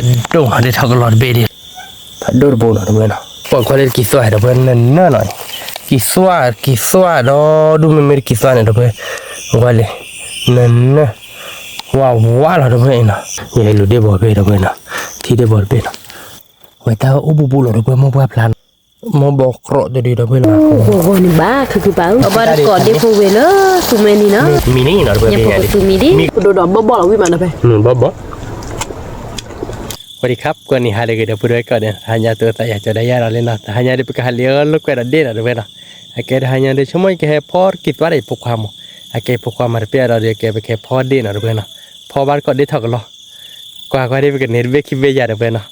ဒိၣ်နီၤ ဒ့ထီၣ်ကလီတဘ့ၣ်ဒံး, ဖးဒိၣ်တဘိနီၤ ဒီပုၢ်ဝဲၢ်နီၤ, ကွၢ်ကွၢ်လၢတကံၢ်သွၣ်ဒီပုၢ်ဝဲၢ် နၢနၢနီၤ, ကံၢ်သွၣ် ကံၢ်သွၣ်ဒီး ဒူၣ်မ့မ့ၢ်တကံၢ်သွၣ်န့ၣ် ဒီပုၢ်ဝဲၢ်, ကွၢ်လံ, နၢနၢ, ဝါဝါလီၤ ဒီပုၢ်ဝဲၢ်အံၤနီၤ, ယလူၤဒ့ဘီတဘ့ၣ် ဒီပုၢ်ဝဲၢ်နီၤ, ထံဒ့ဘီတဘ့ၣ်နီၤ, ဝဲတၢ်အိၣ်ဘူးဘူးလီၤ ဒီပုၢ်ဝဲၢ် မိၢ်ပှၢ်ဖျါနီၤ, မိၢ်ဘီကြိးတဒု ဒီပုၢ်ဝဲၢ်နီၤ, ဂီၤဂီၤန့ၣ်ဘၣ် ခုခုပာ်ဧၢ, အဘၣ်တကိးဒ့ဖိဝဲလၢ သူမဲနံၤနီၤ, မံၤန့ၣ်နီၤ ဒီပုၢ်ဝဲၢ် ပကသူမံၤဒံး, ပဒိၣ်ဒီးဘီဘီလီၤဝံၣ်မးနီၤဖဲ, ဘီဘီ สวัสดีครับ ကိးနံၤဟါလၢအဂ့ၤ ဒီပုၢ်ဝဲၢ်ကိးဂၤဒဲး, တဟါညါသုသးယၤကၠီၤဒၣ်ယၤဒီးလံနီၤ, တဟါညါဒီး ပကဟးလၢလီၢ်ကွဲးဒီးဒ့ၣ်နီၤ ဒီပုၢ်ဝဲၢ်နီၤ, အကဲတဟါညါဒီး ဆိကမိၣ်ယကဟဲဖီတကံၢ်သွၣ်ဒီးယဖိခွါမး, အကဲယဖိခွါမၤတပ့ၢ်အဒီးဒီး အကဲပကဟဲဖီဒ့ၣ်နီၤ ဒီပုၢ်ဝဲၢ်နီၤ, ဖီဘၣ်တကိးဒ့ၣ်ထီၣ်ကလီ, ကွၢ်ကွၢ်ဒ့ၣ် ပကန့ၢ်တဘ့ၣ်ခံဘ့ၣ်ယၤ ဒီပုၢ်ဝဲၢ်နီၤ,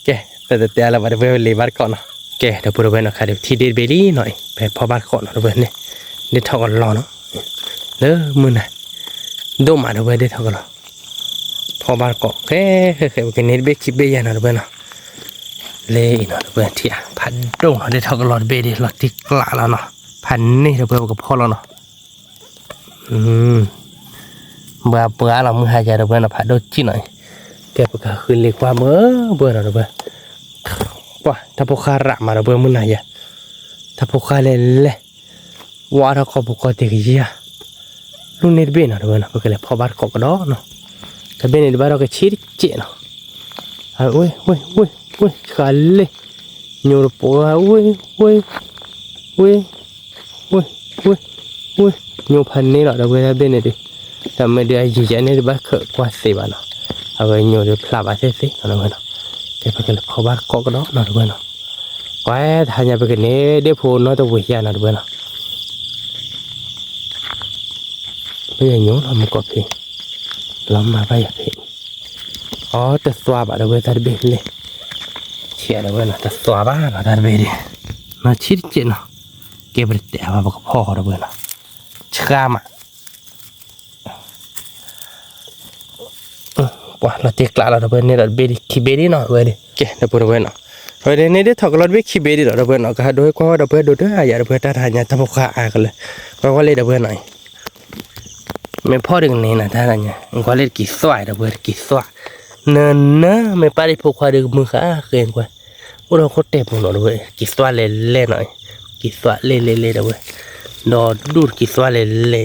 ကဲ တတဲလၢၤဘၣ် ဒီပုၢ်ဝဲၢ် ပလ့ၤဘၣ်တကိးနီၤ, ကဲ ဒီပုၢ်ဝဲၢ်နီၤ ခါဒီးထံၣ်ဒ့ၣ်တဘ့ၣ်လံနီၤ, ပဟဲဖီဘၣ်တကိးနီၤ ဒီပုၢ်ဝဲၢ်န့ၣ်, ဒ့ၣ်ထီၣ်ကလီနီၤ, လၢမုၢ်နၤ, ဒိၣ်မး ဒီပုၢ်ဝဲၢ် ဒ့ၣ်ထီၣ်ကလီ ဖီဘၣ်တကိး ဃဲ ဃဲ ဃဲ ပကန့ၢ်တဘ့ၣ်ခံဘ့ၣ်ယၤနီၤ ဒီပုၢ်ဝဲၢ်နီၤ, လၢအံၤနီၤ ဒီပုၢ်ဝဲၢ်ထံၣ်ဧါ, ဖးဒိၣ်နီၤ ဒ့ၣ်ထီၣ်ကလီတဘ့ၣ်ဒံး လီၤတံၢ်ကျးလီၤနီၤ, ဖးန့ၢ် ဒီပုၢ်ဝဲၢ် ပကဖီလီၤနီၤ, ဘှါဘှါလီၤ မုၢ်ဟါယၤ ဒီပုၢ်ဝဲၢ်နီၤ, ဖးဒိၣ်ကံၢ်နီၤ, ကဲပကဃုလ့ၤကွၢ်ဘၢဘၢနီၤ ဒီပုၢ်ဝဲၢ်, ကွၢ် တၢ်ဖိဃၢ်ရးမး ဒီပုၢ်ဝဲၢ် မုၢ်နၤယၤ, တၢ်ဖိဃၢ်လဲၣ်လဲၣ် ဝါထီၣ်ခီၣ်ဖိကီၢ်တ့ၢ်ကယၤ, လူန့ၢ်တဘ့ၣ်နီၤ ဒီပုၢ်ဝဲၢ်နီၤ, ပကလဲၤဖီဘၣ်တကိးကဒီးနီၤ, တဘ့ၣ်န့ၣ် တဘၣ်ဒီးကဆံတကဲးနီၤ, ဝ့ၢ် ဝ့ၢ် ဝ့ၢ် ဝ့ၢ် ဃးလ့ၣ်, ညိတပှၢ် ဝ့ၢ် ဝ့ၢ် ဝ့ၢ် ဝ့ၢ် ဝ့ၢ် ညိဖးန့ၢ်လီၤ ဒီပုၢ်ဝဲၢ် တၢ်ဘ့ၣ်န့ၣ်ဒုး, တၢ်မ့ၢ်ဒုးအယံာ်ယဲန့ၣ် တဘၣ်ခၢးကွၢ်သ့ဘၣ်နီၤ, အဝဲညိဒုးဖျါဘၣ်သ့ၣ်သ့ၣ်နီၤ ဒီပုၢ်ဝဲၢ်နီၤ, ကဲပကလဲၤဖီဘၣ်တကိးကဒီးနီၤ ဒီပုၢ်ဝဲၢ်နီၤ, ကွၢ်တဟါညါ ပကန့ၢ်ဒ့ၣ်ဖိနီတဝ့ၢ်ယၤနီၤ ဒီပုၢ်ဝဲၢ်နီၤ, ပယညိလီၤမူကီၢ်ဖံး, လီၤမၢ်ဘၣ်ယၤဖံး, အီ တသွါဘၣ် ဒီပုၢ်ဝဲၢ် တၢ်တဘ့ၣ်လံ, ဆံး ဒီပုၢ်ဝဲၢ်နီၤ တသွါဘၣ်နီၤ တၢ်တဘ့ၣ်ဒံး, နီၤဆံးတကဲးနီၤ, ကဲပတတဲဘၣ် ပကဖီဃီ ဒီပုၢ်ဝဲၢ်နီၤ, ဆှါမး ပှၤလီၤတ့ၢ်ကျးလီၤ ဒီပုၢ်ဝဲၢ် န့ၢ်ဒီးတဘ့ၣ်ဒံး ခံဘ့ၣ်ဒံးနီၤ အဝဲဒၣ် ကဲ ဒီပုၢ်ဝဲၢ်နီၤ, အဝဲဒၣ်န့ၣ်ဒ်ထီၣ်ကလီတဘ့ၣ်ခံဘ့ၣ်ဒံးဒီး ဒီပုၢ်ဝဲၢ်နီၤ, ကဟးဒိဟ့ၣ်ကွၢ်ဝဲ ဒီပုၢ်ဝဲၢ် ဒိၣ်တၢ်အါယၤ ဒီပုၢ်ဝဲၢ် တၢ်တဟါညါ တၢ်ဖိဃၢ်အါကလၢာ်, ကွၢ်ကွၢ်လၢ ဒီပုၢ်ဝဲၢ်နီၤ, မ့ၢ်ဖီၣ်ဒ်ကန့ၣ်နီၤ တၢ်တဟါညါ ကွၢ်လၢတကံၢ်သွၣ် ဒီပုၢ်ဝဲၢ် တကံၢ်သွၣ်, နၢနၢ မ့ၢ်ပၢ်ဒ်ဖိခွါဒုးကမုာ်ဃာ်ဃ့ကွၢ်, အိၣ်ဒီးခိၣ်တဲာ်ပူၤနီၤ ဒီပုၢ်ဝဲၢ် တကံၢ်သွၣ်လဲၤလဲၤနီၤ, တကံၢ်သွၣ်လဲၤလဲၤလဲၤ ဒီပုၢ်ဝဲၢ်, ဒီးဒူၣ်တကံၢ်သွၣ်လဲၤလဲၤ လီ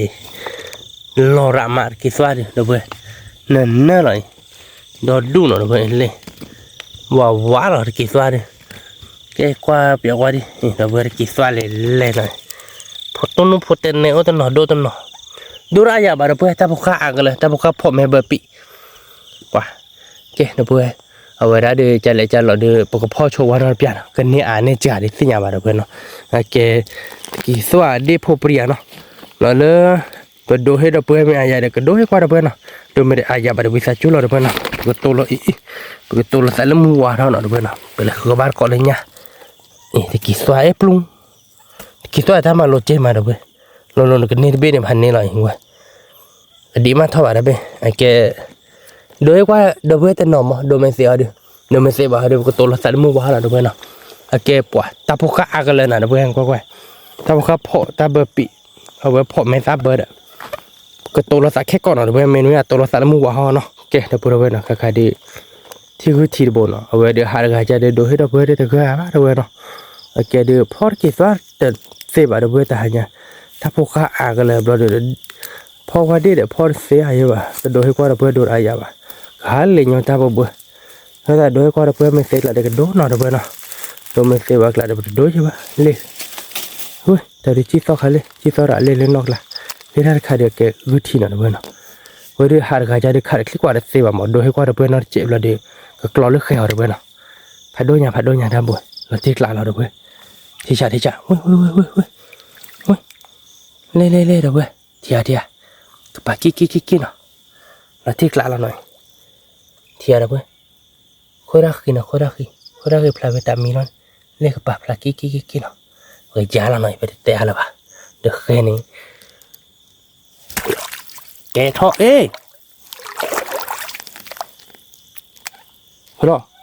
ၤရးမးတကံၢ်သွၣ်ဒုး ဒီပုၢ်ဝဲၢ်, နၢနၢလီၤအံၤ, ဒီးဒူၣ်နီၤ ဒီပုၢ်ဝဲၢ် လဲၤ, ဝးဝးလီၤတကံၢ်သွၣ်ဒုး, ကဲကွၢ်ပၠးကွၢ်ဒံး ဒီပုၢ်ဝဲၢ် တကံၢ်သွၣ်လဲၤလဲၤနီၤ, ဖိတိၢ်နူၢ်ဖိတဲနဲအိၣ်တနီၤဒိၣ်တနီၤ, ဒိၣ်ရၣ်ယၤဘၣ် ဒီပုၢ်ဝဲၢ် တၢ်ဖိဃၢ်အါကလၢာ် တၢ်ဖိဃၢ်ဖီၣ်မဲဘၢပံး, ကွၢ် ကဲ ဒီပုၢ်ဝဲၢ်, အဝဲဒၣ်ဒီး ကလဲၤကလီၤဒီး ပကဖီၣ်ဆိဝါထီၣ်တပျၢ်နီၤ, ကန့ၢ်အါန့ၢ်စှၤဒ်သ့ၣ်ညါဘၣ် ဒီပုၢ်ဝဲၢ်နီၤ, အကဲ တကံၢ်သွၣ်ဒ့ၣ်ဖိပြံယၤနီၤ, လီၤလၢ ပဒိးဟ့ၣ်ဒီပုၢ်ဝဲၢ်မ့ၢ်အါယၤဒီး ကဒိးဟ့ၣ်ကွၢ် ဒီပုၢ်ဝဲၢ်နီၤ, ဒိးမ့ၢ်တအါယၤဘၣ်ဒီး ဝံသးစူၤလီၤ ဒီပုၢ်ဝဲၢ်နီၤ, ပကတိၤလီၤအံၤအံၤ, ပကတိၤလီၤသးလၢမုၢ်ဝါထီၣ်နီၤ ဒီပုၢ်ဝဲၢ်နီၤ, ပလဲၤဃုဘၣ်တကိးလၢညါ, အ့ တကံၢ်သွၣ်အဲၣ်ပျူၢ် တကံၢ်သွၣ်တၢ်မၤလိက့ၤမး ဒီပုၢ်ဝဲၢ်, လိၤလိၤနကန့ၢ်တဘ့ၣ်န့ၣ် ဖးန့ၢ်လီၤအံၤဝဲ, အဒံးမးထီၣ်ဘၣ်တဘ့ၣ် အကဲ ဒိးဟ့ၣ်ကွၢ် ဒီပုၢ်ဝဲၢ်တနီၤမး ဒိးမ့ၢ်သ့အီၤဒီး, ဒိးမ့ၢ်သ့ဘၣ်အီၤဒီး ပကတိၤလီၤသးလၢမုၢ်ဝါလီၤ ဒီပုၢ်ဝဲၢ်နီၤ, အကဲပှၤ တၢ်ဖိဃၢ်အါကလၢာ်နၤ ဒီပုၢ်ဝဲၢ် ကွၢ်ကွၢ်, တၢ်ဖိဃၢ်ဖီၣ်တၢ်ဘၢပံး, အဝဲဖီၣ်မဲသးဘၢဒီး ကတိၤလီၤသးခဲကိာ်နီၤ ဒီပုၢ်ဝဲၢ်, မ့တမ့ၢ် အတိၤလီၤသးလၢမုၢ်ဝါဟီနီၤ, ကဲ ဒီပုၢ်ဝဲၢ်နီၤ, ခဲခါဒုး ထံဂုၢ်ထံတဘိနီၤ, အဝဲဒုးဟးတဂၤကဒီး ဒိးဟ့ၣ်ဒီပုၢ်ဝဲၢ်ဒုးတဂၤဘၣ် ဒီပုၢ်ဝဲၢ်နီၤ, အကဲဒုး ဖီၣ်တကံၢ်သွၣ်တသ့ဘၣ် ဒီပုၢ်ဝဲၢ် တဟါညါ, တၢ်ဖိဃၢ်အါကလၢာ်ဘျီဒီး ဖီၣ်ကွၢ်ဒ့ၣ်ဒီး ဖီၣ်တသ့အါယဲဘၣ်, ကဒိးဟ့ၣ်ကွၢ်ဒီပုၢ်ဝဲၢ်ဒိၣ်တအါယၤဘၣ်, ကဟးလ့ၤညီတၢ်ဘၢဘၢ လၢတၢ်ဒိးဟ့ၣ်ကွၢ်ဒီပုၢ်ဝဲၢ်မ့ၢ်သ့ကျါဒီးကဒိၣ်နီၤ ဒီပုၢ်ဝဲၢ်နီၤ, ဒိးမ့ၢ်သ့ဝဲကျါဒီးပတဒိးယဲဘၣ်, လ့ၤ, ဝ့ၢ် တၢ်ဒုးကံၢ်သီၣ်ခါလ့ၤ, ကံၢ်သီၣ်ဒီးအလ့ၤလၢနီၢ်ကျါ, လၢတၢ်တခါဒီးကဲဂုၢ်ထံနီၤ ဒီပုၢ်ဝဲၢ်နီၤ, ဝဲဒုးဟးတဂၤကဒီး ခးတချံကွၢ်တသ့ဘၣ်မး ဒိးဟ့ၣ်ကွၢ်ဒီပုၢ်ဝဲၢ်နီတစဲးဘျီဒီး ကကျီလၢဃဲအီၤ ဒီပုၢ်ဝဲၢ်နီၤ, ဖးဒိၣ်ညါ ဖးဒိၣ်ညါတၢ်ဘိ, လီၤတံၢ်ကျးလီၤ ဒီပုၢ်ဝဲၢ်, ထံဆးထံဆး, ဝ့ၢ် ဝ့ၢ် ဝ့ၢ် ဝ့ၢ် ဝ့ၢ် လ့ၤလ့ၤလ့ၤ ဒီပုၢ်ဝဲၢ်, ထံဧါထံဧါ, ကပၤကံၢ်ကံၢ်ကံၢ်ကံၢ်နီၤ, လီၤတံၢ်ကျးလီၤနီၤ, ထံဧါ ဒီပုၢ်ဝဲၢ် ဃိဒၣ်ဃံနီၤ ဃိဒၣ်ဃံ, ဃိဒၣ်ဃံဖျါဝဲတၢ်မံလီၤ, လ့ၣ်ကပၤဖျါကံၢ်ကံၢ်ကံၢ်ကံၢ်နီၤ, ဝဲယါလီၤနီၤ ယပတတဲအါလၢၤဘၣ်, ဒီးဃဲန့ၣ်, ကဲထီၣ်အ့ၣ်, ဃိဒီး,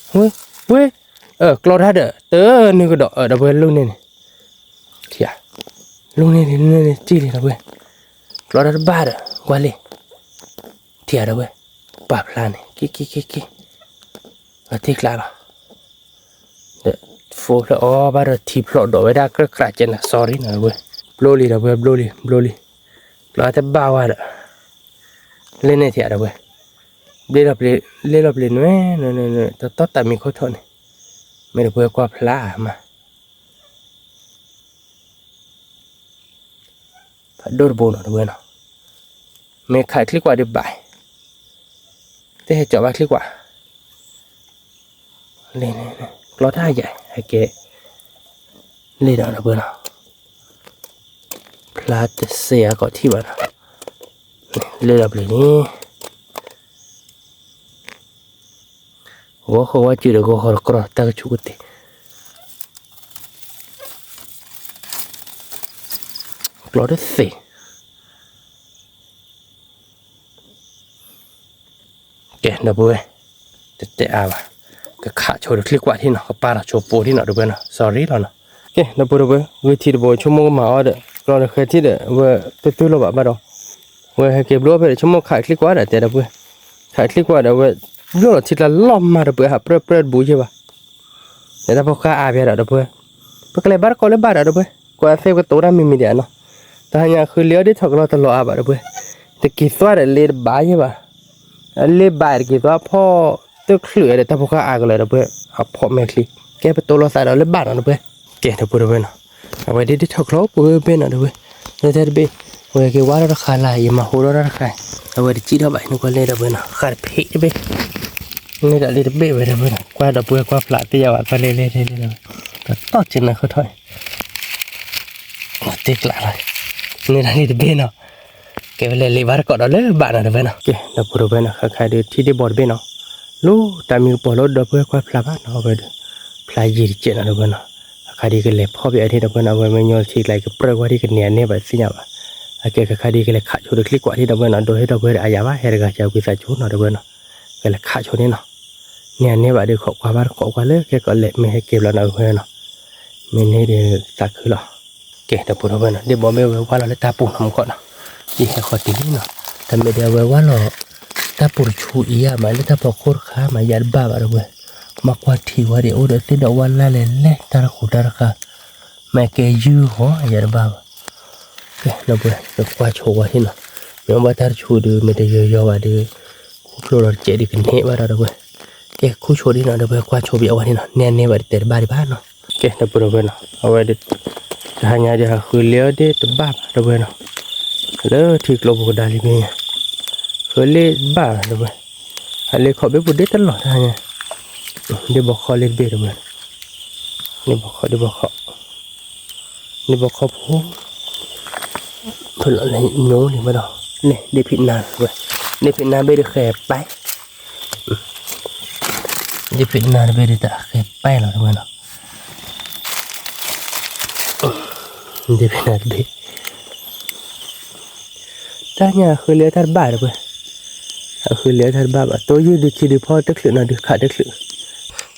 ဝ့ၢ်, ဝ့ၢ်, ကျီတၢ်ဒီး တနုာ်ကဒီး ဒီပုၢ်ဝဲၢ် လူန့ၢ်န့ၣ်, ထံဧါ, လူန့ၢ်န့ၣ် လူန့ၢ်န့ၣ် တံၢ်လံ ဒီပုၢ်ဝဲၢ်, ကျီတၢ်တဘၣ်ဒီး ကွၢ်လံ, ထံဧါ ဒီပုၢ်ဝဲၢ် ပာ်ဖျါန့ၣ် က့ၤက့ၤက့ၤက့ၤ လီၤတံၢ်ကျးလီၤ. ဒီး phone ဖျၢၣ်အီၤဘၣ်ဒီးထံဖျိးဒိးဝဲဒၣ်ကြၢးကြးကဲနၤ sorry နီၤတဝဲ, ဘျိလံဒီးဝဲ ဘျိလံ ဘျိလံ, ကျီတဘၣ်ဝဲဒီး လ့န့ၣ်ထံၣ်အတဝဲ, ဘျ့လီၤပျ့ၤ လ့လီၤပျ့ၤနွဲၣ်နွဲၣ်နွဲၣ် တတီတၢ်မံၤခိၣ်ထီၣ်န့ၣ်, မ့ၢ်တပှဲၤကွၢ်ဖျါမး ဖးဒိၣ်တဘိနီၤတဝဲနီၤ, မ့ၢ်ခးချံကွၢ်ဒံးဘၣ်, တဟဲကၠီဘၣ်ချံကွၢ်, လ့န့ၣ် ကျီတၢ်ယၤ ဟဲက့ၤ လ့ဒီးတဝဲနီၤ, ဖျါတစဲးအကိးထံၣ်ဘၣ်နီၤ, လ့လီၤပျ့ၤန့ၣ် ဂီၤဃီဝဲစုဒီးဂီၤဃီတကြီ တၢ်ကဆူၣ်ကတ့ၢ် ကျီတသ့ၣ်, ကဲ ဒီပုၢ်ဝဲၢ်, တတဲအါဘၣ်, ကခးဆိဒီးချံကွၢ်ထံၣ်နီၤ ကပာ်လီၤဆိပိာ်ထံၣ်နီၤတဝဲနီၤ sorry လီၤနီၤ, ကဲ ဒီပုၢ်ဝဲၢ် ဂုာ်ထံၣ်တဘိ ဆိကမိၣ်ကမၤအီၤဒီး ကျီဒီးဃဲထံၣ်ဒီး အဝဲတသူလီၤဘၣ်ဘၣ်ဒီး ဝဲဟဲက့ၤဘျိဖဲဒီး ဆိကမိၣ်ခးချံကွၢ်ဒီးတဲဒီပုၢ်ဝဲၢ်, ခးချံကွၢ်ဒီးဝဲ ဘျိလီၤထံကျါလီၤမၤတပှဲၤ ဟးပြၢပြၢတဘူးယဲၢ်ဘၣ်, ဒီးတၢ်ဖိဃၢ်အါဘၣ်ဒီးဒီပုၢ်ဝဲၢ်, ပကလဲၤဘၣ်တကိးလၢဘၣ်ဒီးဒီပုၢ်ဝဲၢ်, ကွၢ်သ့ၣ်ပကတိၤတၢ်မံၤမံၤဒံးနီၤ, တဟါညါဃုလ့အီၤဒ်ထီၣ်ကလီတလီၤအါဘၣ်ဒီပုၢ်ဝဲၢ်, တက့ၤသွၣ်ဒီးလ့တဘၣ်ယဲၢ်ဘၣ်, လ့ဘၣ်တက့ၤသွၣ်ဖီၣ် တချုးဒီးတၢ်ဖိဃၢ်အါကလီဒီပုၢ်ဝဲၢ်, အဖီၣ်မဲာ်ချံ, ကဲပတိၤလီၤသးဒီးလၢဘၣ်နီၤဒီပုၢ်ဝဲၢ်, ကဲဒီပုၢ်ဝဲၢ်နီၤ, အဝဲဒ်ဒ်ထီၣ်ကလီပှဲၤပ့ၢ်နီၤဒီပုၢ်ဝဲၢ်, လၢတၢ်တဘ့ၣ်, ဝဲက့ၤဝါထီၣ်တဃာ်လၢ် ယမၤဟိထီၣ်တၢ်တဃာ်, အဝဲတစံၣ်ထီၣ်ဘၣ် နကွၢ်လ့ဒီပုၢ်ဝဲၢ်နီၤ ဃာ်တဖံးတဘ့ၣ်, န့ၣ်ဒီးလ့တဘ့ၣ်ဝဲဒီပုၢ်ဝဲၢ်နီၤ ကွၢ်ဒီပုၢ်ဝဲၢ်ကွၢ်ဖျါတ့ၢ်ယၤဘၣ် ကွၢ်လ့လ့လ့လ့, တတီၢ်ကဲနၤဃုထီၣ် တ့ကျးလီၤ, န့ၣ်ဒီးလ့တဘ့ၣ်နီၤ, ကဲဝဲလဲၤလ့ဘၣ်တကိးဒီးလၢဘၣ်နီၤဒီပုၢ်ဝဲၢ်နီၤ, ကဲဒီပုၢ်ဝဲၢ်နီၤ ဃၣ်ခါဒီးထံၣ်ဒ့ၣ်ဘီတဘ့ၣ်နီၤ, လၢတၢ်မံၤကပီၤလၢဒီပုၢ်ဝဲၢ်ကွၢ်ဖျါဘၣ်နီၤ အဝဲဒီး, ဖျါယံာ်တကဲးနီၤဒီပုၢ်ဝဲၢ်နီၤ, အခါဒီးကလဲၤဖီၣ်ဘၣ်အဒ့ၣ်ဒီပုၢ်ဝဲၢ်နီၤ အဝဲမ့ၢ်ညီထံကျါကပြၢၢ်ကွၢ်ဒ်ကန့ၢ်အန့ၢ်ဘၣ် သ့ၣ်ညါဘၣ်, အကဲခါခါဒီးကလဲၤခးဆိဒီးချံကွၢ်ထံၣ်ဒီပုၢ်ဝဲၢ်နီၤ ဒိးဟ့ၣ်ဒီပုၢ်ဝဲၢ်ဒီးအယၤဘၣ် ဟဲတဂၤကဝံသးစူၤနီၤဒီပုၢ်ဝဲၢ်နီၤ, ကလဲၤခးဆိန့ၣ်နီၤ, န့ၢ်အန့ၢ်ဘၣ်ဒီးခိးကွၢ်ဘၣ်တကိးကွၢ်လၢ ကဲကီးလဲၤမ့ၢ်ဟဲက့ၤဘျီနီၤဒီပုၢ်ဝဲၢ်နီၤ, မ့ၢ်န့ၢ်ဒီးသးခုလီၤ ကဲဒီပုၢ်ဝဲၢ်နီၤ ဒ့ၣ်ဘီမ့ၢ်ဝဲဝါလီၤလၢတၢ်ပူၤနီၤမူကီၢ်နီၤ, ယဟဲဃီၤတံၢ်လံနီၤ, တမ့ၢ်ဒီးအဝဲဝါလီၤ, တၢ်ပူၤတဆူအံၤယမးလၢတၢ်ဖီခိၣ်တခါမးယၤတဘၣ်ဘၣ်ဒီပုၢ်ဝဲၢ်, မၤကွၢ်ထံဝဲဒီးအိၣ်ဒီးသ့ၣ်ဒီးဝါလၢ်လဲၣ်လဲၣ်တၢ်တဃူတၢ်တဃာ်, မ့ၢ်ကဲယုၢ်ဃီယၤတဘၣ်ဘၣ်, ကဲဒီပုၢ်ဝဲၢ် ကကွၢ်ဆိဝဲဟံၣ်နီၤ, မ့ၢ်ဘၣ်တၢ်တဆူဒီး မ့ၢ်တယိယိဘၣ်ဒီး, ခူၣ်ဖျိလီၤတကဲးဒီးကန့ၢ်ဘၣ်ဒီပုၢ်ဝဲၢ်, ကဲခူၣ်ဆိဒ်နီၤဒီပုၢ်ဝဲၢ် ကွၢ်ဆိဘၣ်အဝဲန့ၣ်နီၤ န့ၢ်န့ၢ်ဘၣ်ဒီးတဲတဘၣ်ဒံးဘၣ်နီၤ, ကဲဒီပုၢ်ဝဲၢ်နီၤ အဝဲ တဟါညါဒီးဟးဃုလ့အီၤဒ့ၣ်တဘၣ်ဘၣ်ဒီပုၢ်ဝဲၢ်နီၤ, လၢထံကျိပူၤကဒါလံမ့ၢ်, ဃုလ့ဘၣ်ဒီပုၢ်ဝဲၢ်, ဟးလ့ခီဘ့ၣ်ပူၤဒ့ၣ်တလီၤတဟါညါ, ဒ့ၣ်ဘီခီလ့တဘ့ၣ်ဒီပုၢ်ဝဲၢ်, ဒ့ၣ်ဘီခီ ဒ့ၣ်ဘီခီ ဒ့ၣ်ဘီခီဖိ, ဖဲလီၤန့ၣ်ညိန့ၣ်မ့ၢ်ဒီး, န့ၣ်ဒ့ၣ်ဖံးနါဝဲ, ဒ့ၣ်ဖံးနါဘ့ၣ်ဒုးဃဲၤပဲ, ဒ့ၣ်ဖံးနါတဘ့ၣ်ဒုးတၢ်ဃဲၤပဲလီၤတဝဲနီၤ, ဒ့ၣ်ဖံးနါတဘ့ၣ် တၢ်ညါဃုလ့တၢ်တဘၣ်ဒီပုၢ်ဝဲၢ်, အဃုလ့တၢ်တဘၣ်ဘၣ် တိယုၢ်ဒုးခံဒုးဖီတချုးနီၤဒုးခးတချုး,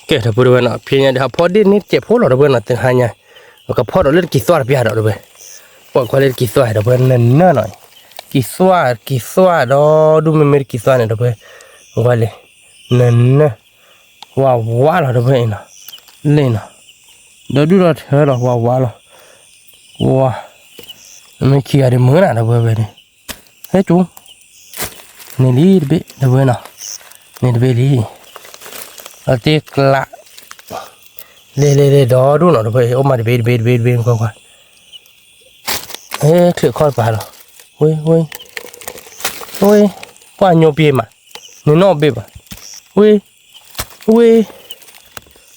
ကဲဒီပုၢ်ဝဲၢ်နီၤ ဖဲညါဒီးဟးဖီဒ့ၣ်န့ၣ်တစဲးဖိလီၤတဝဲနီၤ တဟါညါ, ကဖီဒီးလၢတကံၢ်သွၣ်တပျၢ်ဒီးတဝဲ, ကွၢ်ကွၢ်လၢတကံၢ်သွၣ်ဒီပုၢ်ဝဲၢ် နၢၤနၢၤနီၤ, ကံၢ်သွၣ် ကံၢ်သွၣ်ဒီးဒူၣ်မ့မ့ၢ်တကံၢ်သွၣ်န့ၣ်ဒီပုၢ်ဝဲၢ်, ကွၢ်လံ, နၢၤနၢၤ ဝးဝးလီၤတဝဲၢ်အံၤနီၤ, လ့ၣ်နီၤ, ဒီဒူၣ်ဒီထၢလီၤ ဝးဝးလီၤ, ဝါ, မ့ၢ်ခံဂၤဒုးမုာ်နၤဒီပုၢ်ဝဲၢ်ဒီး, ဟဲကၠူ, န့ၢ်လံတဘ့ၣ်ဒီပုၢ်ဝဲၢ်နီၤ, န့ၢ်တဘ့ၣ်လံ, အတ့ကျး, လ့လ့လ့ဒီဒူၣ်နီၤဒီပုၢ်ဝဲၢ် အိၣ်မးတဘ့ၣ်တဘ့ၣ်တဘ့ၣ်တဘ့ၣ်ကွၢ်ကွၢ်, ဟဲချၢးခီၣ်တပၤလီၤ, ဝ့ ဝ့ ဝ့, ပှၤညိပှ့ၤမး, န့ၢ်နီၣ်ဘ့ၣ်ဘၣ်, ဝ့ ဝ့,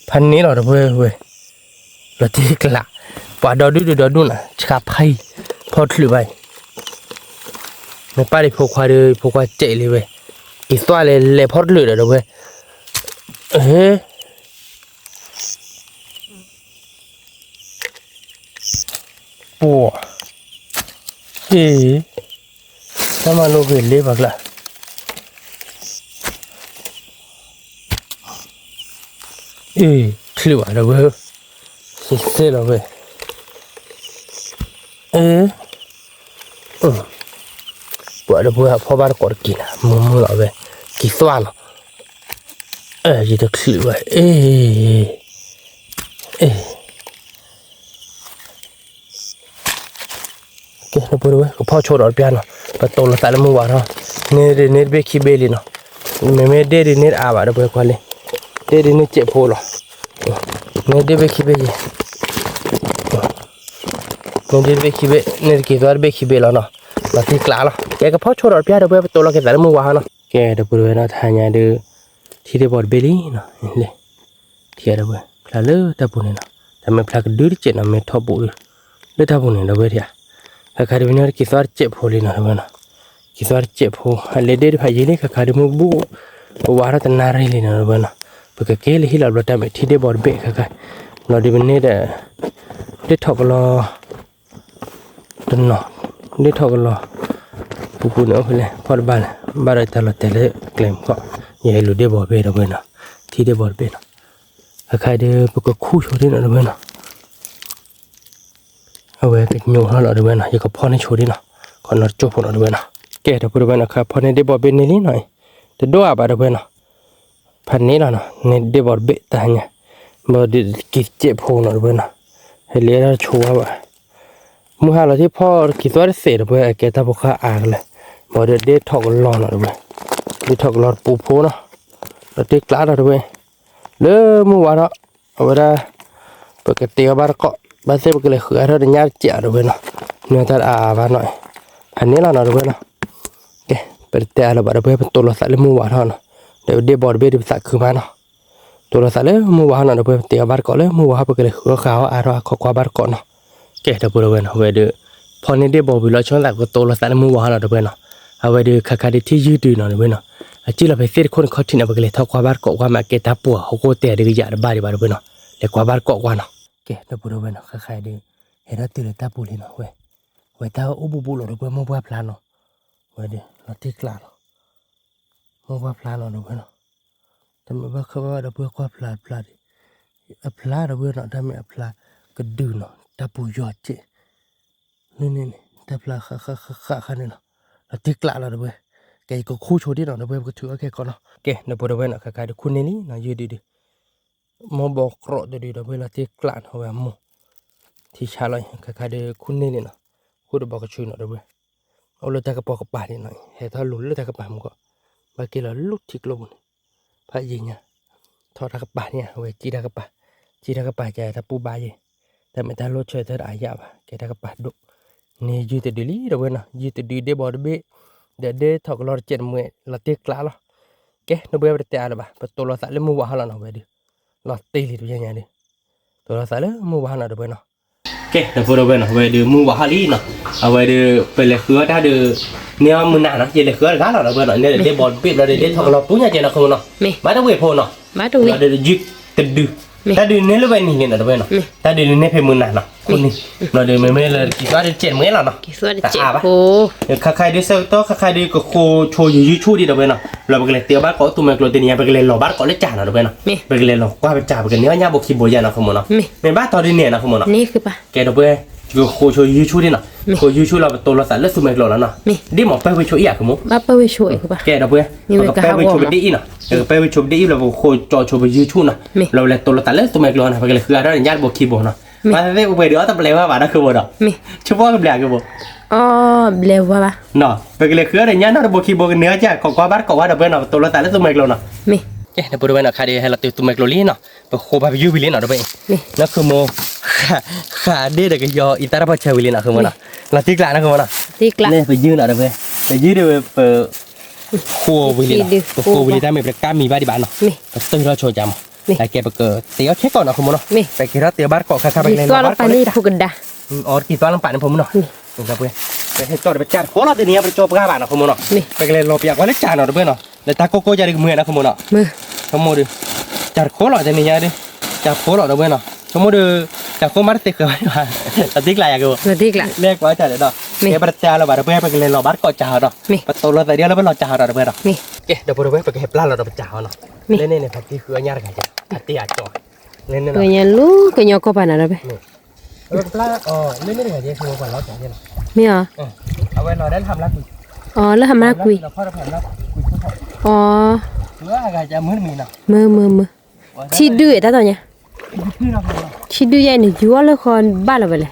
ဖးန့ၢ်လီၤဒီပုၢ်ဝဲၢ်, လီၤတ့ကျး, ပှၤဒီဒူၣ်ဒုးဒီဒူၣ်နီၤ ဆှးဖးအံၤ, ဖီတချုးဘၣ်အံၤ, မ့ၢ်ပၢ်ဒီးဖိခွါဒီး ဖိခွါစဲးလံဝဲ, ကံၢ်သွၣ်လဲၤလဲၤဖီတချုးဒီးဒီပုၢ်ဝဲၢ်, ဟ့ ပှၤ, အ့ၣ်, တၢ်မၤလိဂ့ၤလ့ပှၤကျါ, အ့ၣ်, ချုးဘၣ်ဒီပုၢ်ဝဲၢ်, သ့လီၤဝဲ, အ့ၣ် ပှၤဒီပုၢ်ဝဲၢ်အဖီဘၣ်တကိးတက့ၤနၤ မုာ်မုာ်လီၤဝဲ, က့ၤသွါနီၤ, အဲ ယတချုးဝဲ အ့ အ့ ကဲ ဒီပုၢ်ဝဲၢ် ကဖီၣ်ဆိဒီးတပျၢ်နီၤ, ပတိၢ်လိာ်သးလၢမုၢ်ဝါထီၣ်, န့ၢ်ဒုးန့ၢ်တဘ့ၣ်ခံဘ့ၣ်လံနီၤ, မ့မ့ၢ်ဒ့ၣ်ဒုးန့ၢ်တအါဘၣ် ဒီပုၢ်ဝဲၢ် ကွၢ်လံ, ဒ့ၣ်ဒုးန့ၢ်စဲးဖိလီၤ, န့ၢ်ဒ့ၣ်ဘ့ၣ်ခံဘ့ၣ်ယဲ, န့ၢ်ဒ့ၣ်တဘ့ၣ်ခံဘ့ၣ် န့ၢ်တက့ၤသွါတဘ့ၣ်ခံဘ့ၣ်လီၤနီၤ, လီၤတံၢ်ကျးလီၤ, ကဲ ကဖီၣ်ဆိဒီးတပျၢ် ဒီပုၢ်ဝဲၢ် ပတိၢ်လိာ်က့ၤသးလၢမုၢ်ဝါထီၣ်နီၤ, ကဲ ဒီပုၢ်ဝဲၢ်နီၤ တဟါညါဒုး ထံၣ်ဒ့ၣ်ဘီၣ်တဘ့ၣ်လံနီၤ, လံ ထံၣ်ဒီပုၢ်ဝဲၢ် ဖျါလၢတၢ်ပူၤန့ၣ်နီၤ, တၢ်မ့ၢ်ဖျါကဒုတစဲးနီၤ မ့ၢ်ထီၣ်ဘူးဒုး လၢတၢ်ပူၤန့ၣ် ဒီပုၢ်ဝဲၢ်ထံၣ်ဧါ, ခါခါဒုး ပန့ၢ်တက့ၤသွါတစဲးဖိလံနီၤ ဒီပုၢ်ဝဲၢ်နီၤ, က့ၤသွါတစဲးဖိ အလဲၤဒ့ၣ်တဖၣ်ယံာ်လံ ခါခါဒုး မုၢ်ဘူး ပဝါထီၣ်တနၣ်ရံၣ်လံနီၤ ဒီပုၢ်ဝဲၢ်နီၤ, ပကက့ၤလၢဟံၣ်လီၤဘျီ တၢ်မ့ၢ်ထံၣ်ဒ့ၣ်ဘီၣ်တဘ့ၣ်ခါခါ, ဘျီဒုး ပန့ၢ်ဒီး ဒ့ၣ်ထီၣ်ကလီ တနီၤ ဒ့ၣ်ထီၣ်ကလီ ပူၤပူၤန့ၣ် အိၣ်ဖဲလဲၣ် ဖီၣ်တဘၣ်လဲၣ် ဘၣ်ဒီးတၢ်လီၤတဲာ်လၢကျဲမုၢ်ခီၣ်, ယဟဲလူၤဒ့ၣ်ဘီၣ်တဘ့ၣ် ဒီပုၢ်ဝဲၢ်နီၤ, ထံၣ်ဒ့ၣ်ဘီၣ်တဘ့ၣ်နီၤ, အခါဒုး ပကခူၣ်ဆိဒ်နီၤ ဒီပုၢ်ဝဲၢ်နီၤ, အဝဲကညိးထီၣ်လီၤ ဒီပုၢ်ဝဲၢ်နီၤ, ယကဖီၣ်န့ၢ်ဆိဒ်နီၤ, ခီနီၤတကၠိဖိနီၤ ဒီပုၢ်ဝဲၢ်နီၤ, ကဲ ဒီပုၢ်ဝဲၢ်နီၤ, ခါဖီၣ်န့ၢ်ဒ့ၣ်ဘီၣ်တဘ့ၣ်န့ၣ်လံနီၤ, တဒိၣ်အါဘၣ် ဒီပုၢ်ဝဲၢ်နီၤ ဖးန့ၣ်လီၤနီၤ, န့ၢ်ဒ့ၣ်ဘီၣ်တဘ့ၣ်တဟါညါ, ဘၣ်ဒီးက့ၤစဲးဖိနီၤ ဒီပုၢ်ဝဲၢ်နီၤ, ဟဲလံတၢ်ဆိဝါဘၣ်, မုၢ်ဟါလီၤထံၣ်ဖီၣ်က့ၤသွါတစဲး ဒီပုၢ်ဝဲၢ် အကဲတၢ်ဖိဃၢ်အါကလဲာ်, ဘၣ်ဒီးဒ့ၣ်ထီၣ်ကလီနီၤ ဒီပုၢ်ဝဲၢ်, ဒ့ၣ်ထီၣ်ကလီတပူၤဖိနီၤ, လီၤတံၢ်ကျးလီၤ ဒီပုၢ်ဝဲၢ်, လၢမုၢ်ဝါထီၣ်, အဝဲဒၣ် ပကတဲအီၤဘၣ်တကိး, ဘၣ်သ့ၣ်ပကလဲၤဃုအါထီၣ်ဒီးညၣ်တစဲး ဒီပုၢ်ဝဲၢ်နီၤ, နတၢ်အါဘၣ်နီၤ, ဖးန့ၣ်လီၤနီၤ ဒီပုၢ်ဝဲၢ်နီၤ, ကဲ ပတတဲအါလၢၤဘၣ် ဒီပုၢ်ဝဲၢ် ပတိၢ်လိာ်သးလၢမုၢ်ဝါထီၣ်နီၤ, ဒီးဒ့ၣ်ဘီၣ်တဘ့ၣ်ဒုး ပသးခုမးနီၤ တိၢ်လိာ်သးလၢမုၢ်ဝါထီၣ်နီၤ ဒီပုၢ်ဝဲၢ် ပတဲအီၤဘၣ်တကိးလၢမုၢ်ဝါထီၣ် ပကလဲၤဃုအီၣ်ဃုအီအါထီၣ်အခီကွၢ်ဘၣ်တကိးနီၤ, ကဲ ဒီပုၢ်ဝဲၢ်နီၤ အဝဲဒုး ဖီၣ်န့ၢ်ဒ့ၣ်ဘီၣ်ဝံၤလီၤ ဆိသးကတိၢ်လိာ်သးလၢမုၢ်ဝါထီၣ်နီၤ ဒီပုၢ်ဝဲၢ်နီၤ, အဝဲဒုး ခါခါဒုး ထံၣ်ယုၢ်တုၤနီၤ ဒီပုၢ်ဝဲၢ်နီၤ, အစံၣ်လီၤဖဲသ့ၣ်တခိၣ်န့ၣ်ခီၣ်ထံးန့ၣ် ပကလဲၤထီၣ်ကွၢ်ဘၣ်တကိးကွၢ်မး ကဲတၢ်ပူၤဟီၣ်ခိၣ်တဲဒုးကယၤတဘၣ်ဒံးဘၣ် ဒီပုၢ်ဝဲၢ်နီၤ, လဲၤကွၢ်ဘၣ်တကိးကွၢ်နီၤ, ကဲ ဒီပုၢ်ဝဲၢ်နီၤ ခါခါဒုး ဟဲထီၣ်တုၤလၢတၢ်ပူၤလံနီၤ ဝဲ ဝဲတၢ်အိၣ်ဘူးဘူးလီၤ ဒီပုၢ်ဝဲၢ် မိၢ်ပှၢ်ဖျါနီၤ, ဝဲဒုး လီၤတံၢ်ကျးလီၤ မိၢ်ပှၢ်ဖျါလီၤ ဒီပုၢ်ဝဲၢ်နီၤ, တမ့ၢ်ဘၣ်ခၢဘၣ် ဒီပုၢ်ဝဲၢ် ကွၢ်ဖျါဖျါဒံး, အဖျါ ဒီပုၢ်ဝဲၢ်နီၤ တၢ်မ့ၢ်အဖျါကဒုနီၤ တၢ်ပူၤယီၤစဲး, န့ၣ်န့ၣ်န့ၣ် တၢ်ဖျါဃးဃးဃးဃးန့ၣ်လီၤ, လီၤတံၢ်ကျးလီၤ ဒီပုၢ်ဝဲၢ်, ကဲ ယကခူၣ်ဆိဒ်နီၤ ဒီပုၢ်ဝဲၢ် ပကထုးအီၣ်ခဲကိာ်နီၤ, ကဲ ဒီပုၢ်ဝဲၢ်နီၤ ခါခါဒုး ခူၣ်န့ၢ်လံနီၤ ယုၢ်ဒုးဒုး မိၢ်ဘီၣ်ကြီးတဒုး ဒီပုၢ်ဝဲၢ် လီၤတံၢ်ကျးနီၤ ဝဲအမိၢ် ထံဆါလီၤ ခါခါဒုး ခူၣ်န့ၢ်လံနီၤ, ဃိၣ်တဘီကဆူနီၤ ဒီပုၢ်ဝဲၢ်, အိၣ်လၢတၢ်ကပီၤကပၤန့ၣ်နီၤ ဟဲထီၣ်လူၤလၢတၢ်ကပၤမူကီး, ဘၣ်က့ၤလီၤလူၤထံကျိပူၤန့ၣ်, ဖးယံာ်ညါ, ထီၣ်တၢ်ကပၤန့ၣ် အဝဲကံတၢ်ကပၤ, ကံတၢ်ကပၤကဲတၢ်ပူၤဘၣ်ယဲ, တၢ်မ့ၢ်တၢ်လိၣ်ဆၢထၢၣ်တအါယၣ်ဘၣ် ကဲတၢ်ကပၤဒိၣ်, န့ၣ်ယုၢ်တဒုးလံ ဒီပုၢ်ဝဲၢ်နီၤ ယုၢ်တဒုးဒ့ၣ်ဘီတဘ့ၣ်, ဒီးဒ့ၣ်ထီၣ်ကလီတစဲးတမှဲ လီၤတံၢ်ကျးလီၤ, ကဲ ဒီပုၢ်ဝဲၢ် ပတတဲအါလၢၤဘၣ် ပတိၢ်လိာ်သးလၢမုၢ်ဝါဟီၣ်လီၤနီၤ ဝဲဒုး, လီၤတံၢ်လံတညါညါဒုး, တိၢ်လိာ်သးလၢမုၢ်ဝါဟီၣ်နီၤ ဒီပုၢ်ဝဲၢ်နီၤ ကဲ ဒီပုၢ်ဝဲၢ်နီၤ အဝဲဒုးမုၢ်ဝါဟီၣ်လံနီၤ, အဝဲဒုး ပလဲၤဃုအီၣ်တၢ်ဒုး, န့ၢ်အီၣ်မုၢ်နၤနီၤ ယလဲၤဃုအီၣ်တဂၤလီၤ ဒီပုၢ်ဝဲၢ်နီၤ, န့ၢ်ဒ့ၣ်ဘီတဘ့ၣ်ဘျီဒုး ဒ့ၣ်ထီၣ်ကလီပူၤညါကဲနီၤ ဃိမိၢ်နီၤ, ဘၣ်တဝ့ၢ်ဖိနီၤ, ဘၣ်တဝ့ၢ်, ယုၢ်တဒုး, တၢ်ဒုးန့ၢ်လၢဝဲနံၤန့ၣ်နီၤ ဒီပုၢ်ဝဲၢ်နီၤ, တၢ်ဒုးန့ၢ်ဖဲမုၢ်နၤနီၤ ဃိန့ၣ်, ဘျီဒုး မ့မ့ၢ်လၢကံသွါဒုးစဲးတမှဲလီၤနီၤ, တအါဘၣ်, ခါခါဒုးဆၢကတီၢ် ခါခါဒုးကဃိဆိယုၢ်ဆူၣ်ဒံး ဒီပုၢ်ဝဲၢ်နီၤ, ဘျီပကလဲၤတ့အီၣ်ဘၣ်တကိးသူမဲာ်ကျိၤတနံၤညါ ပကလဲၤလီၤဘၣ်တကိးလၢကၢ်နီၤ ဒီပုၢ်ဝဲၢ်နီၤ, ပကလဲၤလီၤကွၢ်ပကၢ် ပကန့ၢ်အီၣ်ညၣ်ဘိခံဘိယါနီၤ ဃိမိၢ်နီၤ, မ့ၢ်ဘၣ်တီဒုးန့ၣ်နီၤ ဃိမိၢ်နီၤ, ကဲ ဒီပုၢ်ဝဲၢ်, ကဃိဆိယုၢ်ဆူၣ်ဒံးနီၤ, ဃိယုၢ်ဆူၣ်လီၤ ပတိၢ်လိာ်သးလၢသူမဲာ်ကျိၤလီၤနီၤ, ဒ်မ့ၢ်ပၢဝ့ၤဆိအံၤဧါ ဃိမိၢ်, ကဲ ဒီပုၢ်ဝဲၢ်, ပကပၢဝ့ၤဆိပဒ့အံၤနီၤ, ပကပၢဝ့ၤဆိပဒ့အံၤလီၤ ပကဃိကၠီဆိပယုၢ်ဆူၣ်နီၤ, လီၤပလဲၤတိၢ်လိာ်သးလၢသူမဲာ်ကျိၤနီၤ ပကလဲၤဃုအါထီၣ်ညၣ်တဘိခံဘိနီၤ, ဘၣ်သ့ၣ်သ့ၣ်ပှဲၤဒုးအီၣ်တပျဲၤဝဲဘၣ်ဒီး ဃိမိၢ်ဒီး, ဆိပအီၣ်ကဘျံး ဃိမိၢ် ဘျဲဝါဘၣ်, ပကလဲၤဃုအီၣ်ဒီးညၣ်နီတဘိခံဘိ ကန့ၢ်အီၣ်ကၢ် ခိးကွၢ်ဘၣ်တကိးဝဲ ဒီပုၢ်ဝဲၢ်နီၤ ပတိၢ်လိာ်သးလၢသူမဲာ်ကျိၤနီၤ, ကဲ ဒီပုၢ်ဝဲၢ်နီၤ ခါဒုးဟဲလီၤတုၤသူမဲာ်ကျိၤလံနီၤ, ပဃိပာ်ပယုၢ်ဝံၤလံနီၤ ဒီပုၢ်ဝဲၢ်, နၢ်ဃုမိၢ်, ဃးဒ့ၣ်ဒီးကယီၤအံၤတၢ်တပီၢ်ဆၢဝံၤလံနီၤ ဃုမိၢ်နီၤ, လီၤတံၢ်ကျးနီၤ ဃုမိၢ်နီၤ, န့ၣ်ပယုၢ်နီၤ ဒီပုၢ်ဝဲၢ်, ပယုၢ်ဒီးပ ဃိဝံၤလံနီၤ ပဃိဝံၤလံ တၢ်မ့ၢ်ပတကါမံၤဘၣ်ဒံးဘၣ်နီၤ, ပတုာ်ထီၣ်ဆိကမး, အကဲပကတဲအီၣ်ခဲကိာ်နီၤ ဃုမိၢ်နီၤ, ပကဲထီၣ်တဲဘၣ်တကိးခါခါ ပကလဲၤလီၤဘၣ်တကိးလၢကၢ်, အီၣ်တကံၢ်သွါလၢပာ်န့ၣ် ဖိမုၣ်နီၤ, ပဟဲကၠီၣ်ဒီးပကၢ်တခိးလီၤ တနံၤညါပကၠီၣ်ပှၢ်ဘၣ်နီၤ ဃုမိၢ်နီၤ, ပကလဲၤလီၤပယၣ်ကွၢ်လၢကၢ်နီၤ ဒီပုၢ်ဝဲၢ်နီၤ, လၢတၢ်ကိၢ်ကိၢ်ယါဒီးကမုာ်နီၤ ဃုမိၢ်နီၤ, ဆိကမိၣ်ဒီး, ကၢ်တခိးလီၤ တနံၤညါဒီး, ကၢ်တခိးလီၤ ဒီပုၢ်ဝဲၢ်နီၤ, ဆိကမိၣ်ဒီး, ကၢ်တခိးမးတသ့ဃၢၤဘၣ်, လီၤတံၢ်ကျးယါက့ၤဘိ, လၢကွၢ်ကၢ်ဒီး, ကဲပတတဲအါလၢၤဘၣ် ဒီပုၢ်ဝဲၢ် ပကလဲၤလီၤဘၣ်တကိးကၢ်ဟီဒီး, ပတိၢ်လိာ်သးဒ်လၢပလီၤကၢ်ဟီဒီး ဒီပုၢ်ဝဲၢ်နီၤ, ကဲ ဒီပုၢ်ဝဲၢ် ပကဟဲပျၢ်လီၤဒီးပကၢ်ဟီနီၤ, လၢန့ၣ်န့ၣ် ပှၤက့ၤဃုအီၣ်ညၣ်တဂၤကဲ, အတ့ၢ်အကၠီ, လၢန့ၣ်နီၤ, ကညီလူၤ ကညီကီၢ်ပၤနီၤ ဒီပုၢ်ဝဲၢ် ပကပျၢ်အီၤ လၢန့ၣ်တဂၤကဲ မ့ၢ်အီၤ, အဝဲလီၤဒၣ်လၢဟးမလါကွံာ်, အီၤ လၢဟးမလါကွံာ်, အီ, မုာ်မုာ်မုာ်, ထံဒုးတၢ်တီၤညါ, ထံဒုးယဲန့ၣ် ယူၤအီၣ်လၢဃီဘၣ်လီၤဝဲလဲၣ်.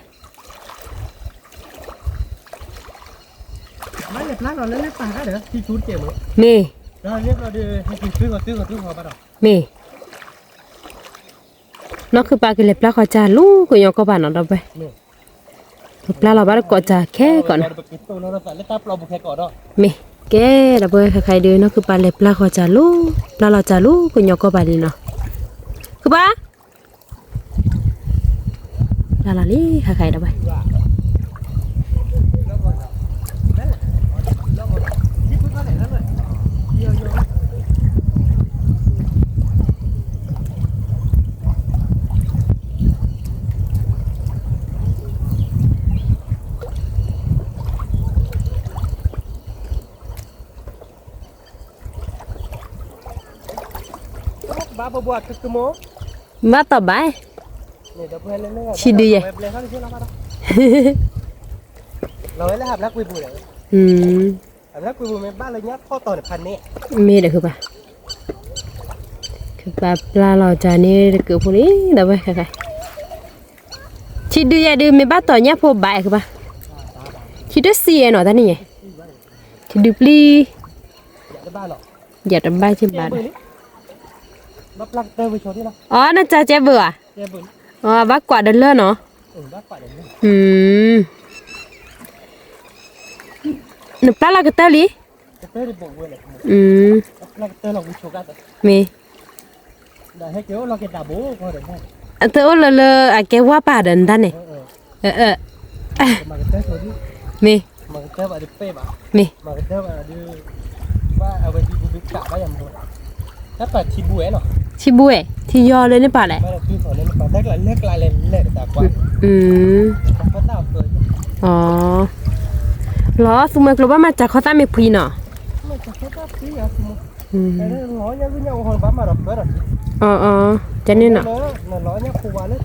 မ့ၢ်, မ့ၢ်, နီၢ်ခုၣ်ပၢ်ကလဲၤပျၢ်ဃီၤစၢ်လူၤကညီကီၢ်ပၤနီၤ ဒီပုၢ်ဝဲၢ်, ပပျၢ်လီၤဘၣ်တကိးစၢ်ခဲကိးနီၤ. မ့ၢ်, ကဲ ဒီပုၢ်ဝဲၢ် ခဲခါအံၤဒုး နီၢ်ခုၣ်ပၢ်လဲၤပျၢ်ဃီၤစၢ်လူၤ, ပျၢ်လီၤစၢ်လူၤကညီကီၢ်ပၤလံနီၤ. ခုၣ်ပၢ် ပျၢ်လီၤလံ ခဲခါအံၤဒီပုၢ်ဝဲၢ်. ဘၣ်တီၢ်ဘၣ်, ထံဒုးယဲ, မ့ၢ်ဒီးခုၣ်ပၢ်, ခုၣ်ပၢ်ပျၢ်လီၤစၢ်န့ၣ်တကုးဖိလံ ဒီပုၢ်ဝဲၢ်ခဲခါ, ထံဒုးယဲဒုး မ့ၢ်ဘၣ်တီၢ်ညၣ်ဖိဘၣ်ခုၣ်ပၢ်, ထံဒုးစံယဲနီၤ တၢ်န့ၣ်ယဲ, ထံဒုးပျံၤ, ယတဘၣ်က့ၤဘၣ်ဒီး, အီ နစၢ်ကဲဘုဧါ, အီ ဘၣ်ကွၢ်ဒီးလၢနီၤ, နပျၢ်လီၤကတၢၢ်လံ, မ့ၢ်, အတအိၣ်လၢလၢအကဲဝါပၤဒီးနတၢ်န့ၣ်, မ့ၢ်, မ့ၢ်, ထံဘိဝဲ, ထံယီၤလၢန့ၣ်ပၤလဲၣ်, လီၤ သူမွဲကျိၤဘၣ်မၤစၢ်ခီသၣ်မ့ၢ်ဖှံနီၤ, အီ တန့ၣ်နီၤ, မ့ၢ်, မ့ၢ်, ခုၣ်ပၢ်ပျၢ်လီၤစ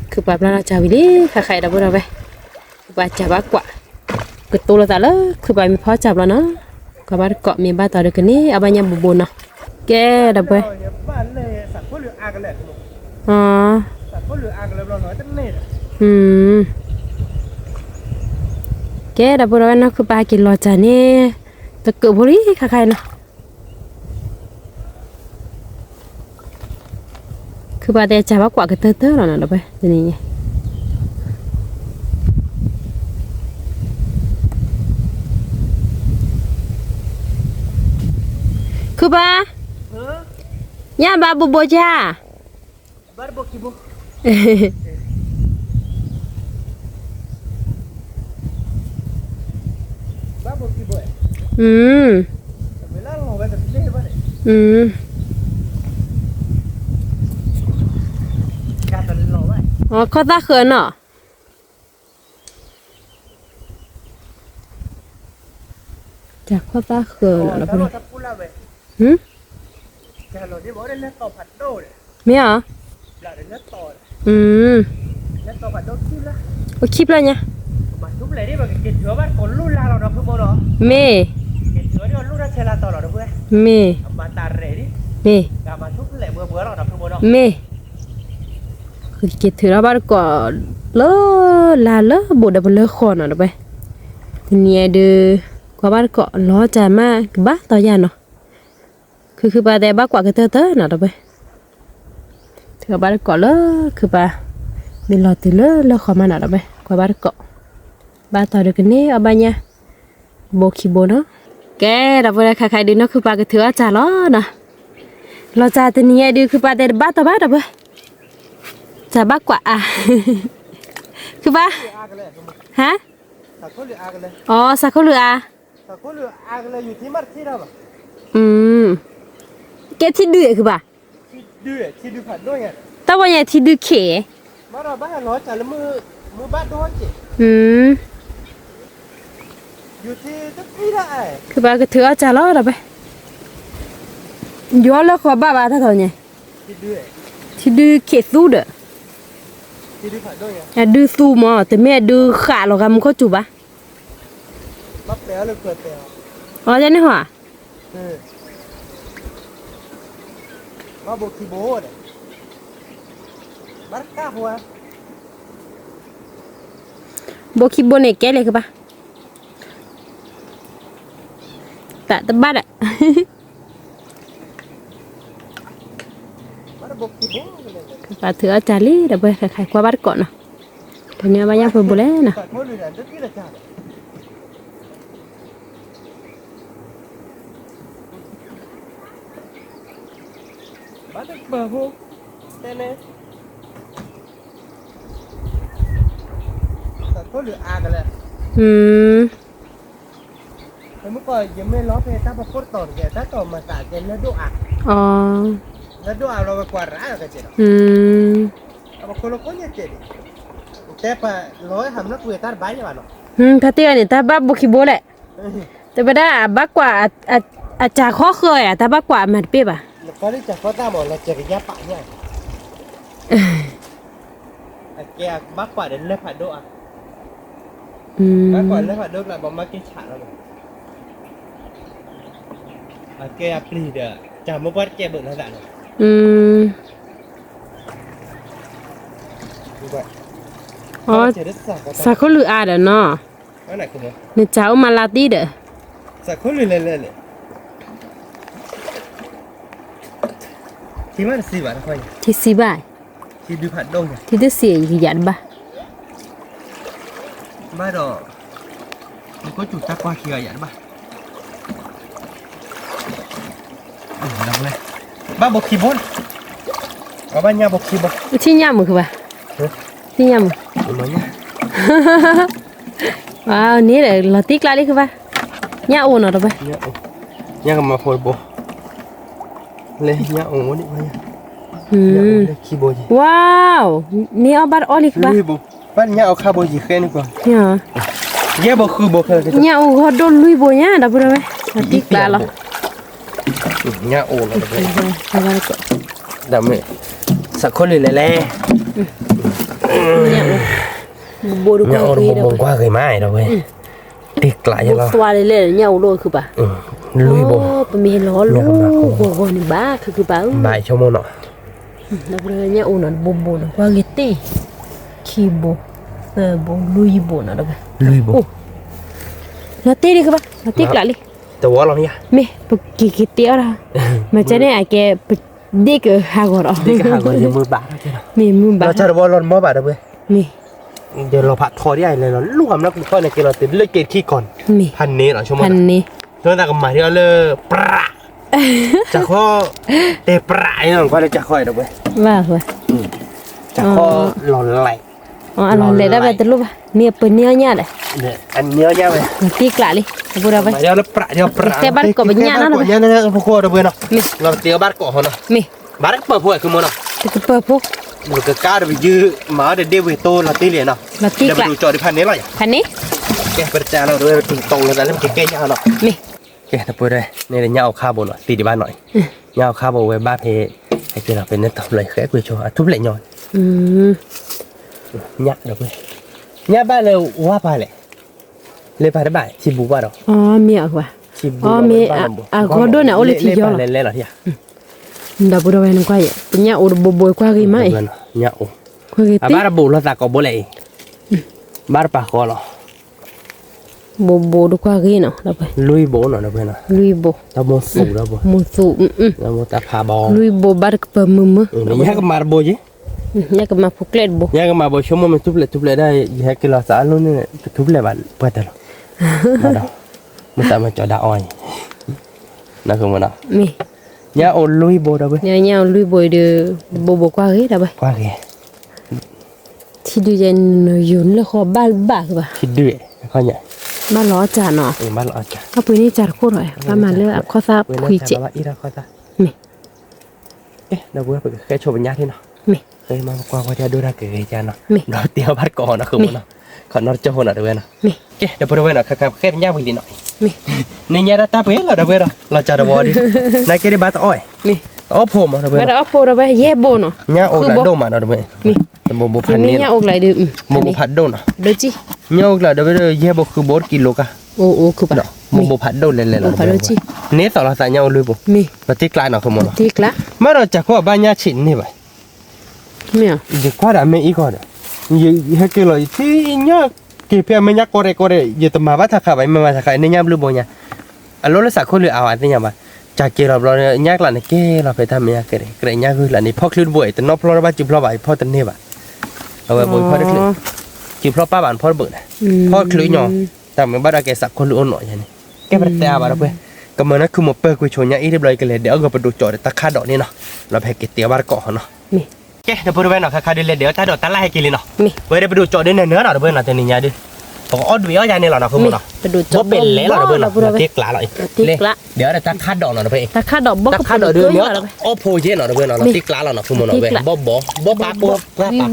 ၢ်ဝံၤလံ ခဲခါအံၤဒီပုၢ်ဝဲၢ်, ခုၣ်ပၢ်စၢ်ဘၣ်ကွၢ်, ကတိၤလိာ်သးလၢခုၣ်ပၢ်မ့ၢ်ဖီစၢ်ဘျီနီၤ, ကွၢ်ဘၣ်တကိးမ့ၢ်ဘၣ်တီၢ်ဒီးကန့ၢ်အဘၣ်ညါဘိးဘိးနီၤ, ကဲဒီပုၢ်ဝဲၢ်, အီ ကဲဒီပုၢ်ဝဲၢ် နီၢ်ခုၣ်ပၢ်က့ၤလီၤစၢ်န့ၣ်, တကုးဖိလံ ခဲခါအံၤနီၤ, ခုၣ်ပၢ်တဲစၢ်ဘၣ်ကွၢ်ကတၢၢ်တၢၢ်လီၤနီၤ ဒီပုၢ်ဝဲၢ်, တနံၤညါ, ခုၣ်ပၢ်, ညၣ်ဘါဘိးဘိးကါ ခီၣ်သၣ်ဃၢၤနီၤ, ခီၣ်သၣ်ဃၢၤနီၤ, မ့ၢ်ဧါ, အိၣ်ခံဖျၢၣ်ညါ, မ့ၢ်, မ့ၢ်, မ့ၢ်, က့ၤထုးထီၣ်ဘၣ်တကိး လၢလါလၢဘိးဒီးပလၢဃီနီၤ ဒီပုၢ်ဝဲၢ်, တနံၤအံၤဒုး ကွၢ်ဘၣ်တကိး လီၤစၢ်မးကဘၣ်တီၢ်ယၤနီၤ, ခုၣ်ခုၣ်ပၢ်တဲဘၣ်ကွၢ်ကတၢၢ်တၢၢ်နီၤ ဒီပုၢ်ဝဲၢ်, ထုးထီၣ်ဘၣ်တကိးလၢခုၣ်ပၢ် မ့ၢ်လီၤတုၤလၢလၢဃီမးနီၤ ဒီပုၢ်ဝဲၢ်, ကွၢ်ဘၣ်တကိး ဘၣ်တီၢ်ဒီးကန့ၢ်အီၣ်ဘၣ်ညၣ် ဘိခံဘိနီၤ, ကဲ ဒီပုၢ်ဝဲၢ် ခဲခါဒုး နီၢ်ခုၣ်ပၢ်ကထုးအီၣ်စၢ်လီၤနီၤ, လီၤစၢ်တနံၤညါဒုး ခုၣ်ပၢ်တဲတဘၣ်တီၢ်ဘၣ် ဒီပုၢ်ဝဲၢ်, စၢ်ဘၣ်ကွၢ်အါ, ခုၣ်ပၢ်, ဟါ, အီ စးခိၣ်လုၢ်အါ, ကဲထံဒုးခုၣ်ပၢ်, တၢ်ဝဲညါထံဒုးခ့, ခုၣ်ပၢ်ကထုးအီၣ်စၢ်လီၤ ဒီပုၢ်ဝဲၢ်, ယီၤလၢဃီဘၣ်ဘၣ်တၢ်တီၤညါ, ထံ ထံဒုခ့သူဒီး, အဒုသူမး တမ့ၢ်အဒုဃးလီၤဂၤမူခိၣ်စူၤဘၣ်. အီၤယဲန့ၣ်ဟီဧါ, ဘိခံဘိန့ၣ်ကဲလဲၣ်ကဘၣ်, တၢ်တဘၣ်ဒီး ပာ်ထုးအီၣ်တၢ်လံဒီး ပှၤခါခါကွၢ်ဘၣ်တကိးနီၤ, တနံၤအဘၣ်ညၣ်ဖိဘိလဲၣ်နီၤ. ဖါတံၢ်ဂၤန့ၣ် တၢ်ဘၣ်ဘိခံဘိလဲၣ်, တဘၣ်ဒၣ်အဘၣ်ကွၢ် အစှၤခီဃၢၤဧါ, တၢ်ဘၣ်ကွၢ်အမၤတပ့ၢ်ဘၣ်. စးခိၣ်လုၢ်အါဒီးနီၤ, နစးအိၣ်မၤလါတံၢ်ဒီး, ထံစံးဘၣ်, ထံတစံး ယကယၤတဘၣ်. ဘၣ်ဒီး, နကစူၤတၢ်ကွၢ်ခံဂၤယၤတဘၣ်. ဘၣ်ဘိခံဘိ, ဘၣ်ညၣ်ဘိခံဘိ, ထံၣ်ညၣ်မုာ်ကဘၣ်, ထံၣ်ညၣ်မုာ်, န့ၣ်ဒီးလီၤတံၢ်ကျးလံကဘၣ်, ညၣ်အိၣ်နီၤတဘၣ်, ညၣ်ကမၤဖိတဘိ, လၢညၣ်အိၣ်န့ၣ်, ဝါ, န့ၢ်အီၣ်ဘၣ်တအီၣ်လံကဘၣ်, ဘၣ်ညၣ်အိၣ်ဃါဘိယံၤဃဲန့ၣ်ကွၢ်, ညၣ်အိၣ်ဂီၢ်ဒိၣ်လွံၢ်ဘိညါ ဒီပုၢ်ဒီဝဲၢ်, လီၤတံၢ်ကျးလီၤ. ညၣ်အိၣ်လီၤ, စးခိၣ်လုၢ်လဲၤလဲၤ, ညၣ်အိၣ်တဘိဘိကွၢ်ဂ့ၤမးဒီပုၢ်ဝဲၢ်, တံၢ်ကျးယလီၤ, ဘိသွါလံလဲၣ် ညၣ်အိၣ်ဒိၣ်ခုဘၣ်, လွံၢ်ဘိ, ပမ့ၢ်လီၤလီၤဂီၤဂီၤန့ၣ်ဘၣ်ခုခုဘၣ်, ဘၣ်ဆိကမိၣ်နီၤ, ဒီပုၢ်ဒီဝဲၢ် ညၣ်အိၣ်နီၤ တဘိဘိနီၤ ကွၢ်ဂ့ၤတ့ၢ်, ခံဘိ, သၢဘိ လွံၢ်ဘိနီၤ ဒီပုၢ်ဝဲၢ်, လွံၢ်ဘိ, လီၤတံၢ်လံကဘၣ် လီၤတံၢ်ကျးလံ, တဝီလီၤမ့ၢ်ဧါ, မ့ၢ်ပက့ၤက့ၤတ့ၢ်အီၣ်တၢ်, မ့ၢ်ကဲန့ၣ် အကဲ ပဒ့ၣ်ကဟးဂီၤဒီး, မ့ၢ်မုၢ်ဘၣ်, လီၤတၢ်တဝီလီၤတမီၢ်ဘၣ် ဒီပုၢ်ဝဲၢ်, မ့ၢ်, ဒီးလီၤဖးထီဒ်အံၤလဲၤလီၤ လူၢ်ဃာ်မနုၤကူထီၣ်န့ၣ် က့ၤလီၤတုၤလၢက့ၤခံကီၢ်န့ၣ်, ဖးန့ၣ်လီၤ ဆိကမိၣ်, ဆိကမိၣ်တၢ်ကမၤထံအီၤလၢ ပြး, စးခီ, တဲပြးအံၤ ကွၢ်လၢစးခီအံၤ ဒီပုၢ်ဝဲၢ်, စးခီလီၤလဲၣ်, အလီၤလဲၣ်ဒၣ်ဝဲတလိၣ်ဘၣ်, မ့ၢ်အပန့ၢ်အီၣ်ညၣ်ဒီး, အန့ၢ်အီၣ်ညၣ်ဝဲ, တံၢ်ကျးလံ ဒီပုၢ်ဝဲၢ်, တဲဘၣ်တကိးပညၣ်နီၤ ဒီပုၢ်ဝဲၢ်, လီၤတံၢ်ဘၣ်တကိးဟီနီၤ, မ့ၢ်, ဘၣ်တကပၢၤဖိအံၤ ဆိကမိၣ်နီၤ, တကပၢၤဖိ, ပကကါဒီးပယုၢ်မၤအီၣ်ဒီးဒ့ၣ်ဝံၤတိၢ်လီၤတံၢ်လံနီၤ, လီၤတံၢ်ကျး, ဒီးပဒူကၠီဒံးဖးန့ၣ်လီၤယၤ, ဖးန့ၣ်, ကဲပတတဲလီၤ ဒီပုၢ်ဝဲၢ် ပတုၤတိၢ်လၢသးလၢပကကဲညၣ်နီၤ, မ့ၢ်, ကဲဒီပုၢ်ဝဲၢ် န့ၣ်ဒီးညၣ်အိၣ်ခါဘိနီၤ သံဒံးဘၣ်နီၤအံၤ, ညၣ်အိၣ်ခါဘိဝဲဘၣ်ဖဲ, ဟဲက့ၤလီၤဖဲန့ၣ်တဖျၢၣ်ဃဲကွံာ်ဆိ အထူၣ်ဖျဲးညီ, ညၣ်ဒီပုၢ်ဝဲၢ်, ညၣ်ဘၣ်လၢဝါပၤလဲၣ်, လၢပၤတဘၣ် ထံဘူဘၣ်ဒီး, မ့ၢ်အ, မ့ၢ်, အဂီၢ်ဒိၣ်န့ၣ် အိၣ်လၢထံယီၤလီၤ, ဒီပုၢ်ဝဲၢ် နကွၢ်ယဲ ပညၣ်အိၣ်တဘိဘိကွၢ်ဂ့ၤမးအံၤ, ညၣ်အိၣ်, ကွၢ်ဂ့ၤတ့ၢ်, အဘၣ်တဘိလီၤသးကိးဘိလဲၣ်အံၤ, ဘၣ်တပာ်ဃီလီၤ ဘိဘိတကွၢ်ဂ့ၤနီၤ, လွံၢ်ဘိနီၤ ဒီပုၢ်ဝဲၢ်နီၤ, လွံၢ်ဘိ, တၢ်မိၢ်သူ, မိၢ်သူ, တၢ်ဖးဘီ, လွံၢ်ဘိဘၣ်တကပၢၤမုာ်မုာ်, ယဟဲကမၤတဘိယ့, ယဟဲကမၤဖိကျဲတဘိ, ယဟဲကမၤဘိဆိကမိၣ်မ့ၢ်ထူၣ်ဖျဲးထူၣ်ဖျဲးဒၣ် ယဟဲက့ၤလီၤသးအလိၣ်န့ၣ် တထူၣ်ဖျဲးဘၣ်ပှၤတၢ်လီၤ, မ့ၢ်သးမၤကၠီၤဒၣ်အီၤအံၤ, နကမ့ၢ်နီၤ, မ့ၢ်, ညၣ်အိၣ်လွံၢ်ဘိဒီပုၢ်ဝဲၢ်, ညၣ်အိၣ်လွံၢ်ဘိအံၤဒီး, ဘိဘိကွၢ်ဂ့ၤဒီပုၢ်ဝဲၢ်, ကွၢ်ဂ့ၤ ထံဒုးယဲ နယိၤလၢဃီဘၣ်ဘၣ်ကဘၣ်, ထံဒုး, ဘၣ်လီၤအီၣ်စၢ်နီၤ, ဘၣ်လီၤအီၣ်စၢ်, အပှ့ၤန့ၣ်စၢ်တခိၣ်ထီၣ်, ဘၣ်မၤလၢအခီၣ်သၣ်ခွံစဲး, မ့ၢ်, ကဲ ဒီပုၢ်ဝဲၢ် ပကဃဲဆိပညၣ်ထံနီၤ, မ့ၢ်, ဃဲမၤပကွၢ်ကွၢ်တၢ်ဒိၣ်တၢ်ကဂဲၤကၢ်နီၤ, ဒီးတ့အီၣ်ဘၣ်တကိးနီၤ ဃုမ့ၢ်နီၤ, ခီနီတကၠိဖိနီၤ ဒီပုၢ်ဝဲၢ်နီၤ, ကဲ ဒီပုၢ်ဝဲၢ်နီၤ ခါခါပဃဲပညၣ်ဝံၤလံနီၤ, န့ၣ်ညါဒၣ်တၢ်ပှဲၤလီၤ ဒီပုၢ်ဝဲၢ်ဒီး လီၤစၢ်တဝီဒီး, နာ်က့ဒ်ဘၣ်တအီၣ်, မ့ၢ် တအီၣ်ဖိမး ဒီပုၢ်ဝဲၢ်, တအီၣ်ဖိ ဒီပုၢ်ဝဲၢ်, ယဲၢ်ဘိနီၤ, ညၣ်အိၣ်ကျါဒိၣ်မး ဒီပုၢ်ဝဲၢ်, တဘိဘိဖးန့ၣ်, ဘိဘိဖးဒိၣ်နီၤ, ညၣ်အိၣ်ကျါ ဒီပုၢ်ဝဲၢ်, ယဲၢ်ဘိဃုဘိတကံလိကါ, ဘိဘိဖးဒိၣ်လဲၤလဲၤလီၤ, န့ၢ်သီၣ်လီၤသးညၣ်အိၣ်လွံၢ်ဘိ, ပတ့ကျါနီၤ ဃုမီၤနီၤ, မ့ၢ်ဒီးစးခိၣ်အဘၣ်ညၣ်ဆံးန့ၢ်ဘၣ် မ့ၢ်ဒီးကွၢ်ဒီးမ့ၢ်အံၤကီၢ်ဒီး, ယဟဲက့ၤလီၤ ယထံၣ်ညၣ်က့ၤဖဲအမဲာ်ညါကီၢ်ရဲၣ်ကီၢ်ရဲၣ် ယတမၤဘၣ်တၢ်ခးဘၣ် ယမ့ၢ်မၤတၢ်ခး န့ၢ်ညၣ်ဘျုးဘိညါ, အလီၢ်လၢစးခိၣ်လၢအဝဲသ့ၣ်ညါဘၣ်, စးက့ၤလီၤဘျီ ညၣ်ကျါန့ၣ်က့ၤလီၤဖဲတၢ်မဲာ်ညါကဲၤ ကဲၤညၣ်ဂုၢ်လၢန့ၣ် ဖီၣ်ချုးတဘိ တနီၣ်ဖျီတဘၣ်စုဖျီဘၣ် ဖီၣ်တန့ၢ်ဘၣ်, အဝဲဘိဖီၣ်တချုး, စုဖျီပၢ်ဘၣ်နဖီၣ်တဘိန့ၣ်, ဖီၣ်ချုးညီ, တၢ်မ့ၢ်ဘၣ်ဒီးကဲစးခိၣ်လုၢ်အိၣ်နီၣ်ယါန့ၣ်, ကဲပတဲအါဘၣ်ဒီပုၢ်ဝဲၢ်, ကမၤနၢ်ခုမီၤပၢၤကွံာ်ဆိညါအံၤတဘျီ ယကလဲၤဒဲးအီၣ်ဂၢၢ်ပဒိၣ်ကၠီဒီးတၢ်ခါဒီးန့ၣ်နီၤ, လီၤဖဲက့ၤတဲအီၣ်ဘၣ်တကိးဟီနီၤ ကဲ ဒီပုၢ်ဝဲၢ်နီၤ ခါခါဒုးလဲၤဒဲးအီၣ်တၢ်ဒိးတၢ်လၢ်ဟဲက့ၤလံနီၤ, ဝဲဒၣ်ပဒိၣ်ကၠီဒုးနၢၤနၢၤနီၤ ဒီပုၢ်ဝဲၢ်နီၤ တနံၤညါဒုး, ပကအီၣ်ဒွံးအီၣ်ယါန့ၣ်လီၤနီၤ ဃုမီၤနီၤ, ဘိပ့ၤလဲၤလီၤဒီပုၢ်ဝဲၢ်နီၤ တ့ကျါလီၤအံၤ, လဲၤဒဲးအီၣ်တၢ်ခါဒီးနီၤ ဒီပုၢ်ဝဲၢ်, တၢ်ခါဒီးဒုးန့ၣ်အီၣ်ဖိက့ၤနီၤ ဒီပုၢ်ဝဲၢ်နီၤ တ့ကျါလီၤနီၤ ဃုမီၤနီၤ ဝဲဘီဘီ ဘီပၢ်ပှၢ်ပၢ်ပၢ်, ကၠီဒီး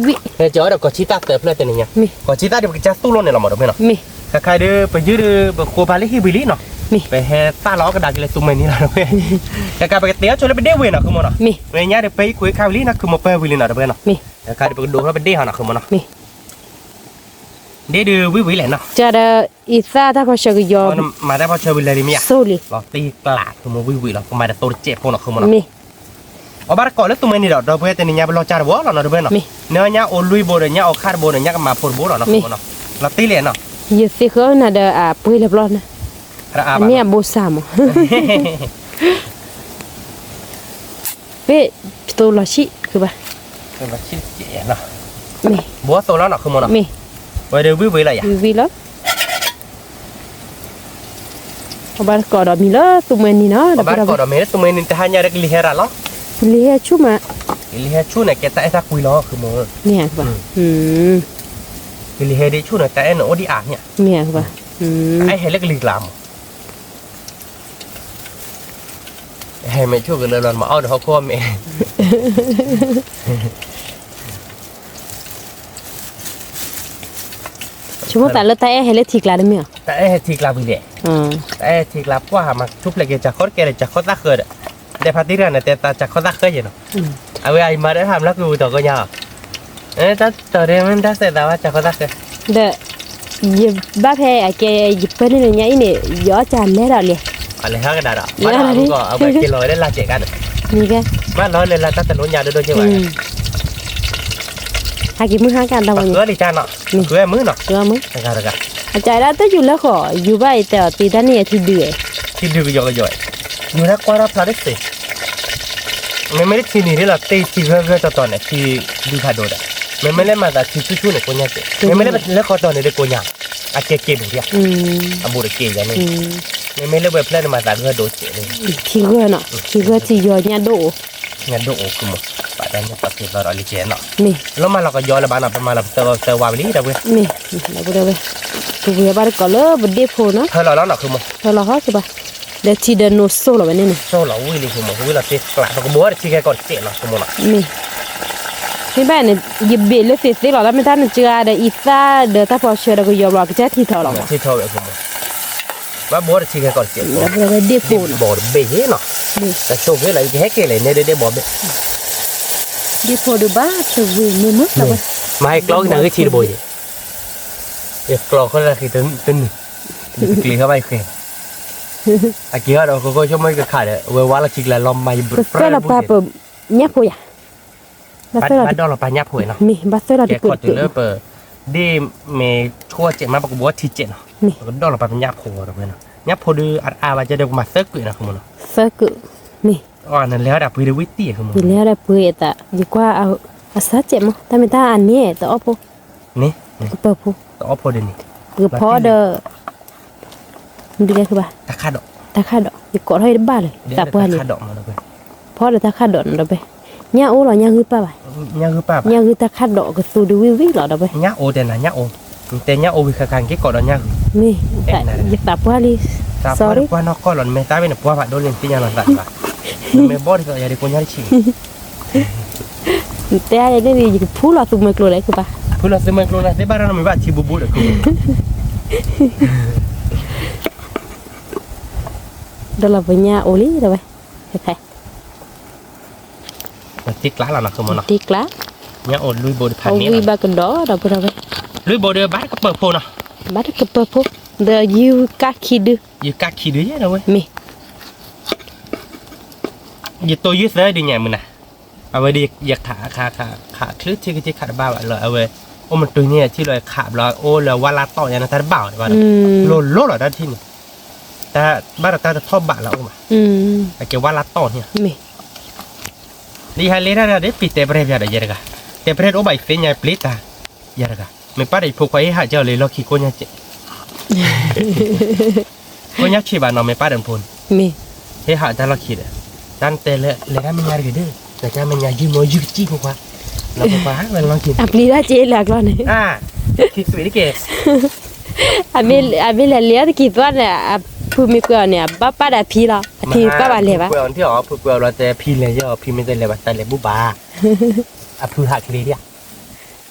ကီၢ်ဆံသၣ်သၢဖျၢၣ်တနံၤညါ, ကီၢ်ဆံသၣ်ဒုးပကစၢ်သူၣ်လိၣ်န့ၣ်လီၤမး ဒီပုၢ်ဝဲၢ်နီၤ ခါခါဒုး ပယုၢ်ဒုး ပဃိပာ်လၢဟံၣ်ဝံၤလံနီၤ, ပဟဲသၣ်လီၤအီၣ်ကဒါက့ၤလၢသူမှဲနံၤလီၤ ဒီပုၢ်ဝဲၢ်, ခါခါပကတဲအီၣ်ဆိလၢပဒ့ၣ်ဝံၤနီၤ ဃုမီၤနီၤ, ဝဲညါဒုး ပဟံၣ်ခွံခါဝံၤလံနီၤ ခုမီၤပၢၤဝံၤလံနီၤ ဒီပုၢ်ဝဲၢ်နီၤ, ခါခါဒုးပကဒိးထီၣ်ပဒ့ၣ်ဟီနီၤ ဃုမီၤနီၤ, ဒ့ၣ်ဒုးဝံၣ်ဝံၤလဲၣ်နီၤ, ကဒီးအံသၣ်တၢ်ဖီဆၢကယီၤ, မၤတၢ်ဖီဆၢဝံၤလဲၤလံမ့ၢ်ဧါ, သိၣ်လံ လီၤတ့ကျါ ခုမီၤဝံၣ်ဝံၤလီၤ ကမၤတသိတစဲးဖိနီၤ ခုမီၤနီၤ, အီၣ်ဘၣ်တကိးလၢသူမှဲနံၤဒီး ဒီပုၢ်ဝဲၢ် တနံၤညါပလီၤကၢ်တဘိလီၤနီၤ ဒီပုၢ်ဝဲၢ်နီၤ, နညါအိၣ်လွံၢ်ဘိဒီး ညၣ်အိၣ်ခါတဘိဒီး ညၣ်ကမၤဖိတဘိလီၤနီၤ ခုမီၤနီၤ, လီၤတ့လံနီၤ, ယသ့ဃၢနၤဒီးအပှ့ၤလၢပျီန့ၣ်, အမ့ၢ်အဘိစၢ်မး ပ့ၢ်ပသိလီၤဆံၣ် ခုဘၣ်, ဘိသိလီၤနီၤ ခုမီၤနီၤ, ဝဲဒၣ်ဝံၣ်ဝံၤလီၤယၤ, ဝံၣ်ဝံၤလီၤ, အီၣ်ဘၣ်တကိးဒီးမံၤလၢသူမှဲနံၤနီၤ, အီၣ်ဘၣ်တကိးဒီးမံၤလၢသူမှဲနံၤ တဟါညါဒီးကလံၤဟဲရၤလီၤ, ကလံၤဟဲဆူၣ်မး, ကလံၤဟဲဆူၣ်န့ၣ် ကဲတၢ်အဲၣ်တၢ်ကွံလီၤ ခုမီၤ, မ့ၢ်ဧါ, ကလံၤဟဲဒ်ဆူၣ်န့ၣ် တၢ်အဲၣ်န့ၣ်အိၣ်ဒံးအါမ့ၢ်ဧါ, မ့ၢ်ဧါ, တၢ်အဲၣ်ဟဲလၢကလံၤကျါမး ဟဲမ့ၢ်ဆိၣ်ကလၢလီၤမး အီၣ်ဒီးဟီၣ်ခိၣ်အီၣ်မ့ၢ်, ဆိကမိၣ်သးလၢတၢ်အဲၣ်ဟဲလၢထံကျါတမ့ၢ်ဧါ, တၢ်အဲၣ်ဟဲထံကျါဝံၤလဲၣ်, တၢ်အဲၣ်ထံကျါပှၢ်ဟးမး ထူၣ်ဖျဲးက့ၤ စးခီတကဲဒီး စးခီသၣ်ဃၢဒီး, ဒဲးဖးတံၢ်တဂၤန့ၣ် တဲသးစးခီသၣ်ဃၢယဲၢ်နီၤ, အဝဲအံၤမၤဒီးဟးမၤလၢကွံာ်ပူၤတီၤကိးညါ, တၢ်တီၤဒဲးမ့ၢ်တၢ်စဲးသးဘၣ် စးခီသၣ်ဃၢ ဒီး ယဘၣ်ဖဲအကဲ ယပၢၢ်န့ၣ်လၢညါအံၤန့ၣ် ယအီၣ်စၢ်လဲၤဒီးလဲၤ, လဲၤဟးကဒါဒီး ဘၣ်ဒီးအဝဲက့ၤလီၤဝဲလၢလၢ်စဲးကါဒီး, မ့ၢ်ကဲ, ဘၣ်လီၤလၢလၢတၢ်တလိညါဒိၣ်ဒိၣ်ကဲဘၣ်, ဟဲက့ၤမုၢ်ဟါကဒါဝဲန့ၣ်, ဃုအီၣ်လံကါနီၤ, ဃုအီၣ်မုၢ်နီၤ, ဃုအီၣ်မုၢ်, တဂၤတဂၤ, အကဒါတၢ်ယူၤလၢဃီၤ ယူၤဘၣ်အံၤတဲအီၤသံတၢ်န့ၣ်အထံဒုး, ထံဒုးကယီကယီ, ယူၤတၢ်ကွၢ်တၢ်ဖျါတသ့ မ့မ့ၢ်လၢထံနံၤဒ်လီၤ တ့ထံဂၢၢ်ဂၢၢ်တီၤတီၤန့ၣ် ထံဒုးဖးဒိၣ်ဒီး, မ့မ့ၢ်လၢမၤသးထံဆူၣ်ဆူၣ်န့ၣ် ကိညါကဲ, မ့မ့ၢ်လၢလၢဃီတီၤန့ၣ်ဒီးကိညါ, အကဲက့ၤဘူးဒံး, အဘူးတက့ၤယၤန့ၣ်, မ့မ့ၢ်လၢဝဲဖျၢၣ်န့ၣ်မၤသးဂၢၢ်ဒိၣ်ကဲန့ၣ်, ထံဂၢၢ်နီၤ, ထံဂၢၢ်ထံယီၤညၣ်ဒိၣ်အိၣ်, ညၣ်ဒိၣ်အိၣ်ခုမး, ပာ်တၢ်ညၣ်ပာ်က့ၤသီဒီးလံကဲနီၤ, လီၤမၤလီၤကယီလၢၤဘၣ်နီၤ ပမၤလီၤပသၢဝါဝံၤလံဒီးဝဲ, ပဝဲဘၣ်တကိးလၢပဒ့ၣ်ဖိနီၤ, ဖၢလီၤလီၤနီၤခုမး, ဖၢလီၤဟီကဘၣ် ဒီးထံဒီးနိစိၢ်လီၤဝဲန့ၣ်န့ၣ်, စိၢ်လီၤဝံၤလံ မ့ၢ်ဝံၤလီၤသ့ကျး ပကဘိးတထံခဲကီးတစဲးလီၤ ကမိၢ်လီၤ, မ့ၢ်, မ့ၢ်ဘၣ်န့ၣ် ယဘ့ၣ်လၢသ့သ့လီၤ လၢမ့ၢ်တၢ်နစှၤဒီးအံသၣ်ဒီးတၢ်ဖီဆၢဒီးကယီၤဘျီ ကစၢ်ထံထီၣ်လီၤ, ထံထီၣ်ဝဲ ကမိၢ်, ဘၣ်ဘိးတထံခဲကီးတစဲး ဒ့ၣ်ဖိနီၤ, ဘီတဘ့ၣ်ယ့နီၤ, တဆိက့လီၤ ယကဟဲက့ၤလဲၣ် နဲဒ့ၣ်ဒ့ၣ်ဘီဘ့ၣ်, ဒ့ၣ်ဖိဒုးဘၣ်ဆိက့မ့ၢ်မ့ၢ်, မၤဟဲကျီကနၣ်ဂ့ၢ်ထံတဘိယ့, ယကျီဃီလၢဃ့တနုာ် ယတကျ့ၤဃီဘၣ်ယဃဲ, အက့ၤဟီဒီး ကခိၣ်ဆိကမိၣ်ယကခးဒီး ဝဲဝါလီၤထံကျါလီၤမၤယဘြၣ်, ကသၢလီၤပာ်ပညၣ်ဖိယၤ, ဘၣ်သၢလီၤ, ဘၣ်ဒီၣ်လီၤပာ်ညၣ်ဖိနီၤ, မ့ၢ်ဘၣ်သၢလီၤတပၢၢ်တပၢၢ်နီၤ, ဒ်မ့ၢ်ဆိကမိၣ်စဲးမး ပကဘိးထံစဲးနီၤ, ပကဒီၣ်လီၤပာ်ပညၣ်ဖိဒီးဝဲနီၤ, ညၣ်ဖိဒုးအါဘၣ်ကဲဒီး ပမၤသၢကုာ်နီၤ ကမိၢ်နီၤ, သၢကုာ်, မ့ၢ်, နလဲၤဟီဒီးပှ့ၤတဝံၣ်တံၢ် ကမိၢ်, ယလဲၤဟီဒီးပှ့ၤအသး ယကွၢ်အစၢ်စဲးမး တၢ်မ့ၢ်တၢ်အန့ၣ် တအီၣ်ဖိ န့ၣ်, ကပၢၤဖိ, တအီၣ်ဖိဒ်န့ၣ်, ပကဖီဒီး မ့ၢ်ဒ်လဲၣ်ဘၣ်, တၢ်ခါဒီး, တၢ်ခါဒီး ယကိးထီၣ်အံၤတဘၣ်လၢၤ သးပှၢ်လံ, ဖီဒီးတၢ်ခါဒီးနီၤဒီးပဲ, ညၣ်အိၣ်လီၤ ညၣ်ဂုၢ်ပၢ်ဘၣ်, ညၣ်ဂုၢ်ပၢ်ဘၣ်, ညၣ်ဂုၢ်တၢ်ခါဒီးကသူဒုးဝံၣ်ဝံၣ်လီၤဒီးပဲ, ညၣ်အိၣ်တဲနၤ ညၣ်အိၣ်, နတဲညၣ်အိၣ်ဝံၤဃၣ်ဃၣ် နက့ၤကိးဒီးညၣ်ဂုၢ်, မ့ၢ်, ယသးပှၢ်လံ, သးပှၢ်လံ ပှၢ်နီၢ်ကီၢ်လီၤ နမ့ၢ်သးဝဲန့ၣ် ပှၢ်ဖးဒိၣ်လံ နသ့ၣ်ညါလီၤသးဘၣ်, နမ့ၢ်ဘီၣ်ဒ်သိးယၤဒ်ကိညါတဆံး တဲအါယဲန့ၣ် ယကဖူလီၤသူမှဲကျိၤလဲၣ် ကဘၣ်, ဖူလီၤသူမှဲကျိၤလၢသ့ၣ်ဘၣ်ရၣ်နီၤ မ့ၢ်ဘၣ်ထံဘူးဘူးဒီး ဒီးလီၤပညၣ်အိၣ်လံ ဒီးဝဲ, ခဲခဲ, တ့ကျါလီၤနီၤ ဃုမနီၤ တ့ကျါ ညၣ်အိၣ်လွံၢ်ဘိတဖၣ်န့ၣ် ဝံဘၣ်ကဒီးဒီပုၢ်ဒီဝဲၢ် လွံၢ်ဘိဒီးဘၣ်တကပၢၤဖိနီၤ ဘၣ်တကပၢၤဖိ ဒီးယုၢ်ကၣ်ခံဒု ယုၢ်ကၣ်ခံဒုယဲဒီပုၢ်ဝဲၢ် မ့ၢ် ယတိၢ်ယုၢ်သၢဒုညါမုၢ်နၤ အဝဲဒ်ယခးခးခးခးချ့ထံကထံခးတဘၣ်ဘၣ်လီၤ အဝဲ အိၣ်မတုၤန့ၣ်ထံၣ်လီၤခးဘျီ အိၣ်လၢဝါလၢတီၢ်ယါန့ၣ် တၢ်တဘၣ်အီၤတဘၣ်ဒီး လိၤလိၤလီၤတၢ်ထံၣ်န့ၣ် တၢ်ဘၣ်ဒီးတၢ်တထီၣ်ဘးလီၤအိၣ်ဘၣ် အကဲဝါလၢတီၢ်န့ၣ် ဒ်ဟးလဲၤတၢ်ဒီး ပံၤတဲပရဲၣ်ပၠးဒီးယဲတဂၤ တဲပရဲၣ်တအိၣ်ဘၣ်အံၤသ့ၣ်ညါပျံၤတၢ် ယဲတဂၤ မ့ၢ်ပၢ်ဒီးယဖိခွါဟ့ၣ်ဟးကၢလီၤလၢလီၢ်ခံကိးညါကဲး ကိးညါဆံးဘၣ်နီၤ မ့ၢ်ပၢ်ဒီးဖိန့ၣ် မ့ၢ် ဟ့ၣ်ဟးတၢ်လီၢ်ခံဒီး တၢ်တဲလဲၤတၢ်မဲာ်ညါတဂ့ၤဒီး လဲၤတၢ်မဲာ်ညါယုၢ်မ့ၢ်ယုၢ်ကစံၣ်ဖိခွါ လီၤဖိခွါဝဲလီၢ်ခံ အပျံၤတၢ်က့လၢအကျီၢ်န့ၣ် ခံသွံးတက့ၢ် အမ့ၢ်လဲၤလ့အီၣ်တကံၤသွါန့ၣ် အဖုမ့ၢ်ကွဲးအီၤန့ၣ် အဘၣ်ပၢ်ဒီးအဖံလီၤ အထံပၢ်ဘၣ်လဲၤဘၣ် ဖုကွဲးအီၤထံၣ်အီၤ ဖုကွဲးအီၤလီၤတဲဖံလဲၤယီၤ ဖံမ့ၢ်တဲလဲၤဘၣ်တၢ်လဲၤဘူၣ်ဘၣ် အဖုဟးချ့ဒံး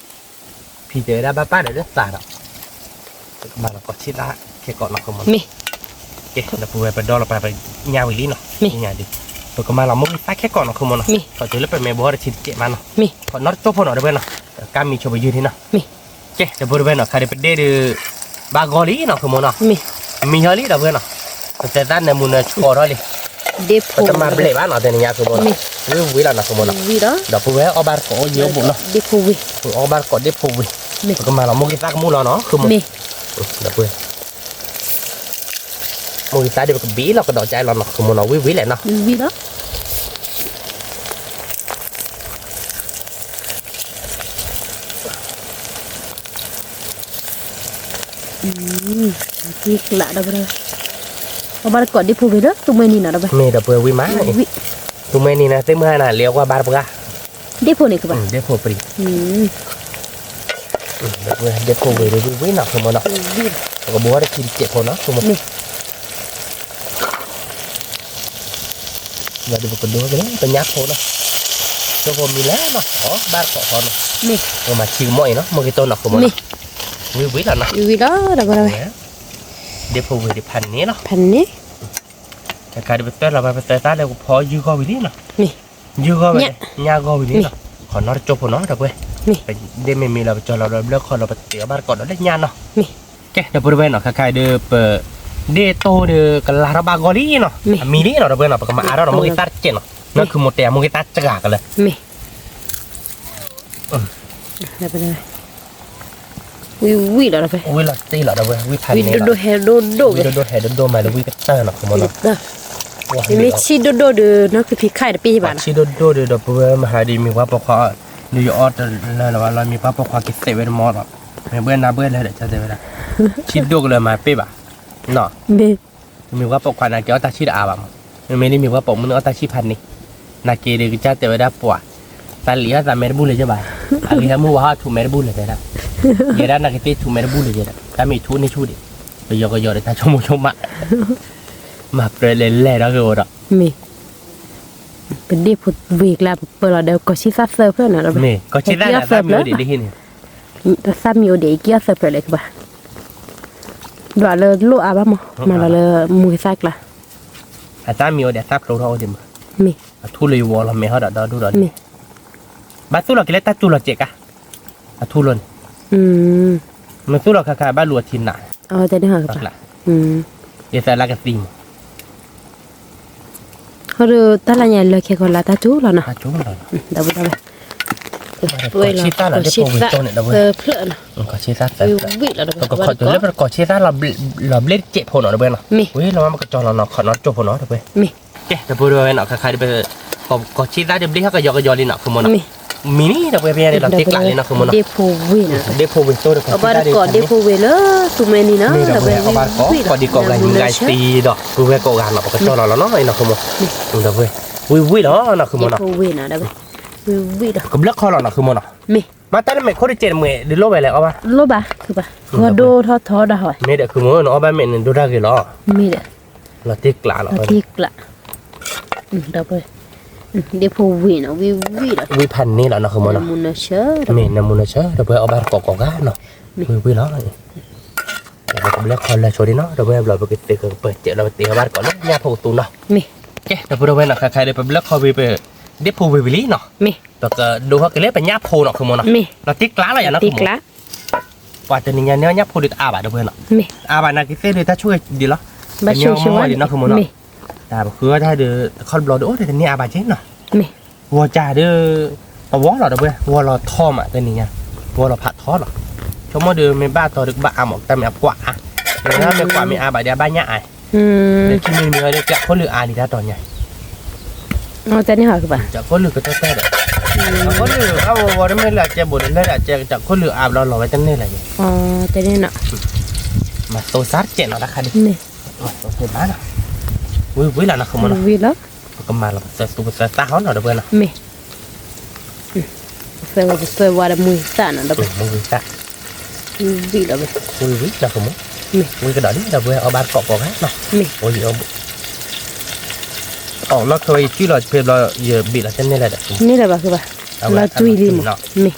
ဖံတဲဝဲဒၣ်ဘၣ်ပၢ်ဒီးလၢသးဒီး ပကမၤလီၤကီၢ်ဆံၣ်သၣ်ခဲကိးနီၤ ဃုမနီၤ မ့ၢ် ကဲ ဒီပုၢ်ဝဲၢ်ပဒီလီၤပာ်ပညၣ်ဝံၤလံနီၤ မ့ၢ် ညၣ်ဒုး ပကမၤလီၤမိၢ်ဂံၢ်သၣ်ခဲကိးနီၤ ဃုမနီၤ မ့ၢ် ခီၣ်တုၤလၢပမဲာ်ဘီတဆံတကဲးမးနီၤ မ့ၢ် ခီၣ်နီတကၠိဖိနီၤ ဒီပုၢ်ဝဲၢ်နီၤ ကါမံၤဆိပယုၢ်ထံနီၤ မ့ၢ် ကဲ ဒီပုၢ်ဝဲၢ်နီၤ ခါဒုးပဒ့ၣ်ဒုး ဘၣ်ဂီၤလံနီၤ ဃုမနီၤ မ့ၢ် မံၤဟီလံ ဒီပုၢ်ဝဲၢ်နီၤ ပတဲသၣ်နၢမူနၢဆှီထီၣ်လံ ပတမၤဘျဲးဘၣ်နီၤ တဲနညါ ဃုမနီၤ ဝံၤဝံၤလီၤနီၤ ဃုမနီၤ ဒီပုၢ်ဝဲၢ်အီၣ်ဘၣ်တကိးအိၣ်ယိၣ်ဘိနီၤ ပအီၣ်ဘၣ်တကိးဒ့ၣ်ဖိဝံၤ ပကမၤလီၤမိၢ်ဂံၢ်သၣ်ကမူၣ်လီၤနီၤ ဃုမနီၤ ဒီပုၢ်ဝဲၢ် မိၢ်ဂံၢ်သၣ်ဒုးပကဘ့ၣ်လီၤကဒီးကၠဲလီၤနီၤ ဃုမနီၤ ဝံၤဝံၤလဲၣ်နီၤ ကျးဒီး အီၣ်ဘၣ်တကိးဒ့ၣ်ဖိဝံၤလၢသူမှဲနံၤနီၤ ဒီပုၢ်ဝဲၢ် မ့ၢ်ဒီပုၢ်ဝဲၢ်ဝံၤမး သူမှဲနံၤနၤ သ့ၣ်မုၢ်ဟါနၤ လဲၤအီၣ်ကွၢ်ဘါတပှၢ် ဒ့ၣ်ဖိန့ၣ်ကဘၣ် ဒ့ၣ်ဖိပရံၤ ဒ့ၣ်ဖိဝံၤဒီးဝံၤဝံၤနီၤ ဃုမနီၤ ပကဘိးဝဲတခံတစဲးဖိနီၤ ဃုမနီၤ ဒီးပကဒိးက့ၤလၢပညၣ်ဖိနီၤ ကၠိဖိမံၤလဲၣ်နီၤ အီၣ်ဘၣ်တကိးဃီနီၤ ပကမၤဆံးကမီၣ်အံၤနီၤ မိၢ်ဂံၢ်တိၢ်နီၤ ဃုမနီၤ ဝံၤဝံၤလီၤနီၤ ဝံၤဝံၤလီၤ ဒီပုၢ်ဝဲၢ် ဒ့ၣ်ဖိဝံၤဒံးဖးန့ၣ်လီၤ ဖးန့ၣ် တခါဒုးပသၢလီၤဘၣ် ပသၢသၣ်လၢပဖီယုၢ်ဂီၢ်ဝံၤလံနီၤ ယုၢ်ဂီၢ်ဝဲ ညၣ်ဂီၢ်ဝံၤလံနီၤ ခီၣ်နီတကၠိဖိနီၤ ဒီပုၢ်ဝဲၢ် ပဒ့ၣ်မ့ၢ်မံၤလီၤ ပကၠီလီၤဒီးဘျၢခီလီၤ ပတ့အီၣ်ဘၣ်တကိးဒီးလၢညၣ်နီၤ ကဲ ဒီပုၢ်ဝဲၢ်နီၤ ခါခါအံၤဒုးပ ဒ့ၣ်တိၢ်ဒုး ကလၤထီၣ်ဘၣ်ဂီၤလံနီၤ အမံၤလံနီၤ ဒီပုၢ်ဝဲၢ်နီၤ ပကမၤအါထီၣ်ဒီးမိၢ်ဂံၢ်သၣ်တစဲးနီၤ နီၢ်ခုမိၢ်တဲအမိၢ်ဂံၢ်သၣ်စှၤကလၢာ် ဝံၤဝံၤလီၤ ဝံၤလီၤတ့ၢ်လီၤ ဒီပုၢ်ဝဲၢ် ဝံၤဖးန့ၣ် ဝံၤဒိၣ်ဒိၣ်ဟဲဒိၣ်ဒိၣ် ဝံၤဒိၣ်ဒိၣ်ဟဲဒိၣ်ဒိၣ်မးလၢဝံၤကတၢၢ်နီၤ ခိၣ်မနီၤ မ့မ့ၢ်ဆံးဒိၣ်ဒိၣ်ဒီး နီၢ်ကဖံးခါအံၤတပ့ၢ်ဘၣ်နီၤ ဆံးဒိၣ်ဒိၣ်ဒီး ဒီပုၢ်ဝဲၢ်မဟါဒ်မ့ၢ်ပှၤပိာ်ခွါ ဒုးယအီၣ်တလၢလၢၤဘၣ်လီၤ မ့ၢ်ပှၤပိာ်ခွါကသဲးဝဲတမီၤလီၤ မ့ၢ်ဘှဲနၤဘှဲလဲၣ်ဒီး တဲဝဲဒၣ် ဆံးဒိၣ်ကလၢၤမၤပ့ၢ်ဘၣ် နီၤ မ့ၢ်ပှၤပိာ်ခွါန့ၣ် က့ၤအီၣ်တၢ်ဆံးတအါဘၣ်မး မ့မ့ၢ်လၢမ့ၢ်ပှၤပိာ်မုၣ်န့ၣ်အီၣ်တၢ်ဆံးဖးန့ၣ် နာ်က့ၤဒီးကစၢ်တဲဝဲဒၣ်ပှၤ တၢ်လံၤအသးမဲတဘူၣ်လၢၤယဘၣ် အဂ့ၤဟဲမုၢ်ဝါဟီၣ်ထူးမဲတဘူၣ်လၢၤတဲဒၣ် ယဲဒၣ်နာ်က့ၤသ့ၣ်ထူးမဲတဘူၣ်လၢၤယဲဒၣ် တၢ်မ့ၢ်ထူးန့ၢ်ဆူၣ်ဒံး ပယီၤကယီၤဒီးတၢ်ဆိကမိၣ်ဆိကမး မၤပြၢလဲၤလဲၤဒီးဂ့ၤအိၣ်ဒီး မ့ၢ် ပဒ့ၣ်ဖိဝ့ၤကျါ ပပၢလီၤဒီးကီၢ်ဆံသၣ်သၢဖျၢၣ်နီၤ မ့ၢ်ကီၢ်ဆံသၣ်န့ၣ် သၣ်မံၤအိၣ်ဒံးဒ်ဟံၣ်န့ၣ် သၣ်မံၤအိၣ်ဒံး က့ၤအီၣ်သၢဖျၢၣ်လဲၣ်ကဘၣ် ဒွးလၢလိၣ်အါဘၣ်မး မၤလီၤလၢမူၤက့ၤသၣ်ကျါ အသၣ်မံၤအိၣ်ဒံး အသၣ်ဖျိထီၣ်အိၣ်ဒံးမး မ့ၢ် အထူလၢယဝီၤလီၤမဲာ်ဟီၣ်ဒီးဒီဒူၣ်ဒီးန့ၣ် ဘၣ်သူၣ်လီၤက့ၤလၢတၢ်စူၤလီၤစဲးကါ အထူလီၤန့ၣ် မ့ၢ်သူၣ်လီၤခါခါဘၣ်လူၤအထံနး ယသးလၢကသံမး ဟီဒုးတၢ်လၢညါလၢခဲကီးလၢတၢ်စူၤလီၤနီၤ ဒီပုၢ်ဝဲၢ် ကီၢ်ဆံသၣ်လီၤ ဒ့ၣ်ဖိဝ့ၤတိၢ်န့ၣ် ဒီပုၢ်ဝဲၢ် ကီၢ်ဆံသၣ်သၢဖျၢၣ် ပကခီတုၤလၢပကီၢ်ဆံသၣ်လီၤဘျ့တစဲးဖိနီၤ ဒီပုၢ်ဝဲၢ်နီၤ ဝံၤလီၤမးပကကၠီလီၤနီၤ ခီၣ်နီတကၠိဖိနီၤ ဒီပုၢ်ဝဲၢ် ကဲ ဒီပုၢ်ဝဲၢ်နီၤ ခါခါဒ်ပ ကီၢ်ဆံသၣ်ဒ်ဘျ့ဟီၣ်ကယီကယီလံနီၤ ခိၣ်မနီၤ မံၤန့ၣ် ဒီပုၢ်ဝဲၢ်ဖဲန့ၣ်ဒီး တ့ကျးလံနီၤ ခိၣ်မနီၤ ဒ့ၣ်ဖိဝ့ၤ အီၣ်ဘၣ်တကိးဒ့ၣ်ဖိဝ့ၤလၢသူမှဲနံၤနီၤ ဒီပုၢ်ဝဲၢ် အီၣ်ဘၣ်တကိး ကိးဒံကိးဂၤ ယူၤဂၤသံဒီး ပုၢ်ဝဲၢ်ကိးဂၤနီၤ ပကကၠီလီၤလီၤနီၤ အံၤနီၤ ခိၣ်မနီၤ ဒီပုၢ်ဝဲၢ် ဝံၤဝံၤလီၤနီၤ ခိၣ်မနီၤ ကဘျၢခီလီၤနီၤ ခိၣ်မနီၤ မ့ၢ်တၢ်လၢမဲာ်ခိၣ်တစဲးတမှဲး ဒုးလိၣ်ဝဲလဲၣ် အီၣ်ဘၣ် လိၣ်ဘၣ် ခုဘၣ် ဂီၤဒိၣ်ထီၣ်ထီဒါဟီ မ့ၢ်ဒီး ခိၣ်မနီၤ အီၣ်ဘၣ်မဲာ်န့ၣ် ဒိၣ်တၢ်ဂ့ၤလီၤ မ့ၢ်ဒီး လီၤတ့ကျးလီၤ လီၤတ့ကျး ဒီပုၢ်ဝဲၢ် ဒ့ၣ်ဖိဝ့ၤနီၤ ဝံၤဝံၤလီၤ ဝံၤဖးန့ၣ်လီၤနီၤ ခိၣ်မနီၤ မ့ၢ်နမူနဆၢ ဒီပုၢ်ဝဲၢ် အီၣ်ဘၣ်တကိးကိးဂၤနီၤ ဝံၤဝံၤလီၤ ပကဘျၢခီလၢဆိဒံးနီၤ ဒီပုၢ်ဝဲၢ် ဘျီပကသ့ကပၢၤစဲးလီၤ ပတ့အီၣ်ဘၣ်တကိးလၢညၣ်ဖိကသူနီၤ မ့ၢ် ကဲ ဒီပုၢ်ဝဲၢ်နီၤ ခါခါဒ်ပဘျၢခီဝံၤပ ဒ့ၣ်ဖိဝံၤဝံၤလံနီၤ, ပကဒိးဟီၣ်က့ၤလၢပညၣ်ဖိနီၤ ဃုာ်မိၢ်နီၤ, လီၤတံၢ်ကျါလီၤယၤနီၤ ဃုာ်မိၢ်, ပှၤတနံၤညါန့ၣ်ညၣ်ဖိဒုးတအါဘၣ် ဒီပုၢ်ဝဲၢ်နီၤ, အါဘၣ်နာ်က့သ့ၣ်ဒုးတၢ်ဆိၣ်ဂ့ၤဒံးလီၤ, ပညၣ်မီၢ်ဒံးနီၤ ဃုာ်မိၢ်နီၤ, တၢ်ပဃုအီၣ်တၢ်ဒုး တခီတဘျီဒုးအိၣ်ဒီးတန့ၢ်အါဘၣ်က့နီၤ ဂီၤကၢ်ဒုး ပဝီလီၤ ဒီပုၢ်ဝဲၢ် ဝီလီၤထီမး တနံၤညါ, ဝီလီၤဖးထီလီၤ, ဆိကမိၣ်ဒုး မ့ၢ်ဘၣ်တီဒုးကဘၣ်အါမး တၢ်မ့ၢ်အပှၢ်အါ, မ့ၢ်ကွၢ်မ့ၢ်အါဘၣ်ဒီးအဘၣ်ညၣ်အါ, ဒီးခံမံၤမံၤဝဲဒုး ကၢ်ခိၣ်လုာ်အါလံတၢ်တီၤညါ တၢ်ခိၣ်လုာ်ကတၢၢ်တၢၢ်ဒီး, တၢ်ခိၣ်လုာ်အါဝဲဝဲတမ့ၢ်လၢအကဲဘိးဒီးလၢဒၣ်ကဲ တၢ်ခိၣ်လုာ်အါဘျီလီၤဝဲတန့ၢ်လၢၤန့ၣ်, မၤသိစါတကဲးနီၤ တၢ်ခါဒုး, သိဘၣ်နီၤ, ဝံၤဝံၤလီၤနီၤ ဃုာ်မိၢ်နီၤ, ပကမၤလီၤပသၢသူပသၢသၣ်ဟီနီၤ ဒီပုၢ်ဝဲၢ်နီၤ မ့ၢ် ပသၢဝဲပသၢဝါဒီးမူသၣ်နီၤ ဒီပုၢ်ဝဲၢ်, မူသၣ်, ဝံၤလီၤဝဲ, ဝံၤဝံၤလီၤ ဃုာ်မိၢ်, ဝံၤကဒီးလံ ဒီပုၢ်ဝဲၢ် အီၣ်ဘၣ်တကိးကိးဂၤနီၤ, မ့ၢ်, အီၣ်လီၢ်ခဲဝဲ ယစုၣ်လီၤဖဲဘျီ ယဘ့ၣ်လီၤတန့ၢ်လၢၤဒီး, န့ၢ်လၢၤဘၣ် ဃုာ်ဘၣ်, လီၤတွံၢ်လံမး, မ့ၢ်,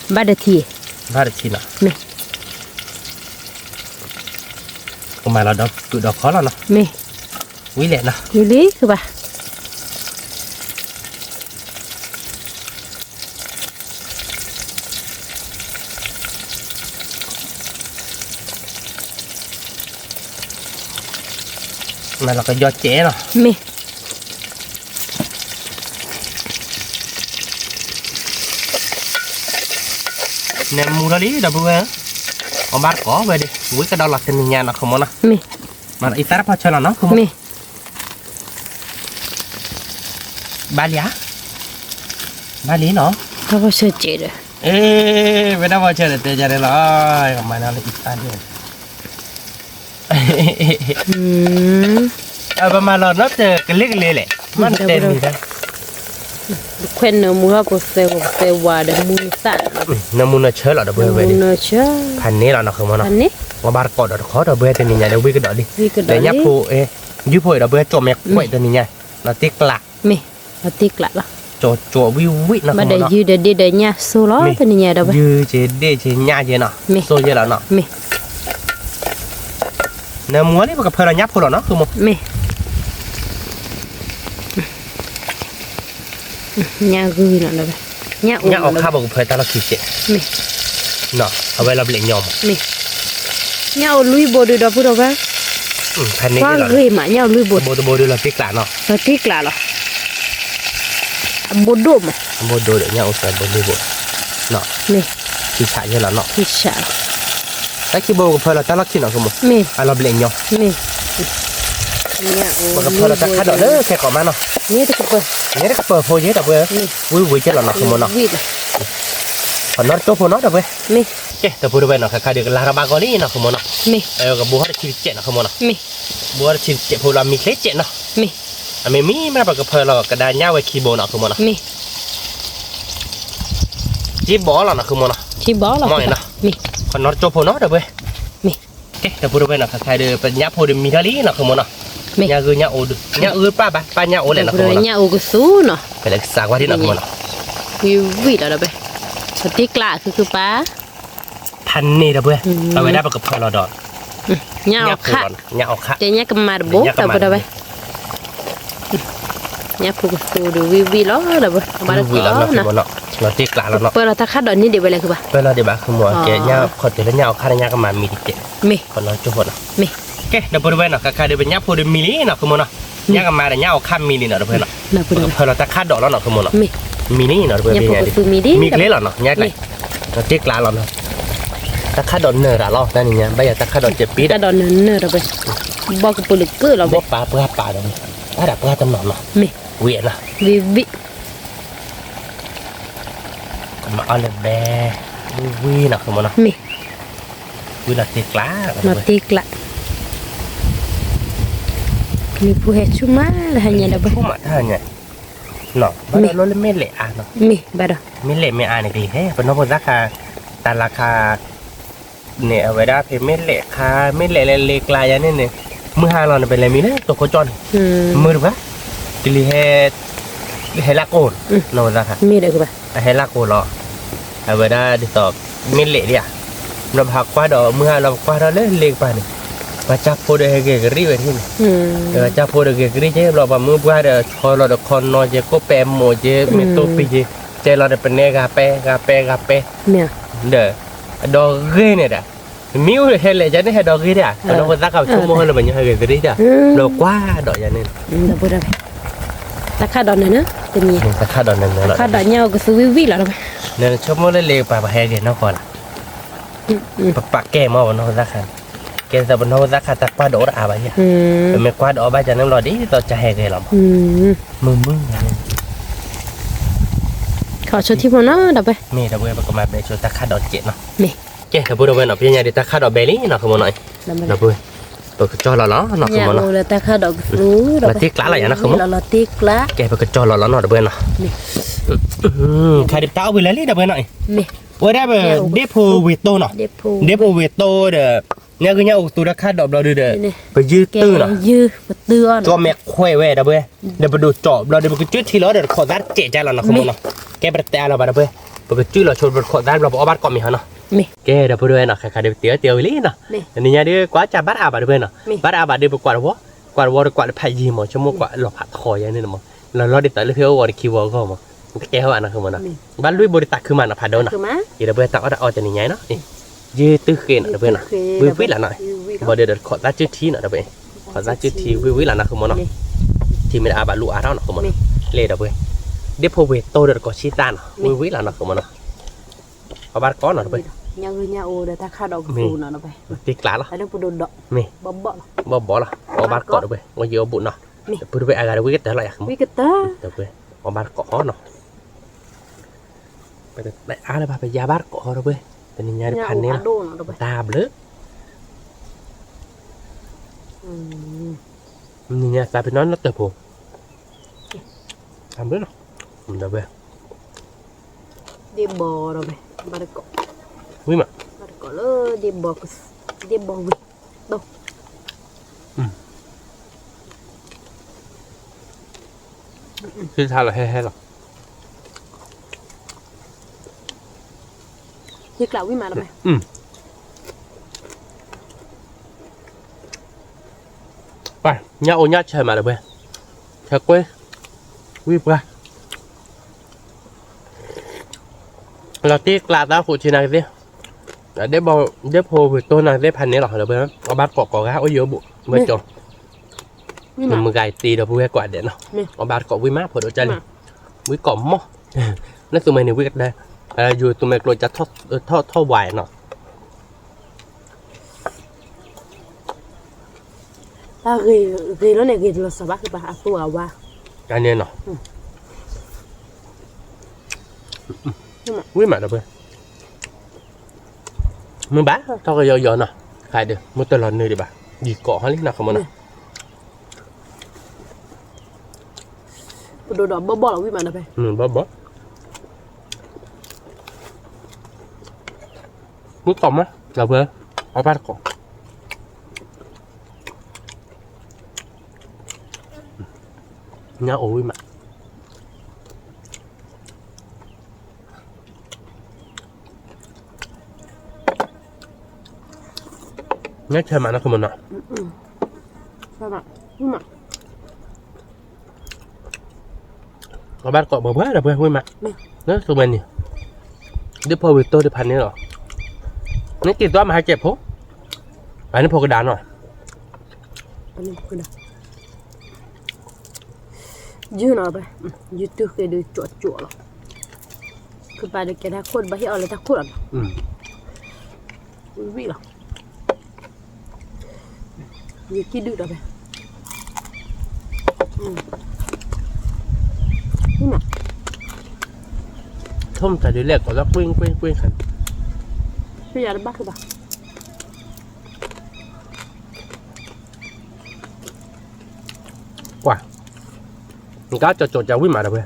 ဘၣ်တထံၣ်, ဘၣ်တထံၣ်နီၤ, မ့ၢ် ကမၤလီၤဒီးကုာ်ဒီးခီလီၤနီၤ, မ့ၢ်, ဝံၤလဲၣ်နီၤ, ဝံၤလံ ဃုာ်ဘၣ် မၤလီၤကယီကဲးနီၤ, မ့ၢ်, နမူထီၣ်လံ ဒီပုၢ်ဝဲၢ်, အီၣ်ဘၣ်တကိးဝဲဒၣ် ဝံၤကဒီးလီၤတနံၤညါနီၤ ဃုာ်မိၢ်နီၤ, မ့ၢ်, မၤလီၤအံသၣ်တဖီဆၢလီၤနီၤ ဃုာ်မိၢ်, မ့ၢ် ဘၣ်လံဧါ, ဘၣ်လံနီၤ, တၢ်ဖီဆၢကဲးဒီး, အ့ ဝဲတၢ်ဖီဆၢဒီးတဲယၤန့ၣ်လီၤ, မၤလီၤလၢအံသၣ်န့ၣ်, ပမၤလီၤနီတကလ့ၢ်ကလ့ၢ်လဲၣ်, မ့ၢ်တဲမံၤတၢ် ခွဲးနၢမူထီၣ်ပသၢဂီၤပသၢဝါဒီးမူသၣ်, နၢမူနၢဆၢလီၤ ဒီပုၢ်ဝဲၢ်, ဖးန့ၢ်လီၤနီၤ ဃုာ်မိၢ်နီၤ, အီၣ်ဘၣ်တကိးဒီးတခီ ဒီပုၢ်ဝဲၢ် တနံၤညါဒီးဝံၤကဒီးလံ, ဒီးညၣ်ဖိ, ယုၢ်ဖိအံၤ ဒီပုၢ်ဝဲၢ် ကၠီၣ်မဲာ်ကွဲးတနံၤညါ, လီၤတံၢ်ကျး, မ့ၢ်, လီၤတံၢ်ကျးလီၤ, ကၠီၣ်ကၠီၣ်ဝံၣ်ဝံၣ်နီၤ ဘၣ်ဒီးယုၢ်ဒီးဒ့ၣ်ဒီးညၣ်ဆိလီၤ တနံၤညါဒီး, ယုၢ်က့ၤဒ့ၣ်က့ၤညၣ်က့ၤနီၤ, မ့ၢ်, ဆိယဲလီၤနီၤ, မ့ၢ် နၢမူလံ ပကဖၢလီၤညၣ်ဖိလီၤနီၤ ဃုာ်မိၢ်, မ့ၢ်, ညၣ်ဂုၢ်နီၤ ဒီပုၢ်ဝဲၢ်, ညၣ်အီၣ်ခါ ပကဖၢတၢ်လီၢ်ခံစဲး, မ့ၢ်, အဝဲလီၤဘျဲးညီမး, မ့ၢ်, ညၣ်အိၣ်လွံၢ်ဘိဒုး ဒီပုၢ်ဝဲၢ်, ဖဲန့ၣ်ဂ့ၤမး ညၣ်အိၣ်လွံၢ်ဘိ, တဘိတဘိဒုးလီၤတံၢ်ကျးနီၤ, လီၤတံၢ်ကျးလီၤ, အဘိဒိၣ်မး, အဘိဒိၣ်ဒီး ညၣ်အိၣ်သၢဘိလွံၢ်ဘိ, မ့ၢ်, ခံဆးယဲလီၤနီၤ, ခံဆး တၢ်ခံဘိပကဖၢလီၤတၢ်လီၢ်ခံနီၤ ဃုာ်မိၢ်, မ့ၢ်, အလီၤဘျဲးညီ, မ့ၢ်, ပကဖၢလီၤတၢ်ခါဒီးလၢခဲကိးမးနီၤ, န့ၣ်တကပၢၤ, န့ၣ်တကပၢၤဖိယဲ ဒီပုၢ်ဝဲၢ်, ဝံၤဝံၤကဲလီၤနီၤ ဃုာ်မိၢ်နီၤ, ပနီၢ်တကၠိဖိနီၤ ဒီပုၢ်ဝဲၢ်, မ့ၢ်, ကဲ ဒီပုၢ်ဝဲၢ်နီၤ ခါခါဒုးကလါထီၣ်ဘၣ်ကီလံနီၤ ဃုာ်မိၢ်နီၤ, မ့ၢ်, ကဘိဟီၣ်တဆံတစဲးနီၤ ဃုာ်မိၢ်နီၤ, မ့ၢ်, ဘိဟီၣ်တဆံတစဲးဖိလီၤ မံချ့စဲးနီၤ, မ့ၢ်, အမ့ၢ်မံမး ပကဖၢလီၤကဒါညၣ်ဝဲခံဘိနီၤ ဃုာ်မိၢ်နီၤ, မ့ၢ် က့ဘီလီၤနီၤ ဃုာ်မိၢ်နီၤ, က့ဘီလီၤ, မ့ၢ်နီၤ, မ့ၢ်, ပနီၢ်တကၠိဖိနီၤ ဒီပုၢ်ဝဲၢ်, မ့ၢ်, ကဲ ဒီပုၢ်ဝဲၢ်နီၤ ခါခါဒုး ပညၣ်ဖိဒုးမံထီၣ်လံနီၤ ဃုာ်မိၢ်နီၤ, မ့ၢ်, ညၣ်ဂုၢ်ညၣ်အိၣ်ဒုး ညၣ်အုၣ်ပၢ်ဘၣ် ပၢ်ညၣ်အိၣ်လဲၣ်နီၤ ဃုာ်မိၢ်နီၤ, ညၣ်အိၣ်ကသူနီၤ, ကလဲၤကစးကွၢ်ဒံးနီၤ ဃုာ်မိၢ်နီၤ, ဝံၤဝံၤလီၤ ဒီပုၢ်ဝဲၢ်, ပတံၢ်ကျးခုခုပၢ် ဖးန့ၢ် ဒီပုၢ်ဝဲၢ်, အဝဲဒၣ်ပကဖၢလီၤဒီး ညၣ်အီၣ်ခါ, ညၣ်အီၣ်ခါ, ကဲညၣ်ကမၤတဘိ ဒီပုၢ်ဝဲၢ်, ညၣ်ဖိကသူဒုးဝံၤဝံၤလီၤ ဒီပုၢ်ဝဲၢ်, ဝံၤဝံၤလီၤနီၤ ဃုာ်မိၢ်နီၤ, လီၤတံၢ်ကျးလီၤနီၤ, ပၢလီၤတၢ်ခါဒီးန့ၣ်ဒံးဝဲလဲၣ် ဃုာ်ဘၣ်, ပၢလီၤဒံးဘၣ် ဃုာ်မိၢ်, ကဲညၣ်ခီၣ်တဲလၢညၣ်အီၣ်ခါဒီးညၣ်ကမၤမံတကဲး, မ့ၢ်, ခီၣ်နီၢ်ကၠိဖိနီၤ, မ့ၢ်, ကဲ ဒီပုၢ်ဝဲၢ်နီၤ ခါခါဒုး ပညၣ်ဖိဒုးမံလံနီၤ ဃုာ်မိၢ်နီၤ, ညၣ်ကမၤဒီးညၣ်အီၣ်ခါမံလံနီၤ ဒီပုၢ်ဝဲၢ်နီၤ, ပကဖၢလီၤတၢ်ခါဒီးလီၤနီၤ ဃုာ်မိၢ်နီၤ, မ့ၢ်, မံလံနီၤ ဒီပုၢ်ဝဲၢ်, မံကျဲလီၤနီၤ ညၣ်ကျဲး, လီၤတံၢ်ကျးလီၤနီၤ, တၢ်ခါဒီးနၢၤရၤလီၤ တၢ်နံၤညါ ဘၣ်ယၤတၢ်ခါဒီးစဲးပ့ၤဒီး, ဘီကပူၤလၢကၢလီၤ ဘီပာ်ပှၢ်ပာ်ဒီး, အါဒၣ်ပှၢ်တနီၤနီၤ, မ့ၢ်, ဝံၤနီၤ, ဝံၤဝံၤ ကမၤအီၣ်လၢဘဲ, ဝံၤဝံၤနီၤ ဃုာ်မိၢ်နီၤ, မ့ၢ်, ဝံၤလီၤတံၢ်ကျး, လီၤတံၢ်ကျး, မ့ၢ်ဖိဟဲဆူၣ်မး တဟါညါဒီးဘၣ်, ဆူၣ်မးတဟါညါ, ဘၣ်ဒီးလီၤလၢမ့ၢ်လဲၣ်အါနီၤ, မ့ၢ်ဘၣ်ဒီး, မ့ၢ်လဲၣ်မ့ၢ်အါန့ၣ်ကလံၤဟဲ ပနီၢ်ဖိသၣ်ခါ, တၢ်လၢခါ န့ၣ် အဝဲဒၣ်ဖဲမ့ၢ်လဲၣ်ခါ မ့ၢ်လဲၣ်လၢလ့ကျါယၤန့ၣ်န့ၣ်, မုၢ်ဟါလီၤန့ၣ် ပလဲၤမံလၢတိခိၣ်ကၠီၣ်န့ၣ်, မုၢ်တပှၢ်, ကလံၤဟဲ, ဟဲလၢကိၢ်, နီၢ်ဝဲသၣ်ခါ, ဟဲလၢကိၢ်လီၤ, အဝဲဒၣ်ဒ်သိး, မ့ၢ်လဲၣ်ဒံးဧါ, ဘျီပဟးကွၢ်ဒီး မုၢ်ဟါလီၤပကွၢ်ထီၣ်လၢလ့ကပၤန့ၣ်, ပှၤကၢ်ဖိဒီးဟဲဂဲၤကရံၣ်ဝဲဒၣ်န့ၣ်, ပှၤကၢ်ဖိဒီးဂဲၤကရံၣ်က့ဘျီ ပှၤမုၢ်ပှၢ်ဒီးဆီလီၤဒီးခီနီၤက့ ကိးပဲာ်မိၢ်က့ မ့ၢ်တိၢ်ပံၤက့ ကဲလီၤဒီးပနဲဂၤပဲ ဂၤပဲဂၤပဲ, ဒီး အဒီဂ့ၤန့ၣ်ဒၣ်, မ့ၢ်အိၣ်ဟဲလဲၣ်ယၤန့ၣ် ဟဲဒီဂ့ၤဒၣ် ပနီၢ်ဖိသၣ်ခါဆိကမိၣ်ဟဲလၢပညီဟဲဂဲၤကရံၣ်ဒၣ်, ဒီးကွၢ်ဒီးယၤန့ၣ် တၢ်ခၣ်ဒိးနၢၤနၢၤ, တနံၤ တၢ်ခၣ်ဒိးနၢၤနၢၤလီၤ, တၢ်ခၣ်ဒိးညၣ်အိၣ်ကသူဝံၣ်ဝံၣ်လီၤ, နဆိကမိၣ်လၢလံပှၤပှၤဟဲဂဲၤနီၢ်ကီၢ်လီၤ, ပပာ်ကဲမ့ၢ်ပနီၢ်ဖိသၣ်ခါ, ကဲသိးပနီၢ်ဖိသၣ်ခါတၢ်ကွၢ်ဒီးအိၣ်တအါဘၣ်ယၤ, ပမ့ၢ်ကွၢ်ဒီးအီၣ်ဘၣ်ယၤန့ၣ်ဘျီဒ်သိးကဟဲဂဲၤလီၤမး, မုာ်မုာ်န့ၣ် ခီဆိထံဖိနီၤ ဒီပုၢ်ဝဲၢ်, မ့ၢ်ဒီပုၢ်ဝဲၢ် ပကမၤဘဲဆိတၢ်ခၣ်ဒိးကဲးနီၤ, မ့ၢ် ကဲ ဒီပုၢ်ဝဲၢ်နီၤ ပညါဒုးတၢ်ခၣ်ဒိးဘဲလံနီၤ ဃမနီၤ, ဒီပုၢ်ဝဲၢ်, ပကကၠီလီၤလီၤနီၤ ဃမနီၤ, လီၤတံၢ်ကျါလီၤယၤနီၤ ဃမနီၤ, ကဲ ပကကၠီလီၤလီၤနီၤ ဒီပုၢ်ဝဲၢ်နီၤ, ခါဒုးတၢ်အိၣ်ဝံၤလၢလံ ဒီပုၢ်ဝဲၢ်နီၤ, အိၣ်ဒၣ်ပ ဒ့ၣ်ဖိဝ့ၤတိၢ်နီၤ, ဒ့ၣ်ဖိဝ့ၤတိၢ်ဒီး ညၣ်ဂုၢ်ညၣ်အိၣ်ကသူတၢ်ခၣ်ဒိးဘျီဒုးဒီး ပယုၢ်တုၢ်နီၤ, ကၠီမဲာ်ခွဲးဝဲ ဒီပုၢ်ဝဲၢ်, ဒီးပဒိၣ်ကၠီဘျီဒုး ပကစုထံလီၤဒီးတခိးသါတစဲးကၢ်လီၤနီၤ ဃမနီၤ, ကဲပတတဲအါလီၤဘၣ် ဒီပုၢ်ဝဲၢ်, ပကစုလီၤဆိပတခိးသါဘျီ ပအီၣ်ဘၣ်တကိးမ့ၢ်ဟီနီၤ, ကဲ ဒီပုၢ်ဝဲၢ်နီၤ ခါခါဒုးပတ့အီၣ်တ့အီၣ်ဝံၤလံနီၤ, တနံၤညါဒုး ကွၢ်ကၢ်ဘၣ်တအါဘၣ် ဒီပုၢ်ဝဲၢ်နီၤ, ဘၣ်တအါဘၣ်ဒုး ပကွၢ်တဝီ, ကွၢ်တဝီဒီးကွၢ်တဖးယံာ်မး ဆိကမိၣ်ကွၢ်လီၤဖးတခီယၤန့ၣ်မး, လီၤလီၤဒ်သိးလၢဖဲအဂီၤတခံဝီအဂီၢ်မး, တကဲဟီဘၣ်နီၤ ဃမနီၤ, ဘၣ်လွံၢ်ဘိဒုးတၢ်ခုမးနီၤ ဖးဒိၣ်နီၤ, ဒီပုၢ်ဝဲၢ် တၢ်အီၣ်တၢ်အီတနံၤညါနီၤ, ယုၢ်တုၢ်ဃ့နီၤ ဒီပုၢ်ဝဲၢ်နီၤ, ဝံၣ်ဝံၣ်လီၤနီၤ, ဘၣ်ဒီးတခိးသါစုထံနီၤ ဒီပုၢ်ဝဲၢ်, ခိးသါစုထံ ဝံၣ်ဝံၣ်လီၤနီၤ ဃမနီၤ, ထံမ့ၢ်တအါဘၣ်လူၤအါထီၣ်နီၤ ဃမနီၤ, လဲၣ် ဒီပုၢ်ဝဲၢ်, ဒ့ၣ်ဖိဝ့ၤတိၢ်ဒီးတကိးဆံသၣ်နီၤ ဝံၣ်ဝံၣ်လီၤနီၤ ဃမနီၤ, အီၣ်ဘၣ်တကိးနီၤ ဒီပုၢ်ဝဲၢ်, တံၢ်ကျါလီၤ, မ့ၢ်, ဘီဘီလီၤ, အီၣ်ဘၣ်တကိး ဒီပုၢ်ဝဲၢ်, အီၣ်ယံာ်အီၣ်ဘူးနီၤ, ဒီပုၢ်ဝဲၢ် အဂၤဒီးဝံၣ်ကတၢၢ်လီၤယၤ ဒီပုၢ်ဝဲၢ်, အီၣ်ဘၣ်တကိးနီၤ, ပတတဲအါလၢၤဘၣ် ပယါဘၣ်တကိး ဒီပုၢ်ဝဲၢ်, တနံၤညါဒုးဖးန့ၢ်လီၤ, တၢ်ဘျုး, နံၤညါသးပ့ၤနီၣ်နီၢ်တၢၢ်ဖိ, တၢ်ဘျုးနီၤ, ဒီပုၢ်ဝဲၢ်, ဒ့ၣ်ဘီဒီပုၢ်ဝဲၢ်, ဘၣ်တကိး, ဝံၣ်မး, ဘၣ်တကိးလၢဒ့ၣ်ဘီ, ဒ့ၣ်ဘီဝံၤ, ဆံဆါလီၤဟဲဟဲလီၤ, ဟ့ၣ်ကျးဝံၣ်မး ဒီပုၢ်ဝဲၢ်, ပှၤညၣ်အိၣ်ညၣ်ဆၢမး ဒီပုၢ်ဝဲၢ်, ဆၢကွ့, ဝံၣ်ပှၢ် လီၤတံၢ်ကျါသးဃိးဆံနၤကသ့ၣ်, ဒ့ၣ်ဖိဝ့ၤတိၢ်နၤကသ့ၣ်ဖးန့ၢ်လီၤ ဒီပုၢ်ဝဲၢ်, အီၣ်ဘၣ်တကိးကိးဂၤ အိၣ်ယံာ်အိၣ်ဘူး, မ့ၢ်ကၠီ, မုၢ်ဂၤတ့ဒီပုၢ်ဝဲၢ်ကိးဂၤဒဲးနီၤ, အီၣ်ဘၣ်တကိးဝံၣ်မး ဖိဒိၣ်ကၢ်လံ, ဝံၣ်ကိးမီၢ်, လၢသူမဲာ်န့ၣ်ဝံၣ်ကတၢၢ်, ယူၤသူမဲာ်ကျိၤကထီၣ်ဝဲနီၤ ဂ့ၤလီၤန့ၣ် ဂ့ၤတလီၤစၢၤဘၣ် ကဘၣ်အသိအဝါ, န့ၣ်နီၤ, ဝံၣ်မး ဒီပုၢ်ဝဲၢ်, မ့ၢ်ဘၣ်ထီၣ်ကယီယီနီၤ, ခါဒီး မ့ၢ်တလီၤနုာ်ဒံးဘၣ်, ယံာ်ကိးဟီလံနီၤ ခမနီၤ, ပဒိၣ်ဒီးဘီၣ်ဘီၣ်လီၤ ဝံၣ်မး ဒီပုၢ်ဝဲၢ်, ဘီၣ်ဘီၣ် မုၢ်ကိးမး ဒီပုၢ်ဝဲၢ်, အီၣ်ဘၣ်တကိး, ညၣ်အိၣ်ဝံၣ်မး, ညၣ်ဆၢမးနီၤ ခမနီၤ, အီၣ်ဘၣ်တကိး ဒီပုၢ်ဝဲၢ် ဒီပုၢ်ဝဲၢ် ဝံၣ်မး, လၢသူဝဲန့ၣ်, ဒ့ၣ်ဖိဝ့ၤတိၢ်ဒုးဖးန့ၢ်လီၤ, နက့ၤသွါမဟါကဲးဖိ, ဖးန့ၢ်ဖိကဒါနီၤ ယုၢ်နီၤ ယုၢ်တုၤဃ့ဒုးကၠိးကၠိးလီၤ, ခုပာ်ဒုးကဲထါခိၣ်ဒီးဘၣ်ဟ့ၣ်အီၤလၢတၢ်ခိၣ်လီၤနီၤ, ဝံၣ်လီၤ, ယကံၣ်ဒုၣ်ဒီးဖဲ, ထိၣ်မတၤဒုးလဲၣ်ကိးလၢကွ့ၢ်ကွ့ၢ်ကွ့ၢ်ခါ, ဖဲယၤတဘၣ်ဃုဘၣ် ကွၢ်, နကၠီကၠီကၠီဝံၣ်မး ဒီပုၢ်ဝဲၢ်,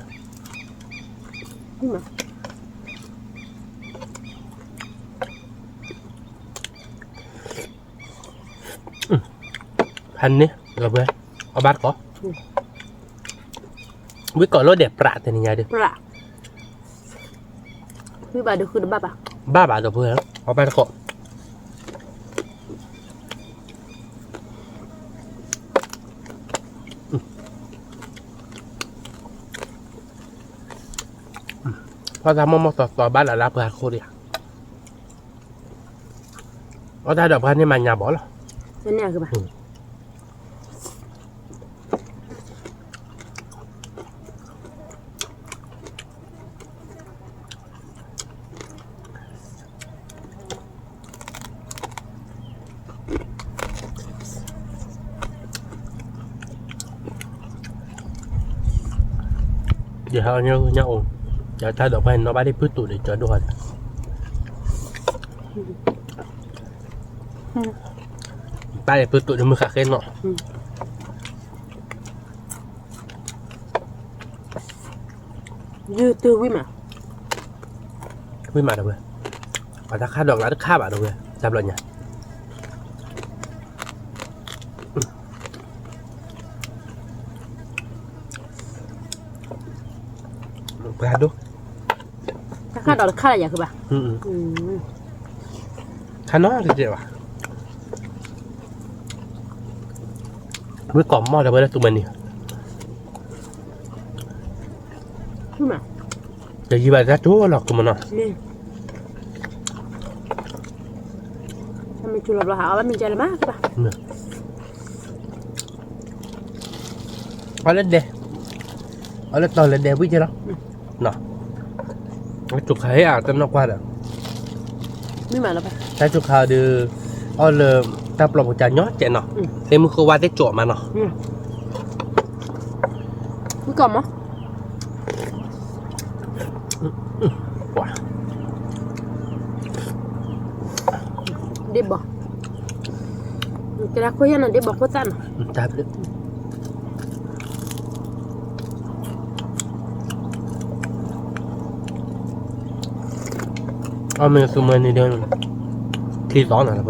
ဖးန့ၢ် ဒီပုၢ်ဝဲၢ်, အီၣ်ဘၣ်တကိး, ဝံၣ်ကိးလိာ်ဒဲးပြးတနံၤညါဒီး ဝံၣ်ဘၣ်ဒီးဃုတဘၣ်ဘၣ်, ဘၣ်ဘၣ် ဒီပုၢ်ဝဲၢ်, အီၣ်ဘၣ်တကိး, အီၣ်တၢ်မီၢ်မီၢ်သီသီဘၣ်လၢ်လၢ်ပှၤခိၣ်ဒံးဧါ, အီၣ်တၢ်ဒီးပှၤန့ၣ်မၤညါဘၣ်လီၤ. ယဟဲအီၣ်ညၣ်အိၣ်, ယတၢ်ဒီးပှၤနီၢ်ဘၣ်ဒ်ဖုၣ်တူာ်ဒီးကၠီဒိၣ်ဟီဒီး, ဘၣ်ဒ်ဖုၣ်တူာ်ဒီးမုၢ်ဃာ်ဃ့နီၤ, ယုၢ်တုၤဝံၣ်မး, ဝံၣ်မးဒီးဝဲ, ပှၤတၢ်ခါဒီးကလါတခါဘၣ်ဒီးဝဲ, တၢ်ဘျီညါ ပှၤဒိၣ်, တၢ်ခါဒီးတခါလၢယၤခုဘၣ်, ခါနီတစဲးဘၣ်, ဝံၣ်ကီးမီၢ်ဒီးဝဲလၢသူမၤနံၤ တယံာ်ဘၣ်တၢ်တိၢ်လီၤကမနီၤ, မ့ၢ်ထူလီၤဘျီဟးအီၣ်ဘၣ်မ့ၢ်ကဲလၢၤမးကဘၣ်, အီၣ်လၢဒဲ, အီၣ်လၢတီၤလၢဒဲဝံၣ်ကဲလီၤ, တၢ်စူၤခါဟ့ၣ်အတနီၢ်ကွၢ်ဒီး, တၢ်စူၤခါဒီး, အီၣ်လၢတၢ်ပျီပူၤကညီကဲနီၤ, သ့ၣ်မုၢ်ဃိဝါသ့ၣ်ကၠီမးနီၤ, ဝံၣ်ကီးမီၢ် ဒ့ဘီၣ်, ကဲဒၣ်ခိၣ်ယဲၢ်နီၤ ဒ့ဘီၣ်ခိၣ်သၣ်နီၤ, အီၣ်မ့ၢ်သူမၤနံၤဒီး, ထံသီနီၤလၢပ,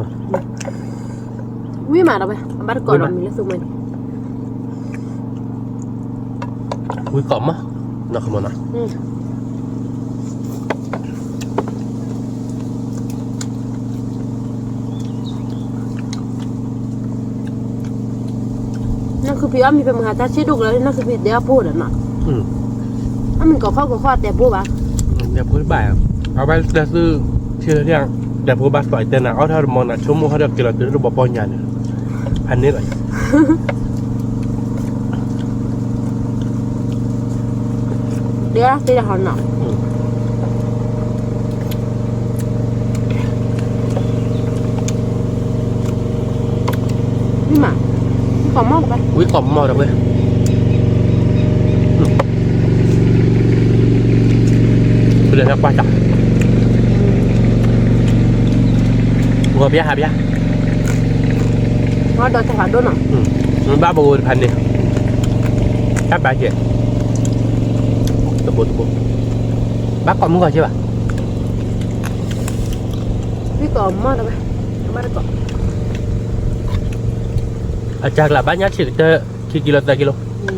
ဝံၣ်မးဒီးဝဲ အဘၣ်တကိးဒီးမ့ၢ်လၢသူမၤနံၤ, ဝံၣ်ကီးမီၢ်, နီၢ်ကမနီၤ နီၢ်ခုဖံးအီၣ်မ့ၤဖဲမုၢ်ဟါတၢ်ဆ့ၣ်ဒိၣ်ကလၢ နီၢ်ခုဖံးတဲအီၣ်ဖိဒီးနီၤ, အီၣ်မ့ၤကီးခီၣ်ကီးခီၣ်တဲဖိဘၣ်, တဲဖိဘၣ်, အဝဲတဲသု, ဆ့လၢ, တဲဖိဘၣ်သွးတဲနၤ အီၣ်ထီၣ်တမီၤနၤဆိကမိၣ်ဟီၣ်ဒီးက့ၤလီၤတုၤလၢတဘီပီညါန့ၣ်, ဖးန့ၣ်လီၤ တဲတဲဟီနီၤ, ဝံၣ်မး, ဝံၣ်ကီးမီၢ်တဝဲ, ပလဲၤကွၢ်တၢ်, ဂီၤဘျါဟးဘျါ, ဒီးတဖးဒိၣ်နီၤ, မ့ၢ်ဘၣ်ပဂိၢ်တဖးန့ၣ်, တၢ်ဘၣ်ကဲ, တဘိတဘိ, ဘၣ်ကီးမုၢ်ဂီၤကဲဘၣ် ဝံၣ်ကီးမီၢ်တဝဲ, ဘၣ်တကိး, အစှၤကျါဘၣ်ညါဆံးကတၢၢ် ခံကံလိ သၢကံလိ, ဝံ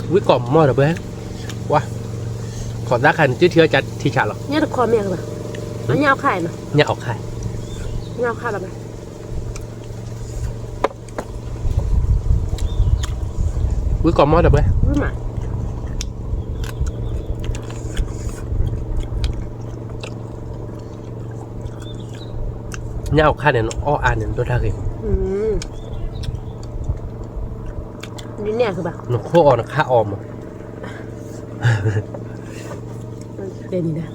ၣ်ကီးမီၢ်တဝဲ, ဝါ, ခိးသၣ်ခါန့ၣ် တုၤထံအီၣ်ကထံဆးလီၤ, ညၣ်တခီမ့ၢ်ဘၣ်, ညၣ်အီၣ်ခါနီၤ, ညၣ်အီၣ်ခါ, ညၣ်အီၣ်ခါတဝဲ ဝံၣ်ကီးမီၢ်တဝဲ, ညၣ်အီၣ်ခါန့ၣ် နအီၣ်အါန့ၣ် နဒိၣ်တၢ်ဂ့ၤ, နခိၣ်အီၣ်နခါအီၣ်မး, တဲန့ၣ်ဒၣ်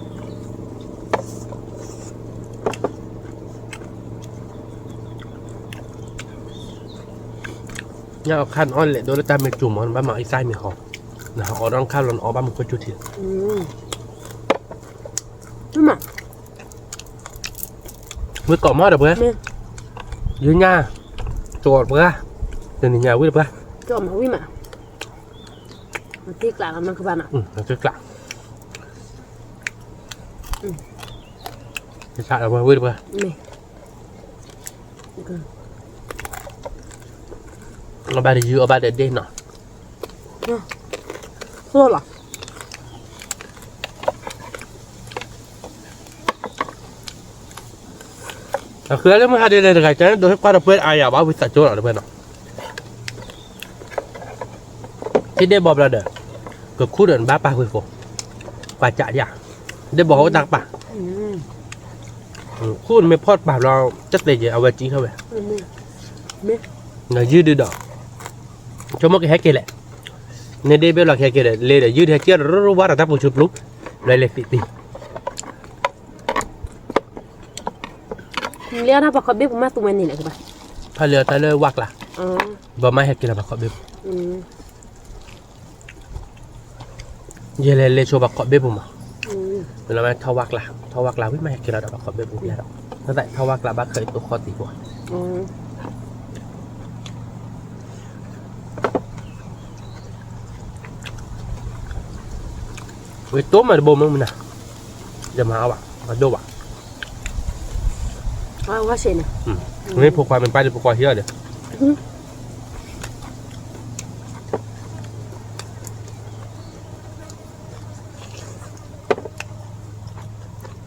ညၣ်အီၣ်ခါန့ၣ် အီၣ်လဲၤဒိလၢတၢ်မ့ၢ်စူၤမး နဘၣ်မၤအံသၣ်မ့ၢ်ဟီ, နဟးအီၣ်ဒီးနခါလီၤ နအီၣ်ဘၣ်မူခိၣ်စူၤထံ, ဝံၣ်ကီးမီၢ်တပှဲၤ, ယညၣ်, ကီးတပှဲၤ, တနံၤညါဝံၣ်တပှဲၤ, ကီးမီၢ်ဝံၣ်မး, မၤသ့ကျးလီၤနီၢ်ကဘၣ်နီၤ, မၤသ့ကျး, ကစးတပှဲၤဝံၣ်တပှဲၤ, အဘၣ်တယုၢ်အဘၣ်တဒ့ၣ်နီၤ, သိၣ်လီၤ, အဃိလၢမုၢ်ဟါဒ်လဲၣ်တဂၤ ကန့ၣ်ဒိးဟ့ၣ်ကွၢ်တပှဲၤအါယၤဘၣ်ဝံသးစူၤလီၤတပှဲၤနီၤ, ထံၣ်ဒ့ၣ်ဘီဘျီဒီး ကခူၣ်ဒီးနဘၣ်ပာ်ဝဲဃိ, ပာ်စးဒံးဧါ, ဒ့ၣ်ဘီအိၣ်တၢ်ကပာ်, ခူၣ်နမ့ၢ်ဖီၣ်တပာ်ဘျီ, တၢ်သ့ကဲအဝဲကံထီၣ်ဝဲ, နယုၢ်ဒုဒီး, ဆိကမိၣ်ကဟဲက့ၤလဲၣ်, နဒ့ၣ်ဘ့ၣ်လီၤကဟဲက့ၤဒီး လ့ဒီးယုၢ်ဒီးဟဲက့ၤဒီး ရရဝါဒီးတၢ်ပူၤဆူပျူၤ, လွဲလဲၤသံးသံး လၢတၢ်ပှၤခီၣ်ဘ့ၣ်ပူၤမးသူဝဲန့ၣ်လဲၣ်ကဘၣ်, ဖဲလၢတၢ်လၢဝၣ်ကျါ, ဘၣ်မးဟဲက့ၤလီၤပှၤခီၣ်ဘ့ၣ်ပူၤ, ယလဲၤလဲၤဆိပှၤခီၣ်ဘ့ၣ်ပူၤမး, လၢမ့ၢ်ထီၣ်ဝၣ်ကျါ, ထီၣ်ဝၣ်ကျါဝံၤမးဟဲက့ၤလီၤဒီးပှၤခီၣ်ဘ့ၣ်ပူၤ, တၢ်သးထီၣ်ဝၣ်ကျါဘၣ်ခဲအံၤသိၣ်ဃီသံးပှၤ ဝံၤတိၢ်မးတဘိမ့ၢ်မနၤ, ယမၤအီၣ်ဘၣ်, အဒိၣ်ဘၣ်, မ့ၢ်ဖိခွါမ့ၢ်ပၢ်ဒီးဖိခွါဟံးအီၤဒီး, တဒိၣ်ဘၣ်လီၤ,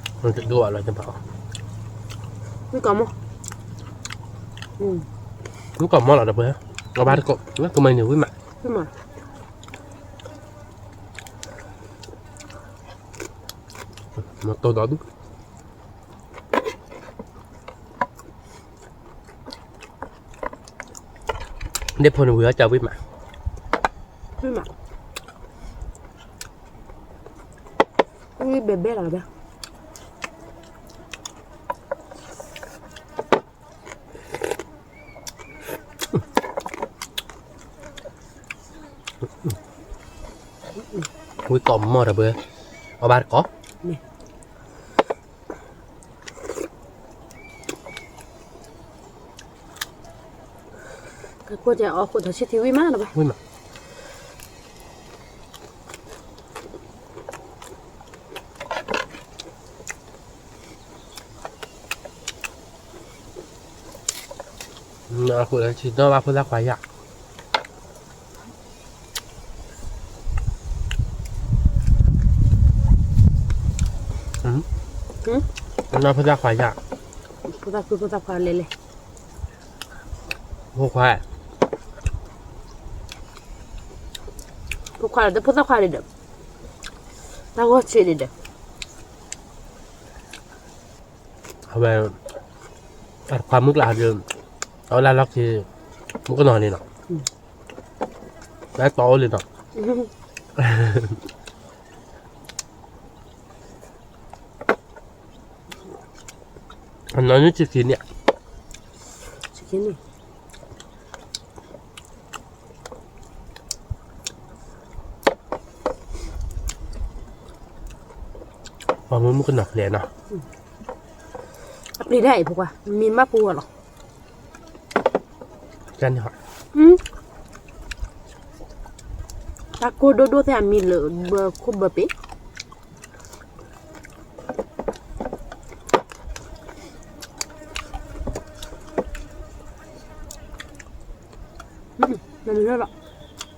မုၣ်ကီၢ်မီၢ်လီၤဒီးပှဲၤ, အဘၣ်တကိး, ကမၤန့ၣ်ဝံၤမး, မ့ၢ်တိၢ်ဒီးဒူၣ် ဒ့ၣ်ဖိန့ၣ်ဝံၤအီၣ်ကဝံၣ်မး, ဝံၣ်ဘဲဘဲလီၤဘဲ, ဝံၣ်ကိးမီၢ်ဒီးပှဲၤ, အီၣ်ဘၣ်တကိး, ကကိးတဲအီၣ်ဃိဒီးဆံထံဝံၣ်မးလီၤဘဲ, ဝံၣ်မး အဃိဒီးဆံနီၣ်ဘၣ်ဖိသၣ်ခွါယၤ, နီၣ်ဖိသၣ်ခွါယၤ, ဖိသၣ်ခွါလဲၤလဲၤ, ဖိခွါ, ဖိခွါဒီးဖိသၣ်ခွါဒံးဒီး, တၢ်ဂီၢ်ဆံးဒံးဒီး အဝဲ, အတခွါမုၣ်ကျါဒီး, အဝဲလၢလီၢ်ခံ, မုၣ်ကနီၤန့ၣ်နီၤ, လၢတီအိၣ်လံနီၤ, အနီၢ်န့ၣ်ဆံခံန့ၣ်, ဆံခံန့ၣ် ပှၤမုၣ်မုၣ်ကနီၤကျဲနီၤ, အပျံၤဒၣ်အံၤဖိခွါ, မံမးပူၤအီၤလီၤ, တၢ်ကိၢ်ဒိၣ်ဒိၣ်သ့ၣ်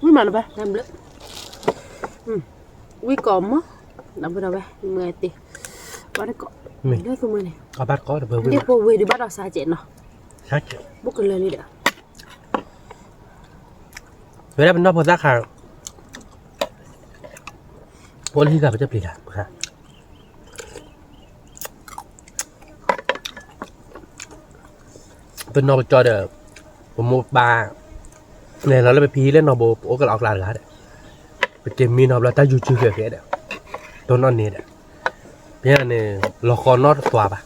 အမံလၢဘၢခိၣ်ဘၢပ့ၤ ဝံၣ်မးလၢၤဘၣ်, ဝံၣ်ကိးမီၢ်, ဒီပုၢ်ဒီဝဲၢ်, မ့ၢ်တ့ၢ်, ဘၣ်တကိး, ဒ်သိးမ့ၢ်န့ၣ်, ဒ်ဖိဝ့ၢ်ဒုးဘၣ်ဒီးစးကဲးနီၤ, ဘိၣ်ကလၢာ်လံဒီး, ဝဲဒၣ်ပနီၢ်ဖိသၣ်ခါ, ပအိၣ်လၢဟံၣ်ဂၤပတပျံၤတၢ်, ပနီၢ်ပကၠီဒီး, ပမိၢ်ပပၢ်, လဲၤလီၤလၢပဖံလၢနီၢ်ဘိပအိၣ်ကလီအကျါတဂၤဒီး, ပက့ၤမံနီၤဘျီတၢ်ယူၤစုဃဲၤဃဲၤဒီး, တနီၣ်န့ၣ်ဒီး, ဖဲန့ၣ်န့ၣ်, လီၤဃီနီတသွါဘၣ်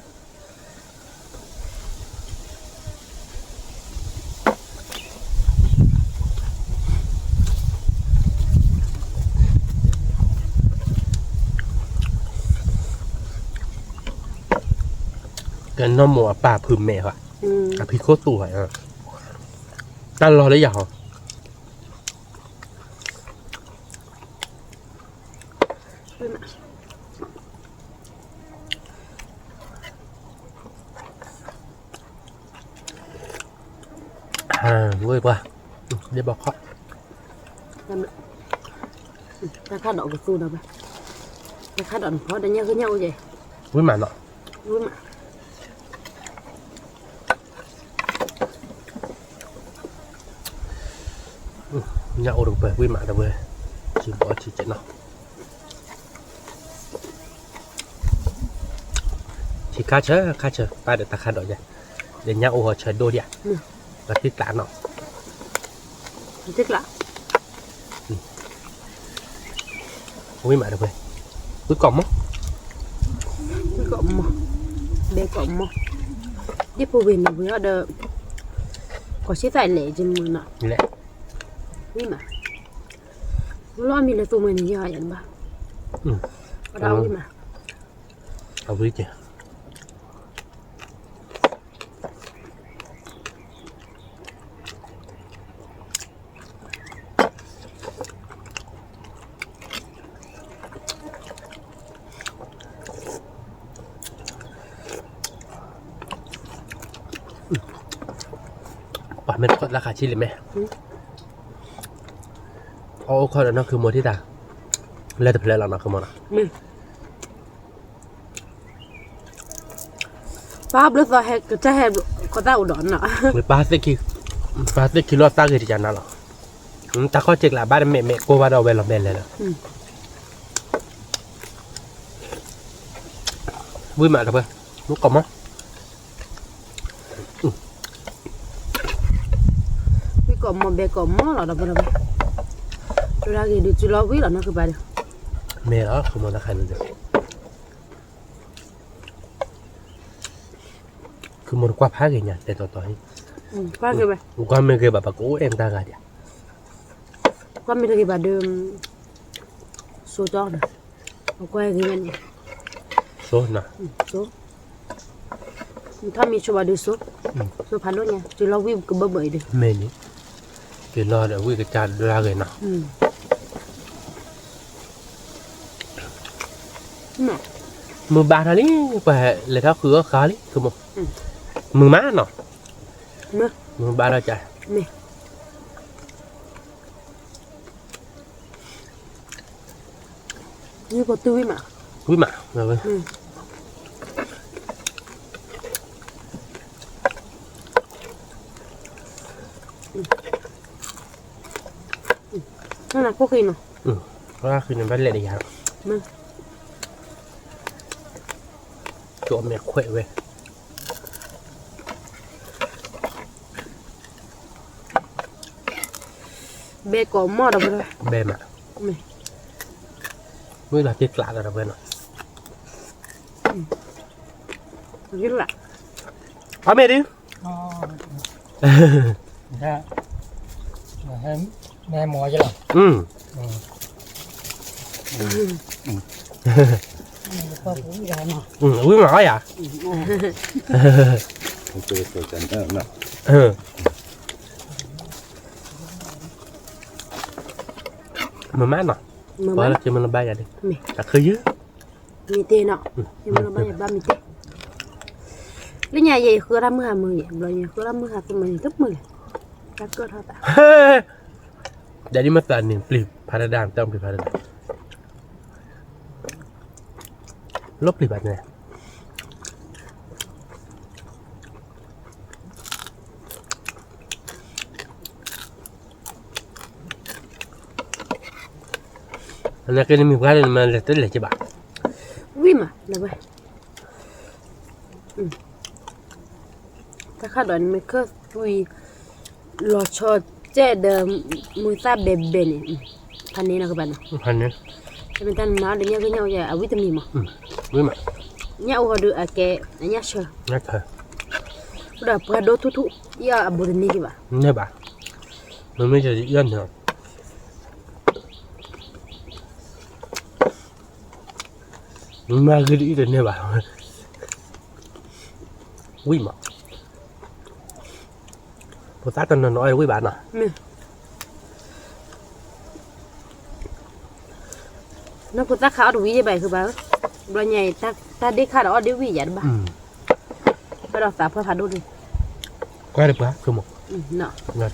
ကဲနီၢ်မိၢ်အပၢ်ဖုမဲာ်ဟီ, အဖံခိၣ်သူၣ်ဟီ, တၢ်လီၤလၢယၤဟီ. Woi, pua. Dia bokok. Tacadok gitu dah, bah. Tacadok npo dah nyaga nyaga je. Woi, mana? Woi, mana? ညၣ်အိၣ်တကပၤ ဝံၣ်မးတဝဲ, ထံဘီထံကဲနီၤ, ထံခါဆၢခါဆၢ ပၢ်ဒီးတၢ်ခါဒီးယၤ, ဒီးညၣ်အိၣ်ဟီဆၢဒိၣ်ဒံးဧါ, ပှၤသ့ၣ်ကျးနီၤ, သ့ၣ်ကျး, ဝံၣ်မးတဝဲ, ဝံၣ်ကိးမီၢ်, ဝံၣ်ကိးမီၢ်, ဘဲကိးမီၢ်, ဒ်ဖိဝ့ၢ်န့ၣ်ဝံၤအီၤဒီး, ကိးဆံသၣ်လဲၣ်ကမုာ်နီၤ, လဲၣ်, ဝံၣ်မး, လီၤမံၤလၢသူမွဲန့ၣ်ယၤယၤတဘၣ်, အဝံၣ်မး, အဝံၣ်ကဲ ပှၤမ့ၢ်တခီၣ်လၢခါဆံလံမ့ၢ်, အအိၣ်ခီၣ်ဒီးနီၢ်ခုမိၢ်ထံၣ်တၢ်, လၢတဖျၢၣ်လီၤနီၢ်ခုမိၢ်နီၤ, ပၢ်ဘျီသီဟဲ ကတၢ်ဟဲ ကတၢ်အိၣ်ဒီးနီၤ, ပၢ်သ့ၣ်ခံ, ပၢ်သ့ၣ်ခံလီၤသးဂ့ၤတယၤနၤလီၤ, တၢ်ခီၣ်စ့ကျးဘၣ်တမဲာ်မဲာ်ကိၢ်ဘၣ်ဒီးဝဲလီၤမဲာ်လဲၤလီၤ, ဝံၣ်မးတဝဲ, ဝံၣ်ကိးမီၢ် ဝံၣ်ကိးမီၢ်ဘဲကိးမီၢ်လီၤ ဒီပုၢ်ဒီဝဲၢ်, တၢ်ဂ့ၤဒုးစုလီၤဝံၣ်လီၤနီၢ်ခုပၢ်ဒီး, မ့ၢ်လီၤ ခုမိၢ်တခါန့ၣ်ဒီး, ခုမိၢ်တကွၢ်ဖးဂ့ၤညါ တဲတီတီအံၤ, ကွၢ်မ့ၢ်ဂ့ၤဘၣ် ပကအိၣ်အဲၣ်မတၤဂၤဒံး, ကွၢ်မ့ၢ်တဂ့ၤဘၣ်ဒီး, စိတီဒီး, ကွၢ်ဂ့ၤဝဲန့ၣ်, စိ, ထီၣ်မံဆိဘၣ်ဒုးစိ, စိဖးဒိၣ်ညါ စုလီၤဝံၣ်ကဘၢဘၢအံၤဒီး, မ့ၢ်န့ၣ်, က့ၤလီၤဒီးဝံၣ်ကစၢ်ဒွါဂ့ၤနီၤ, မုၢ်ဘါထီၣ်လံ, ပှၤလဲၤထီၣ်ဃုအီၣ်ဃါလံ မုၢ်မးနီၤ, မုၢ်ဘါထီၣ်ကါ, ဝံၣ်မး, ဖိဃံနီၤ, ဖိဃံန့ၣ် ဘၣ်လဲၤဒီးယၤလီၤ, ကၠီမဲာ်ခွဲးဝဲ ဘဲကိးမီၢ်ဒီးဝဲ, ဘဲမး, မ့ၢ်လီၤတ့ကျးဒီးဝဲနီၤ, အမ့ၢ်ဒုး, မ့ၢ်မီၢ်ယလီၤ, ဝံၣ်မးအီယၤ, မုၢ်မးနီၤ, ပှၤလၢကမ့ၢ်လၢဘါယၤန့ၣ်, တၢ်ခုယုၢ်, မ့ၢ်တဲနီၤ, ယမ့ၢ်လၢဘါယၤဘၣ်မ့ၢ်တဲ, လၢညါယဲယဃၢတၢ်မုၢ်ဟါမုၢ်ယဲ, ဘျီယဃၢတၢ်မုၢ်ဟါသမုၢ်န့ၣ် တမုၢ်လဲၣ်, တၢ်ကၢၣ်ထီၣ်သး ဒ်မ့ၢ်သးန့ၣ် ပျံၤဖးဒၣ်ဒၣ် တၢ်ပျံၤဖးဒၣ်ဒၣ်, လီၤပျံၤဘၣ်န့ၣ်, အနာ်က့န့ၣ်မ့ၢ်ပှၤန့ၣ် နမၤလဲၤတလဲၤက့ၤဘၣ်, ဝံၣ်မး လၢဝဲ တၢ်ခါဒီးနမ့ၢ်ခၢၣ်သွံ လီၤဆီကဲၣ်ဒီး မုၢ်သၣ်ဘဲဘဲန့ၣ်, ဖးန့ၣ်နီၤကဘၣ်နီၤ, တမ့ၢ်တၢ်နမၤဒီးညၣ်ဂ့ၢ်ညၣ်အိၣ်ယဲ အဝံၣ်တမံၤမး, ညၣ်အိၣ်ဟီဒီးအကဲ အညၣ်ဆၢ, အိၣ်ဒီးပှၤဒိထူၣ်ထူၣ် ယအဘူးတန့ၢ်က့ၤဘၣ်, န့ၢ်ဘၣ်, မ့မ့ၢ်ယဲန့ၣ် မ့ၢ်ဂ့ၤဒ်အံၤတန့ၢ်ဘၣ်, ဝံၣ်မး, ဖိသၣ်တနီၤနီၤအီၣ်ဝံၣ်ဘၣ်နီၤ, နဖိသၣ်ခါအီၣ်တဝံၣ်ယဲဘၣ်ဃုဘၣ်, ဘျီညါအံၤ တၢ်ဒ့ၣ်ခါဒီးအီၣ်ဒ့ၣ်ဝံၣ်ယၤတဘၣ်, ဘၣ်ဒီးသးပှၢ်ဖးဒိၣ်န့ၣ်, ကွၢ်တပှၢ်ဆိကမိၣ်, နတံၢ် ဒ်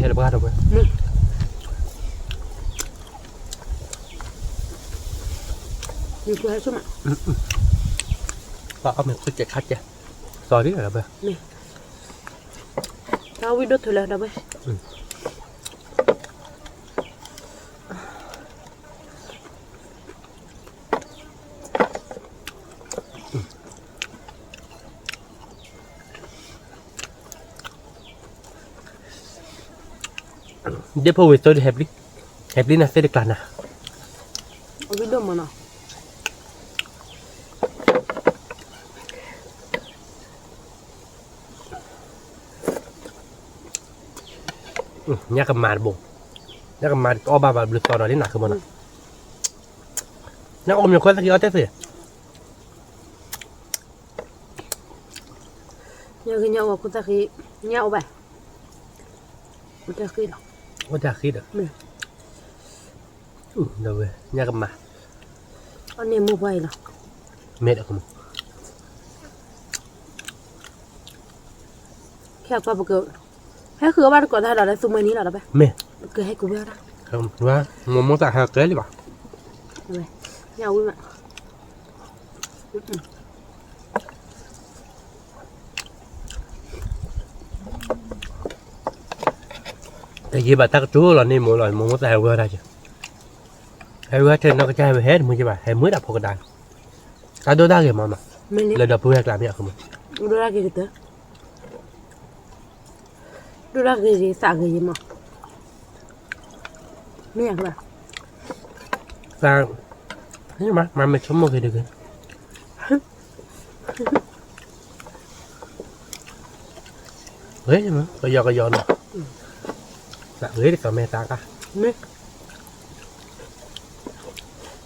ဟဲတပှၢ်တပှၢ်, ပှၤအီၣ်မ့ၤခိၣ်စဲးခါစဲး, တီၤဒ်လီၤဘၣ်, တၢ်ဝံၣ်ဒိၣ်ထူလၢဒီးဘၣ်. ဒ့ၣ်ဖိဝ့ၤသိဒ်ဟဲပျံၤ, ဟဲပျံၤနၤသ့ၣ်တကျါနၤ, အဝံၣ်ဒိၣ်မးနီၤ. ညၣ်ကမၤတဘိ, ညၣ်ကမၤတအီၣ်ဘၣ်ဘၣ်ဘျုးသီဒီးလံနၤ ဃုမနီၤ, ညၣ်အီၣ်မ့ၤခိၣ်သၣ်ဃံအီၣ်တဲသ့, ညၣ်ဂ့ၤညၣ်ဝီခိၣ်သၣ်ဃံ, ညၣ်အိၣ်ဘၣ်, အိၣ်တၢ်ဃံလီၤ, အိၣ်တၢ်ဃံဒီး, ဒီးဝဲ ညၣ်ကမၤ, အီၣ်န့ၢ်မိၢ်ပှၢ်အံၤလီၤ, မ့ၢ်ဒီး ခဲအံၤပက ဟဲဃုအီၣ်ဘၣ်တကိးတၢ်ဒီးလၢသူမွဲနံၤလီၤဒီးဘၣ်, မ့ၢ်, ပကဟဲကဝဲဒၣ်, မိၢ်မိၢ်သးဟဲကဲလံဘၣ်, ညၣ်ဝံၣ်မး, တယံာ်ဘၣ်တၢ်ကတိၤလီၤန့ၣ်မိၢ်လီၤ မိၢ်မိၢ်သးဟဲဝဲဒၣ်က့ၤ, ဟဲဝဲထဲနီၢ်ကစၢ်ဟဲဝဲဟဲတမုာ်က့ၤဘၣ် ဟဲမုာ်ဒၣ်ဖိကဒါ, တၢ်ဒိၣ်တၢ်ဂ့ၤမးမး, လၢဒီပုၢ်ဝဲၢ်ကျါမ့ၢ်အဃိမး, ဒိၣ်တၢ်ဂ့ၤကတၢၢ် ဒိၣ်တၢ်ဂ့ၤဂ့ၤသးဂ့ၤဂ့ၤမး, မ့ၢ်ယၤဘၣ်, သး, မၤမ့ၢ်ဆိကမိၣ်ဂ့ၤတဂ့ၤ, ဂ့ၤမး ကယီကယီနီၤ, သးဂ့ၤဒ်သိးမ့ၢ်သးကါ, မ့ၢ်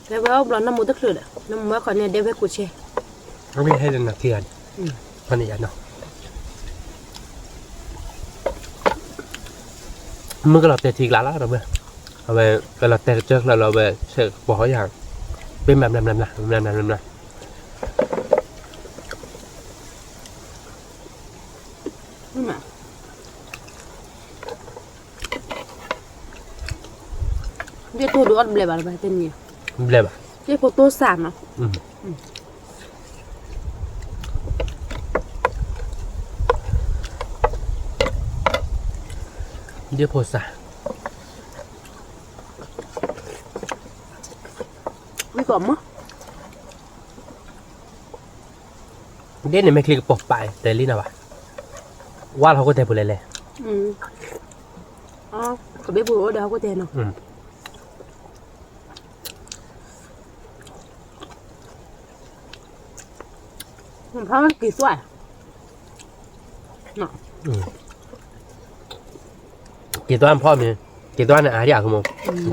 တဲဝဲအိၣ်ဘျီနမူတချုးဒီး နမူဝဲခီန့ၣ်ဒဲဝဲကိးဆဲ, အဝဲဟဲဒီးနၤခံဂၤန့ၣ်, ခီန့ၣ်ယၤနီၤ, မုၢ်ကလီၤတဲာ်ထံကျါလီၤဒီးဝဲ, အဝဲကလီၤတဲာ်ကစၢၢ်ချၢလီၤဝဲ ဆဲးကပီၤဟီယၤ, ပ့ၢ်မးမးမးမးမးမးမး ဒ့ၣ်တိၢ်ဒုးအီၣ်တဘျဲးဘၣ်လၢၤဘၣ်တနံၤ, ဘျဲးဘၣ်, ဒ့ၣ်ဖိတိၢ်စၢ်နီၤ, ဒ့ၣ်ဖိစၢ်, ဝံၣ်ကီးမး ဒ်န့ၣ်မ့ၢ်ချံကပီၤပာ်တဲလံနၤဘၣ်, ဝါလီၤဟီၣ်ခိၣ်တဲပူၤလဲၣ်လဲၣ်, ကဘ့ၣ်ပူၤအိၣ်ဒီးဟီၣ်ခိၣ်တဲနီၤ, ဖးက့ၤသွါ, က့ၤသွါဖီမ့ၢ်, က့ၤသွါန့ၣ်အါဒံးအါကမီၤ,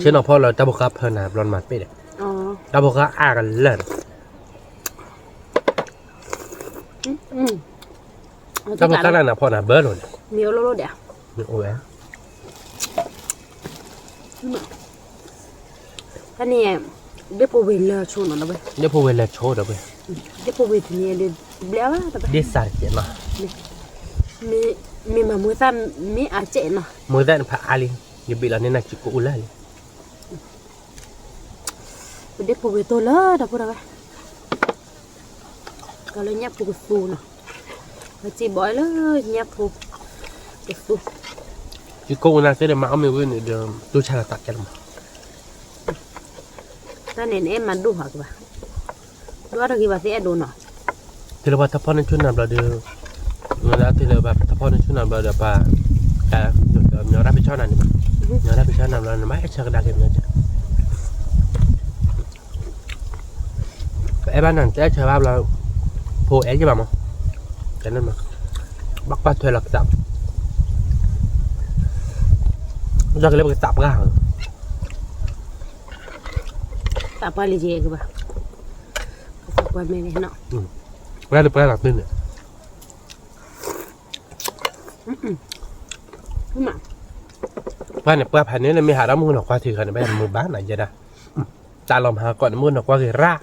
ဆ့ၣ်နီၤဖီလၢတၢ်ဖိဃါဖၢနၤဘျီနမၤတပ့ၢ်ဒီး, တၢ်ဖိဃါအါကလၢာ်ဒီး တၢ်ဖိဃါလၢနၤဖီနၤဘၢလိာ်န့ၣ်, မ့ၢ်အိၣ်ဝဲ, တၢ်န့ၣ်, ဒ့ၣ်ဖိဝ့ၤလၢဆိနီၤဒီးဝဲ, ဒ့ၣ်ဖိဝ့ၤလၢဆိဒီးဝဲ, ဒ့ၣ်ဖိဝ့ၤတနံၤဒ်ဘျဲဘၣ်, ဒ့ၣ်စၢ်တကဲးနီၤ, မ့ၢ်မၤမူသၣ်မ့ၢ်အါကဲးနီၤ, မူသၣ်နဖးအါလံ, ယဘ့ၣ်လီၤန့ၢ်နၤစံကိးအိၣ်လၢလံ ပဒ့ၣ်ဖိဝ့ၤတိၢ်လၢဒီပုၢ်ဒီဝဲၢ်, ကလၢညၣ်ဖိကသူနီၤ, ပစံးဘီလၢညၣ်ဖိကသူ, ယကိးဝဲနၤသ့ဒီးမၤအီၣ်မ့ၢ်ဝံၤန့ၣ်ဒီး တူၢ်ဆါလီၤသးကဲလီၤမး, တၢ်န့ၣ်နအဲၣ်မၤဒိၣ်ဟးကဘၣ်, ဒိၣ်အါတဂ့ၤဘၣ်သ့အဲၣ်ဒိးနီၤ, တုၤလၢပှၤထီၣ်ဖီၣ်န့ၢ်ဆူၣ်နၤဘျီဒီး, တုၤလၢပှၤထီၣ်ဖီၣ်န့ၢ်ဆူၣ်နၤဘျီဒီးပှၤ ကညီရၢ်ဖံးဆီနၤန့ၣ်မး, ကညီရၢ်ဖံးဆီနၤဘျီန့ၣ် မ့ၢ်အဲၣ်ဆၢကဒါက့ၤမ့ၢ် ပအဲၣ်ဘၣ်နၤ တအဲၣ်ဆၢဘၣ်ဘျီ, ဖိအဲၣ်က့ၤဘၣ်မး, ဘၣ်ကွၢ်ထွဲလီၤကသး, ဒီးကလၢပကသးပှၢ်, သးပှၢ်လံကဘၣ်, သးပှၢ်မ့ၢ်န့ၣ်, ပှၢ်လၢပှၢ်လီၤသ့န့ၣ် ပှၢ်န့ၣ် ပှၢ်ဖးန့ၣ်လၢမ့ၢ်ဟးထီၣ်မုၢ်ကနီၤကွၢ်ထံခါန့ၣ် ဘၣ်မုာ်ဘၣ်နၤယဲဒၣ်, တၢ်လီၤမၤဟးကီးန့ၣ် မုၢ်ကနီၤကွၢ်ဂ့ၤရၣ်,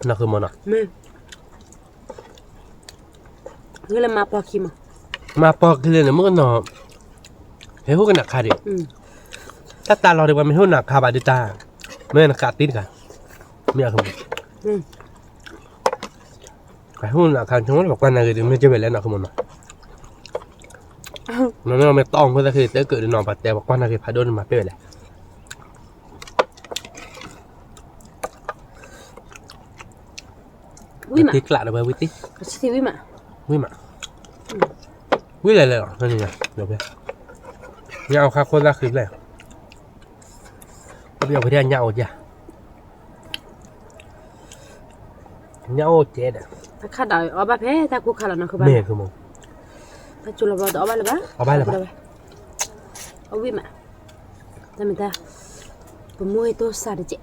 နီၢ်ဃုမနီၤ, မၤပီၢ်ခံမး, မၤပီၢ်ခံလၢန့ၣ် မုၢ်ကနီၤ, ဟဲဟူကနၣ်ခါဒံး, တၢ်တၢ်လီၤဒံး ပှၤမ့ၢ်ဟူနၣ်ခါဘၣ်ဒုးတၢ်, မ့ၢ်နကးတံၢ်တဂၤ, မ့ၢ်အဃိမး ဟူနခါဆိကမိၣ်လၢပကွၢ်နၢ်ဂ့ၤဒုး မ့ၢ်ကဲဝဲလဲၣ်နီၤ ခမနီၤ, မ့မ့ၢ်တီၢ်မူသၣ်ဃ့တၢ်ကၢးဒုးနီၤ ပတဲပကွၢ်နၢ်ဂ့ၤဖးဒိၣ်န့ၣ်မၤပ့ၢ်ဝဲလဲၣ်. ဝံၣ်မး, တ့ကျးဒီးဝဲဝံၣ်တ့, ဝံၣ်မး, ဝံၣ်လဲၣ်လဲၣ်လီၤ, ညၣ်အိၣ်ခါခိၣ်သၣ်ဃံဖျဲၣ်, ပယီၤဖဲဒၣ်ညၣ်အိၣ်ကဲ ညၣ်အိၣ်ကဲဒီး တၢ်ခါဒၣ်အီၣ်ဘၣ်ဖဲတၢ်ကိၢ်ခါလီၤနီၤ မ့ၢ်ခမ, တၢ်ကၠိလီၤဘျီတအီၣ်ဘၣ်လၢၤဘၣ်, အီၣ်ဘၣ်လၢၤဘၣ်, အဝံၣ်မး, တၢ်မ့ၢ်တၢ်, ပမိၢ်ဟဲတိၢ်စၢ်တကဲး,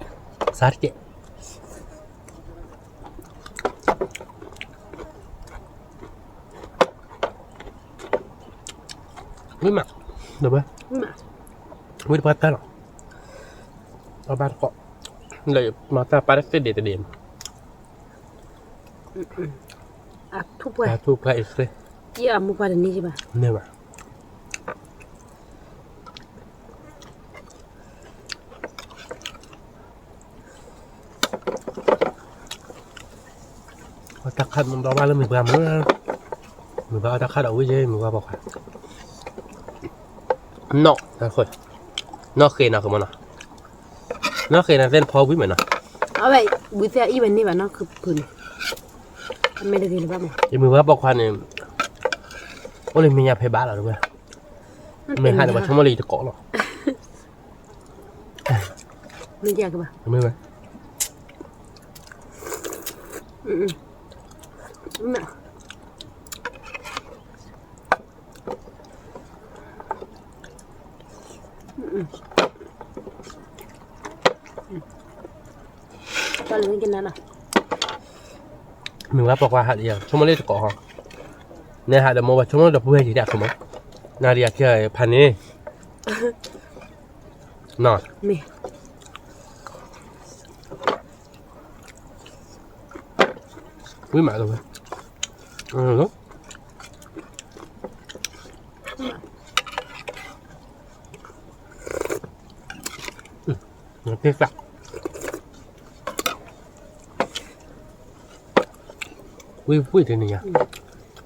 စၢ်တကဲး ဝံၣ်မး, ဒီးဝဲ, ဝံၣ်တပှၢ်တၢ်လီၤ, အဘၣ်တကိး, လၢမၤတၢ်ပာ်တသ့ဒ့တဒ့, အထူၣ်ပှၢ်, အထူၣ်ပှၢ်အံၤသ့, ယအမူပှၢ်တန့ၢ်ဘၣ်, န့ၢ်ဘၣ်. အတၢ်ခါဒီးဘၣ်လၢမုၢ်ပှၢ်မုၢ်, မုၢ်ပှၢ်အတၢ်ခါဒီးဝံၣ်ယဲ မုၢ်ပှၢ်ပိာ်ခွါ, နီၣ်, နီၣ်ဃ့နီၤ ကမနီၤ, နီၣ်ဃ့နီၤ သ့ၣ်တဖီဝံၣ်မးနီၤ, အဝဲ, ဝံၣ်သ့ၣ်အံၤဝဲန့ၢ်ဘၣ်နီၣ် ခုဖုန့ၣ်, အမဲာ်တဂ့ၤလၢၤဘၣ်မး, ယမုၢ်ပှၢ်ပိာ်ခွါန့ၣ်, အိၣ်လၢမဲာ်ညါဖဲဘၣ်လီၤတဝဲ, မ့ၢ်ဟးန့ၣ် ပှၤဆိကမိၣ်လၢယတကိးလီၤ. မ့ၢ်ယကဘၣ်, မ့ၢ်ဝဲ, မ့ၢ်ဝဲပိာ်ခွါဟးဒံးယၤ ဆိကမိၣ်လၢတကိးဟီ, နဟးဒီးမိၢ်ပှၢ်ဆိကမိၣ်ဒီးပှဲၤယံၤဒၣ်ခမ, နၤဒံးယၤဖဲဖးန့ၣ်, နီၣ်, ဝံၣ်မးလီၤဝဲ, တ့ကျး, ဝံၣ်ဝံၣ်တနံၤညါ,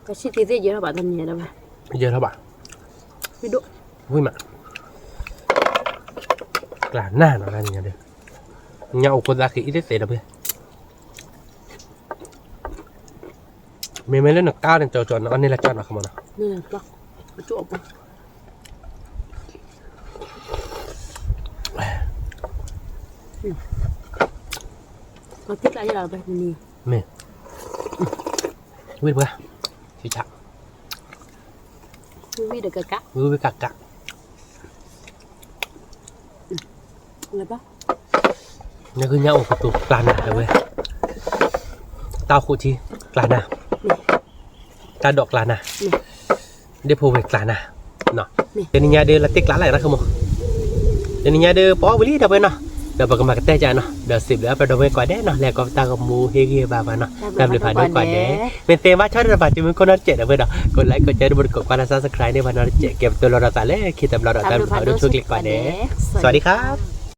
ကဆံၣ်သ့ၣ်သ့ၣ်ယဲၢ်ထီၣ်ဘၣ်တနံၤညါဒီးဘၣ်, ယဲၢ်ထီၣ်ဘၣ်, ဝံၣ်ဒိၣ်, ဝံၣ်မး, ကျးနၢ်နီၤတနံၤညါဒီး, ညၣ်အိၣ်ခိၣ်သၣ်ဃံအံၤသ့ၣ်သ့ၣ်ဒီးဖဲ မ့မ့ၢ်လၢနကါန့ၣ် ကၠီကၠီနအီၣ်န့ၢ်လၢကၠီနီၤ ခမနီၤ, မ့ၢ်, ဝံၣ်တပှၢ်, ဆံးဆး, ဝံၣ်ဝံၣ်ဒီးကကး, ဝံၣ်ဝံၣ်ကကး နကညၣ်အိၣ်ကတိၤကျါနၤတဝဲ, တၢ်အိၣ်ဃိးထံကျါနၤ, တၢ်ဒိးကျါနၤ, ဒ့ၣ်ဖိဝဲကျါနၤ, တနံၤညါဒုးလီၤတ့ကျါလၢနီၤ ခမ, တနံၤညါဒုးပအီၣ်ဝံၤလံဒီပုၢ်ဝဲၢ်နီၤ, ဒီးပကမၤကတၢၢ်ကနီၤ ဒီးစံးဘျုးအပှၤဒီပုၢ်ဝဲၢ်ကိးဂၤဒဲးနီၤ လၢအကီၢ်ပတၢ်ဂီၤမူဟ့ၣ်ဂံၢ်ဟ့ၣ်ဘါပှၤနီၤ တၢ်ဘျုးဖးဒိၣ်ကိးဂၤဒဲး, မ့ၢ်သ့ဘၣ်ဆီတပာ်တံၤမုၢ်ခိၣ်နီတစဲးဒီပုၢ်ဝဲၢ်ဒီး ကိးlikeကိးshareဒီးဘၣ်တကိးကွၢ်လၢ subscribe န့ၣ် ပှၤနီတစဲး ကဲပတိၢ်လီၤဒီးသးလၢခံတဘျီဒီး တၢ်ဘျုးဖးဒိၣ်ဆိၣ်ဂ့ၤကိးဂၤဒဲး, စဝၤဒံခါ